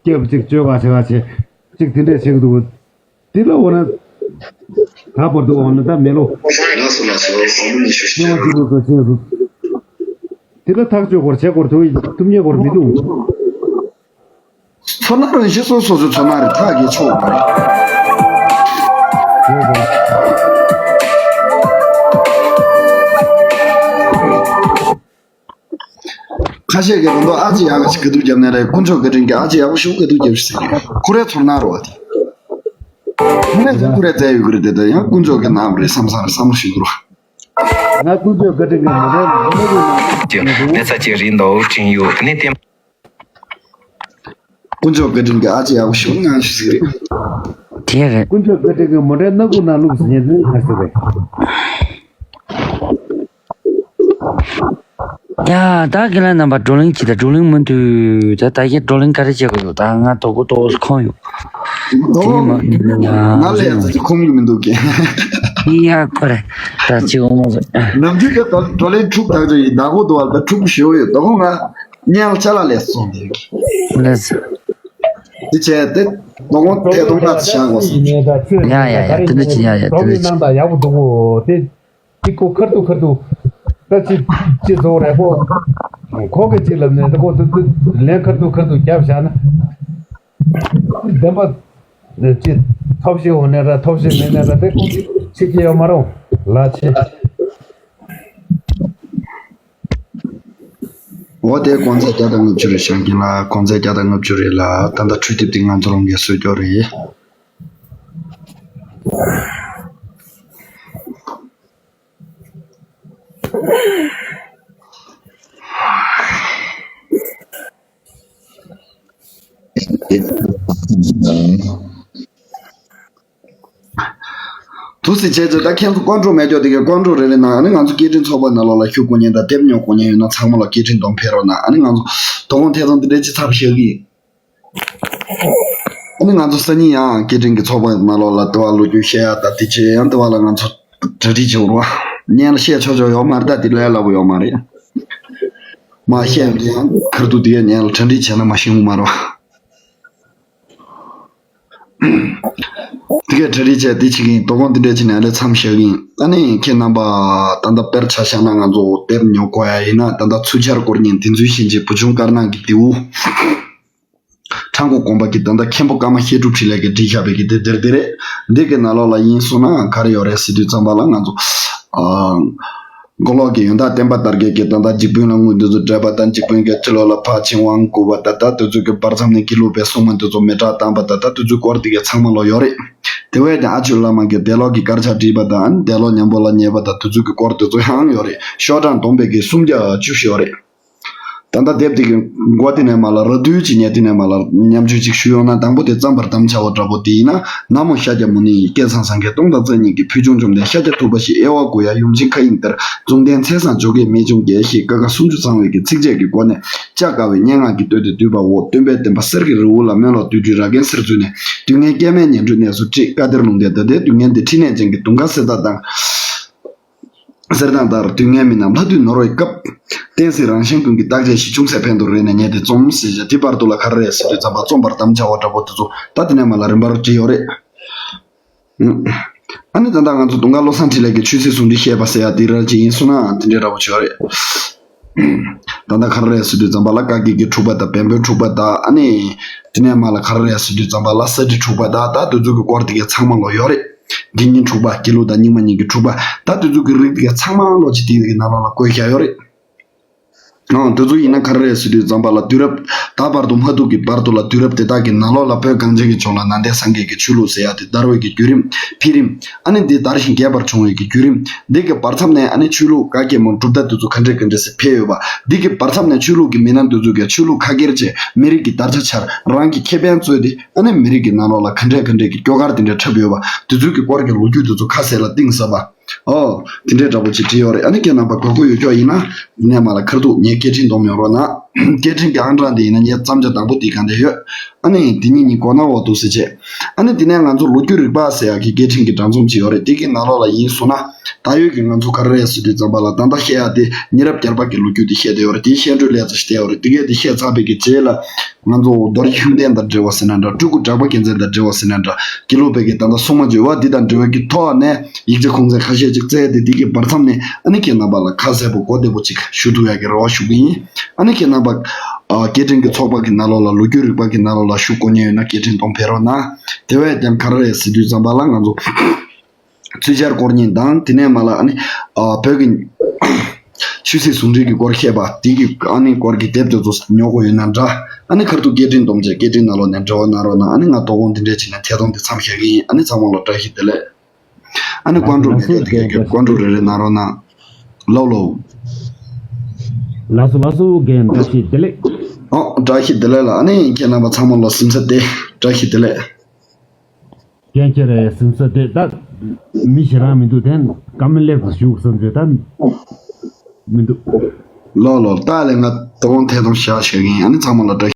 རྒྱབ་གཅིག་བཅོས་ཁ་བྱེད་ཁ་བྱས་གཅིག་དེ་འདྲས་བྱེད་ཀྱི་འདུག་དེ་ལ་འོ་ན། ད་བར་དུ་འོ་ན་ད་མེ་ལོ། ལགས་སོ་ལགས་སོ་བསམ་བློ་ནས་ཞུ་ཞུ། དེ་ལ་ཐག་གཅོད་སྐོར་བྱེད་སྐོར་དུ་ཐུབ་ཉེ་སྐོར་མི་འདུག་ཚོར་སྣང་རང་བཞིན་སོ་སོ་སོའི་ཚོར་སྣང་རེད། ཐག་གིས་ཆོད་པ་རེད། ཁ་ཤས་ཀྱིས་རང་ཐོག་ཨ་ཅེ་ཡག་ག་ཞིག་ག་དུས་རྒྱབ་ནས་རེད། དཀོན་མཆོག་བཀའ་དྲིན་གྱིས་ཨ་ཅེ་ཡག་པོ་ཞིག་ག་དུས་རྒྱབ་ཞིག་ཟེར་གི་རེད། ཁོ་རའི་ཚོར་སྣང་རེད་བ་དེ། ཁོ་རས་ཁོ་རས་བཙལ་ཡོད་ཀྱི་རེད་དེ། ད་ཡང་དཀོན་མཆོག་གིས་གནང་བ་རེད་བསམ་བསམ་བསམ་བློ་ཞིག་འདུག་ར། ང་དཀོན་མཆོག་བཀའ་དྲིན་གྱིས་མ་རེད་མ་རེད་ཀྱི་གནས་ཚད་ཅིག་རིང་དུ་བྲིན་ཡོད། དེ་ནས་བསྟན། དཀོན་མཆོག་བཀའ་དྲིན་གྱིས་ཨ་ཅེ་ཡག་པོ་ཞིག་གནང་ཞིག་ཟེར་གི་རེད། དེ་རེད། དཀོན་མཆོག་བཀའ་དྲིན་གྱིས་མོ་འདྲའི་སྣ་ཁུག་ནང་བླུགས་ཟེར་ཉན་ཚུལ་ཁ་ཟེར་བས། ཡ་ད་རྒན་ལགས་རྣམ་པ་བགྲོ་གླེང་བྱེད། ད་བགྲོ་གླེང་མུ་མཐུད། ད་ད་གིན་བགྲོ་གླེང་ག་རེ་བྱེད་དགོས་འདུག་ད་ང་དོ་གོ་དོ་ཁོང་ཡོད། དོ་དེ་མ་ང་ང་ལས་ཚོད་ཁོང་ཡོད་མི་འདུག་གི། ཡ་ཁོ་རེ་ད་ཅི་འོང་མ་ཟེར། ནམ་རྒྱུན་ག་བགྲོ་གླེང་ཁྲུག་ཐག་ཆོད་ཡིན། ད་གོ་དོ་བ་ད་ཁྲུག་ཞེ་བོ་ཡོད། དོ་གོ་ང་ཉལ་ཅ་ལག་ལས་སོང་དེ་ལས་སོང་། དེ་བྱས་ཏེ་དོ་གོ་ཐད་གཏོང་ང་བྱ་དགོས་སོང་། ཡ་ཡ་ཡ་དེ་འདྲ་བྱེད། ཡ་ཡ་དེ་འདྲ་བྱེད། ནང་ད་ཡག་པོ་འདུག་གོ་དེ། ཏི་ཀོ་ཁར་ཏུ་ཁར་ཏུ། ད་ཅི་ཅི་ཚོ་རེ་ཁོ། ཁོ་གི་ཅི་ལབ་ནས་ད་ཁོ་ཏུ་ཏུ་ལན་ཁར་ཏུ་ཁར་ཏུ་རྒྱབ་བཞག་ན། བདེན་པ། ཅི། ཐོབ་ཤེས་འོ་ནས་ར་ཐོབ་ཤེས་མེད་ནས་ར་དེ་ཁོང་གིས་ཕྱི་ཁྱེར་ཡོད་མ་རུང་། ལ་ཆེ། འོ་དེ་དཀོན་ཚེ་བརྒྱ་དང་ལྔ་བཅུ་རེད། བྱང་གི་ལ་དཀོན་ཚེ་བརྒྱ་དང་ལྔ་བཅུ་རེད་ལ། ད་ལྟ་འཕྲུལ་དེབ་དེ་ང་ཚོ་རང་གིས་བཟོས་ཀྱོག་རེད། དུ་སི་བྱས་ཚེ་ད་ཁྱེད་ཚོ་ཀོན་ཀྲོ་མེད་ཀྱོག་དེ་གའི་ཀོན་ཀྲོ་རེ་རེ་ན། ཨ་ནི་ང་ཚོ་སྐད་འཕྲིན་ཚོགས་པ་ནང་ལོགས་ལ་ཤུགས་དགོས་ཉེན་དང་དེབ་ཉོ་དགོས་ཉེན་ཡོད་ན་ཚང་མ་ལ་སྐད་འཕྲིན་གཏོང་ཕེབས་རོགས་གནང་། ཨ་ནི་ང་ཚོ་དོ་དགོང་ཐད་གཏོང་དེ་འདྲས་ཅི་ཚབ་བཞག་གི། ཨ་ནི་ང་ཚོ་སང་ཉིན་ཡང་སྐད་འཕྲིན་གྱི་ཚོགས་པ་ནང་ལོགས་ལ་དེ་བ་ལོ་རྒྱུས་བཤད་ཡ་ད་དེ་བྱས་ཡང་དེ་བ་ལ་ང་ཚོ་གྲ་སྒྲིག་བྱེད་རོགས། སྙན་ལ་བཤད་ཆོག་ཆོག་ཡོད་མ་རེད། ད་དེ་ལས་སླ་པོ་ཡོད་མ་རེད། མ་བཤད་ཡང་དེ་ཡང་ཁར་དུ་དེ་གའི་སྙན་ལ་གྲ་སྒྲིག་བྱས་ན་མ་ཤེས་ངོ་མ་རོགས། དེ་གའི་གྲ་སྒྲིག་བྱས་དེ་བྱེད་ཀྱི་ཡིན། དོ་དགོང་དེ་འདྲས་བྱས་ནས་ཨ་ལས་མཚམས་བཞག་གི་ཡིན། ཨ་ནི་ཁྱེད་རྣམ་པ་ད་ལྟ་དཔེར་ཆ་བཞག་ན་ང་ཚོ་དེབ་ཉོ་དགོས་ཡ་ཡིན་ན་ད་ལྟ་ཚུལ་འཆར་སྐོར་ཉིན་དེ་ཚོའི་ཞིང་ཆེན་བུ་ཆུང་དཀར་ནག་གི་རྡེའུ་ཁྲ་འགོ་དགོན་པ་གི་ད་ལྟ་མཁན་པོ་ཀརྨ་བཤད་སྒྲུབ་འཕྲིན་ལས་ཀྱིས་བྲིས་བཞག་པའི་གི་དེབ་དེར་དེ་རེད། འདི་གི་ནང་ལོགས་ལ་ཡིན་སོང་ན་ག་རེ་ཡོད་རེད་ཟེར་དུས་ཙམ་པ་ལ་ང་ཚོ་ཨ། མགོ་ལོག་གི་ཡོན་བདག་བསྟན་པ་དར་རྒྱས་ཀྱིས་ད་ལྟ་འཇིགས་དཔོན་ལ་དངུལ་འདི་ཚོ་སྤྲད་པ་དང་། འཇིགས་དཔོན་གྱིས་ཕྱི་ལོགས་ལ་ཕར་ཕྱིན་དབང་བསྐུར་བ་ད་ལྟ་དེ་ཚོ་གི་བར་མཚམས་ནས་དགེ་ལུགས་པའི་སྲུང་མ་འདི་ཚོ་མེ་སྲེག་བཏང་བ་ད་ལྟ་དེ་ཚོའི་སྐོར་དེ་གའི་ཚང་མ་ལོ་ཡོད་རེད། དེ་བས་ཀྱང་ཨ་ཆོས་བླ་མ་གིས་དེ་ལོག་གི་དཀར་ཆག་བྲིས་པ་དང་། དེ་ལོག་ཉམས་པོ་ལ་ཉེས་པ་དང་དེ་ཚོ་གི་སྐོར་དེ་ཚོ་ཡང་ཡོད་རེད། ཤོག་གྲངས་བསྡོམས་པའི་གི་སུམ་བརྒྱ་བཅུ་བཞི་ཡོད་རེད། ད་ལྟ་དེབ་དེ་གི་མགོ་དེ་ནས་མར་ལ་ར་དུས་ཅིག་ཉལ་དེ་ནས་མར་ལ་མཉམ་སྤྱོད་ཅིག་ཞུ་ཡོང་ན། དང་པོ་དེ་བརྩམ་པར་དམ་བཅའ་བ་འདྲ་པོ་དེ་ཡིན་ན། ན་མོ་ཤཱཀྱ་མུ་ནེ་ཡི་སྐད་གསང་སངས་རྒྱས་སྟོང་དང་རྩ་གཉིས་ཀྱི་ཕུལ་བྱུང་བཅོམ་ལྡན་ཤཱཀྱ་ཐུབ་པ་ཞེས་དབྱེ་བ་དགུ་ཡ་ཡུམ་ཆེན་མཁའ་དབྱིངས་གཏེར། མཚུངས་ལྡན་ཚེས་བཟང་ཇོ་བོའི་རྨད་བྱུང་རྒྱལ་ཞེས་ཀ་ཁ་སུམ་ཅུ་ཚང་བའི་གི་ཚིགས་བཅད་ཀྱི་སྒོ་ནས་བཅའ་དཀའ་བའི་སྙན་ངག་གི་བསྟོད་དེ་བསྡུས་པའོ། སྟོན་པའི་བསྟན་པ་གསེར་གྱི་རི་བོ་ལ། སྨོན་ལམ་བསྟོད་བཅུའི་ར་གན་གསེར་མཛོད་ནས། དུས་ངན་སྐྱེ་མེད་ཉན་ཐོས་གནས་སུ་ཁྲིད། བཀའ་གཏེར་ལུང་བསྟན་ད་ལྟའི་དུས་ངན་འདི། ཕྲིན་ལས་ཅན་གྱི་དུང་དཀར་གསེར་ཐག་དང་། གསེར་ཐག་ལྟར་དུས་ངན་མི་རྣམས་ལྷ་དུས་ནོར་བའི་སྐབས། བསྟན་སྲིད་རང་གཞན་ཀུན་གྱི་བརྟག་དཔྱད་ཞིབ་ཆུང་སའི་ཕན་དུ་རེ་ནས་ཉན་ཏེ་རྩོམ་ཟེར་བྱ། དེ་བར་དུ་ལ་ག་རེ་རེད་ཟེར་དུས་ཙམ་པ་རྩོམ་པར་དམ་བཅའ་བ་འདྲ་པོ་དེ་ཚོ་ད་དེ་ནས་མར་ལ་རིམ་པར་བྲིས་ཡོད་རེད། ཨ་ནི་ད་ལྟ་ང་ཚོ་དུང་དཀར་བློ་བཟང་འཕྲིན་ལས་ཀྱིས་ཆོས་སྲིད་ཟུང་འབྲེལ་བཤད་པ་ཟེར་ཡ་དེ་ར་ཅིག་ཡིན་སོང་ན་དེ་འདྲའི་འདྲ་པོ་ཅིག་ཡོད་རེད། ད་ལྟ་ག་རེ་རེད་ཟེར་དུས་ཙམ་པ་ལ་བཀའ་བརྒྱུད་ཀྱི་འཁྲུག་པ་དང་བན་བོན་འཁྲུག་པ་དང་། ཨ་ནི་དེ་ནས་མར་ལ་ག་རེ་རེད་ཟེར་དུས་ཙམ་པ་ལ་ས་ཁྲི་འཁྲུག་པ་དང་། ད་དེ་ཚོ་གི་སྐོར་དེ་གའི་ཚང་མ་ལོ་ཡོད་རེད། དགེ་བསྙེན་འཁྲུག་པ། དགེ་ལུགས་དང་རྙིང་མ་གཉིས་ཀྱི་འཁྲུག་པ། ད་དེ་ཚོ་གི་རིགས་དེ་གའི་ཚང་མ་ལོ་ཅིག་དེ་གི་ནང་ལོགས་ལ་བཀོད་བཞག་ཡོད་རེད། ཨང་། དེ་ཚོ་ཡིན་ན་ག་རེ་རེད་ཟེར་དུས་ཙམ་པ་ལ་དུས་རབས་ད་བར་དུ་མ་ཐུག་གི་བར་དུ་ལ་དུས་རབས་དེ་དག་གི་ནང་ལོགས་ལ་བོད་གངས་ཅན་གྱི་ལྗོངས་ལ་ནང་བསྟན་སངས་རྒྱས་ཀྱི་ཆོས་ལུགས་ཟེར་ཡ་དེ་དར་བའི་གི་བརྒྱུད་རིམ། འཕེལ་རིམ། ཨ་ནི་འདི་དར་ཞིང་རྒྱས་པར་བྱུང་བའི་གི་བརྒྱུད་རིམ། འདི་གི་བར་མཚམས་ནས་ཨ་ནི་ཆོས་ལུགས་ག་གེ་མོ་གྲུབ་མཐའ་དེ་ཚོ་ག་འདྲས་ག་འདྲས་སེ་འཕེལ་ཡོད་པ། འདི་གི་བར་མཚམས་ནས་ཆོས་ལུགས་ཀྱི་མི་སྣ་དེ་ཚོ་གིས་ཆོས་ལུགས་ཁ་སྒེར་བྱས། མི་རིགས་ཀྱི་དར་ཆ་འཕྱར། རང་གི་ཁེ་ཕན་རྩོད་དེ། ཨ་ནི་མི་རིགས་ཀྱི་ནང་ལོགས་ལ་ག་འདྲས་ག་འདྲས་ཀྱི་སྐྱོ་གར་དེ་འདྲས་འཁྲབ་ཡོད་པ། དེ་ཚོའི་གི་སྐོར་གྱི་ལོ་རྒྱུས་དེ་ཚོ་ཁ་གསལ་ལ་གཏིང་ཟབ་པ། ཨོ། དེ་འདྲའི་འདྲ་པོ་ཅིག་བྲིས་ཡོད་རེད། ཨ་ནི་ཁྱེད་རྣམ་པ་དགོས་མཁོ་ཡོད་ཀྱོག་ཡིན་ན་ནས་མ་ལ་ཁར་ཐུག་ངའི་སྐད་འཕྲིན་གཏོང་མི་རོགས་གནང་། སྐད་འཕྲིན་གྱི་ཨང་གྲངས་དེ་ཡིན་ན་ངའི་བརྩམས་བྱ་དང་པོ་དེ་གང་དེ་ཡོད། ཨ་ནི་དེ་གཉིས་གཉིས་མགོ་ནག་འོག་ཏུ་ཟེར་བྱས། ཨ་ནི་དེ་ནས་ང་ཚོ་ལོ་རྒྱུས་རིག་པ་ཟེར་ཡག་གི་སྐད་འཕྲིན་གྱི་སྦྲགས་རྩོམ་ཅིག་ཡོད་རེད། དེ་གི་ནང་ལོགས་ལ་ཡིན་སོང་ན། ད་ཡོད་ཀྱི་ང་ཚོ་ག་རེ་རེད་ཟེར་དུས་ཙམ་པ་ལ་ད་ལྟ་བཤད་ཡག་དེ་མི་རབས་བསྐྱར་པ་གི་ལོ་རྒྱུས་དེ་བཤད་དེ་ཡོད་རེད། དེའི་བཤད་སྒྲོས་ལས་ཙམ་ཞིག་བལྟས་ཡོད་རེད། དེ་གས་དེ་བཤད་ཚར་བའི་གི་རྗེས་ལ། ང་ཚོ་རྡོ་རྗེ་ཤུགས་ལྡན་དང་འབྲེལ་བ་ཟེར་ན་འདྲ། སྤྲུལ་སྐུ་གྲགས་པ་རྒྱལ་མཚན་དང་འབྲེལ་བ་ཟེར་ན་འདྲ། དགེ་ལུགས་པའི་གི་ད་ལྟ་སྲུང་མ་བརྗོད་པ་འདི་དང་འབྲེལ་བའི་གི་ཐོག་ནས་ཡིག་ཆ་ཁུངས་བཙན་ཁ་ཤས་ཅིག་བཙལ་ཏེ། འདི་གི་བར་མཚམས་ནས་ཨ་ནི་ཁྱེད་རྣམ་པ་ལ་ཁ་གསལ་པོ་གོ་བདེ་པོ་ཅིག་ཞུ་ཐུབ་ཡག་གི་རེ་བ་ཞུ་གི་ཡིན། ཨ་ནི་ཁྱེད་རྣམ་པ་ཨ་སྐད་འཕྲིན་གྱི་ཚོགས་པ་གི་ནང་ལོགས་ལ་ལོ་རྒྱུས་རིག་པ་གི་ནང་ལོགས་ལ་ཞུགས་དགོས་མཁན་ཡོད་ན་སྐད་འཕྲིན་གཏོང་ཕེབས་རོགས་གནང་། དེ་བས་ཀྱང་ག་རེ་རེད་ཟེར་དུས་ཙམ་པ་ལ་ང་ཚོ་ཚུལ་འཆར་སྐོར་ཉིན་དང་། དེ་ནས་མ་ལ་ཨ་ནི་ཨ་བོད་ཀྱི་ཆོས་སྲིད་ཟུང་འབྲེལ་གྱི་སྐོར་བཤད་པ་དེ་གི་ཨ་ནི་སྐོར་གྱི་དེབ་དེ་ཚོ་ཉོ་དགོས་ཡོད་ན་འདྲ། ཨ་ནི་ཁར་ཐུག་སྐད་འཕྲིན་གཏོང་བྱས་སྐད་འཕྲིན་ནང་ལོགས་ནས་འབྲེལ་བ་གནང་རོགས་གནང་། ཨ་ནི་ང་དོ་དགོང་དེ་འདྲས་བྱས་ནས་ཐད་གཏོང་དེ་མཚམས་བཞག་གི་ཡིན། ཨ་ནི་ཚང་མ་ལ་བཀྲ་ཤིས་བདེ་ལེགས། ཨ་ནི་ལགས་སོ་ཀོན་ཀྲུ་ལགས་སོ། རེ་རེ་རྒན་བཀྲ་ཤིས་བདེ་ལེགས། ཀོན་ཀྲུ་རེ་རེ་གནང་རོགས་གནང་། ལོ་ལོ། ལགས་སོ་ལགས་སོ། རྒན་བཀྲ་ཤིས་བདེ་ལེགས། ཨོ་བཀྲ་ཤིས་བདེ་ལེགས་ལ། ཨ་ནི་ཁྱེད་རྣམ་པ་ཚང་མ་ལ་གཟིམ་ས་བདེ། བཀྲ་ཤིས་བདེ་ལེགས། རྒན་ཁྱེད་རའི་གཟིམ་ས་བདེ། ད་མི་ཞེ་དྲག་མི་འདུག་དེ་བཀའ་མོལ་ལེགས་སུ་ཞུ་བསམ་བྱས་ད་མི་འདུག་ལོ་ལོ། ད་ལས་ང་དོ་དགོང་ཐད་གཏོང་བྱ་བྱེད་ཀྱི་ཡིན། ཨ་ནི་ཚང་མ་ལ་བཀྲ་ཤིས།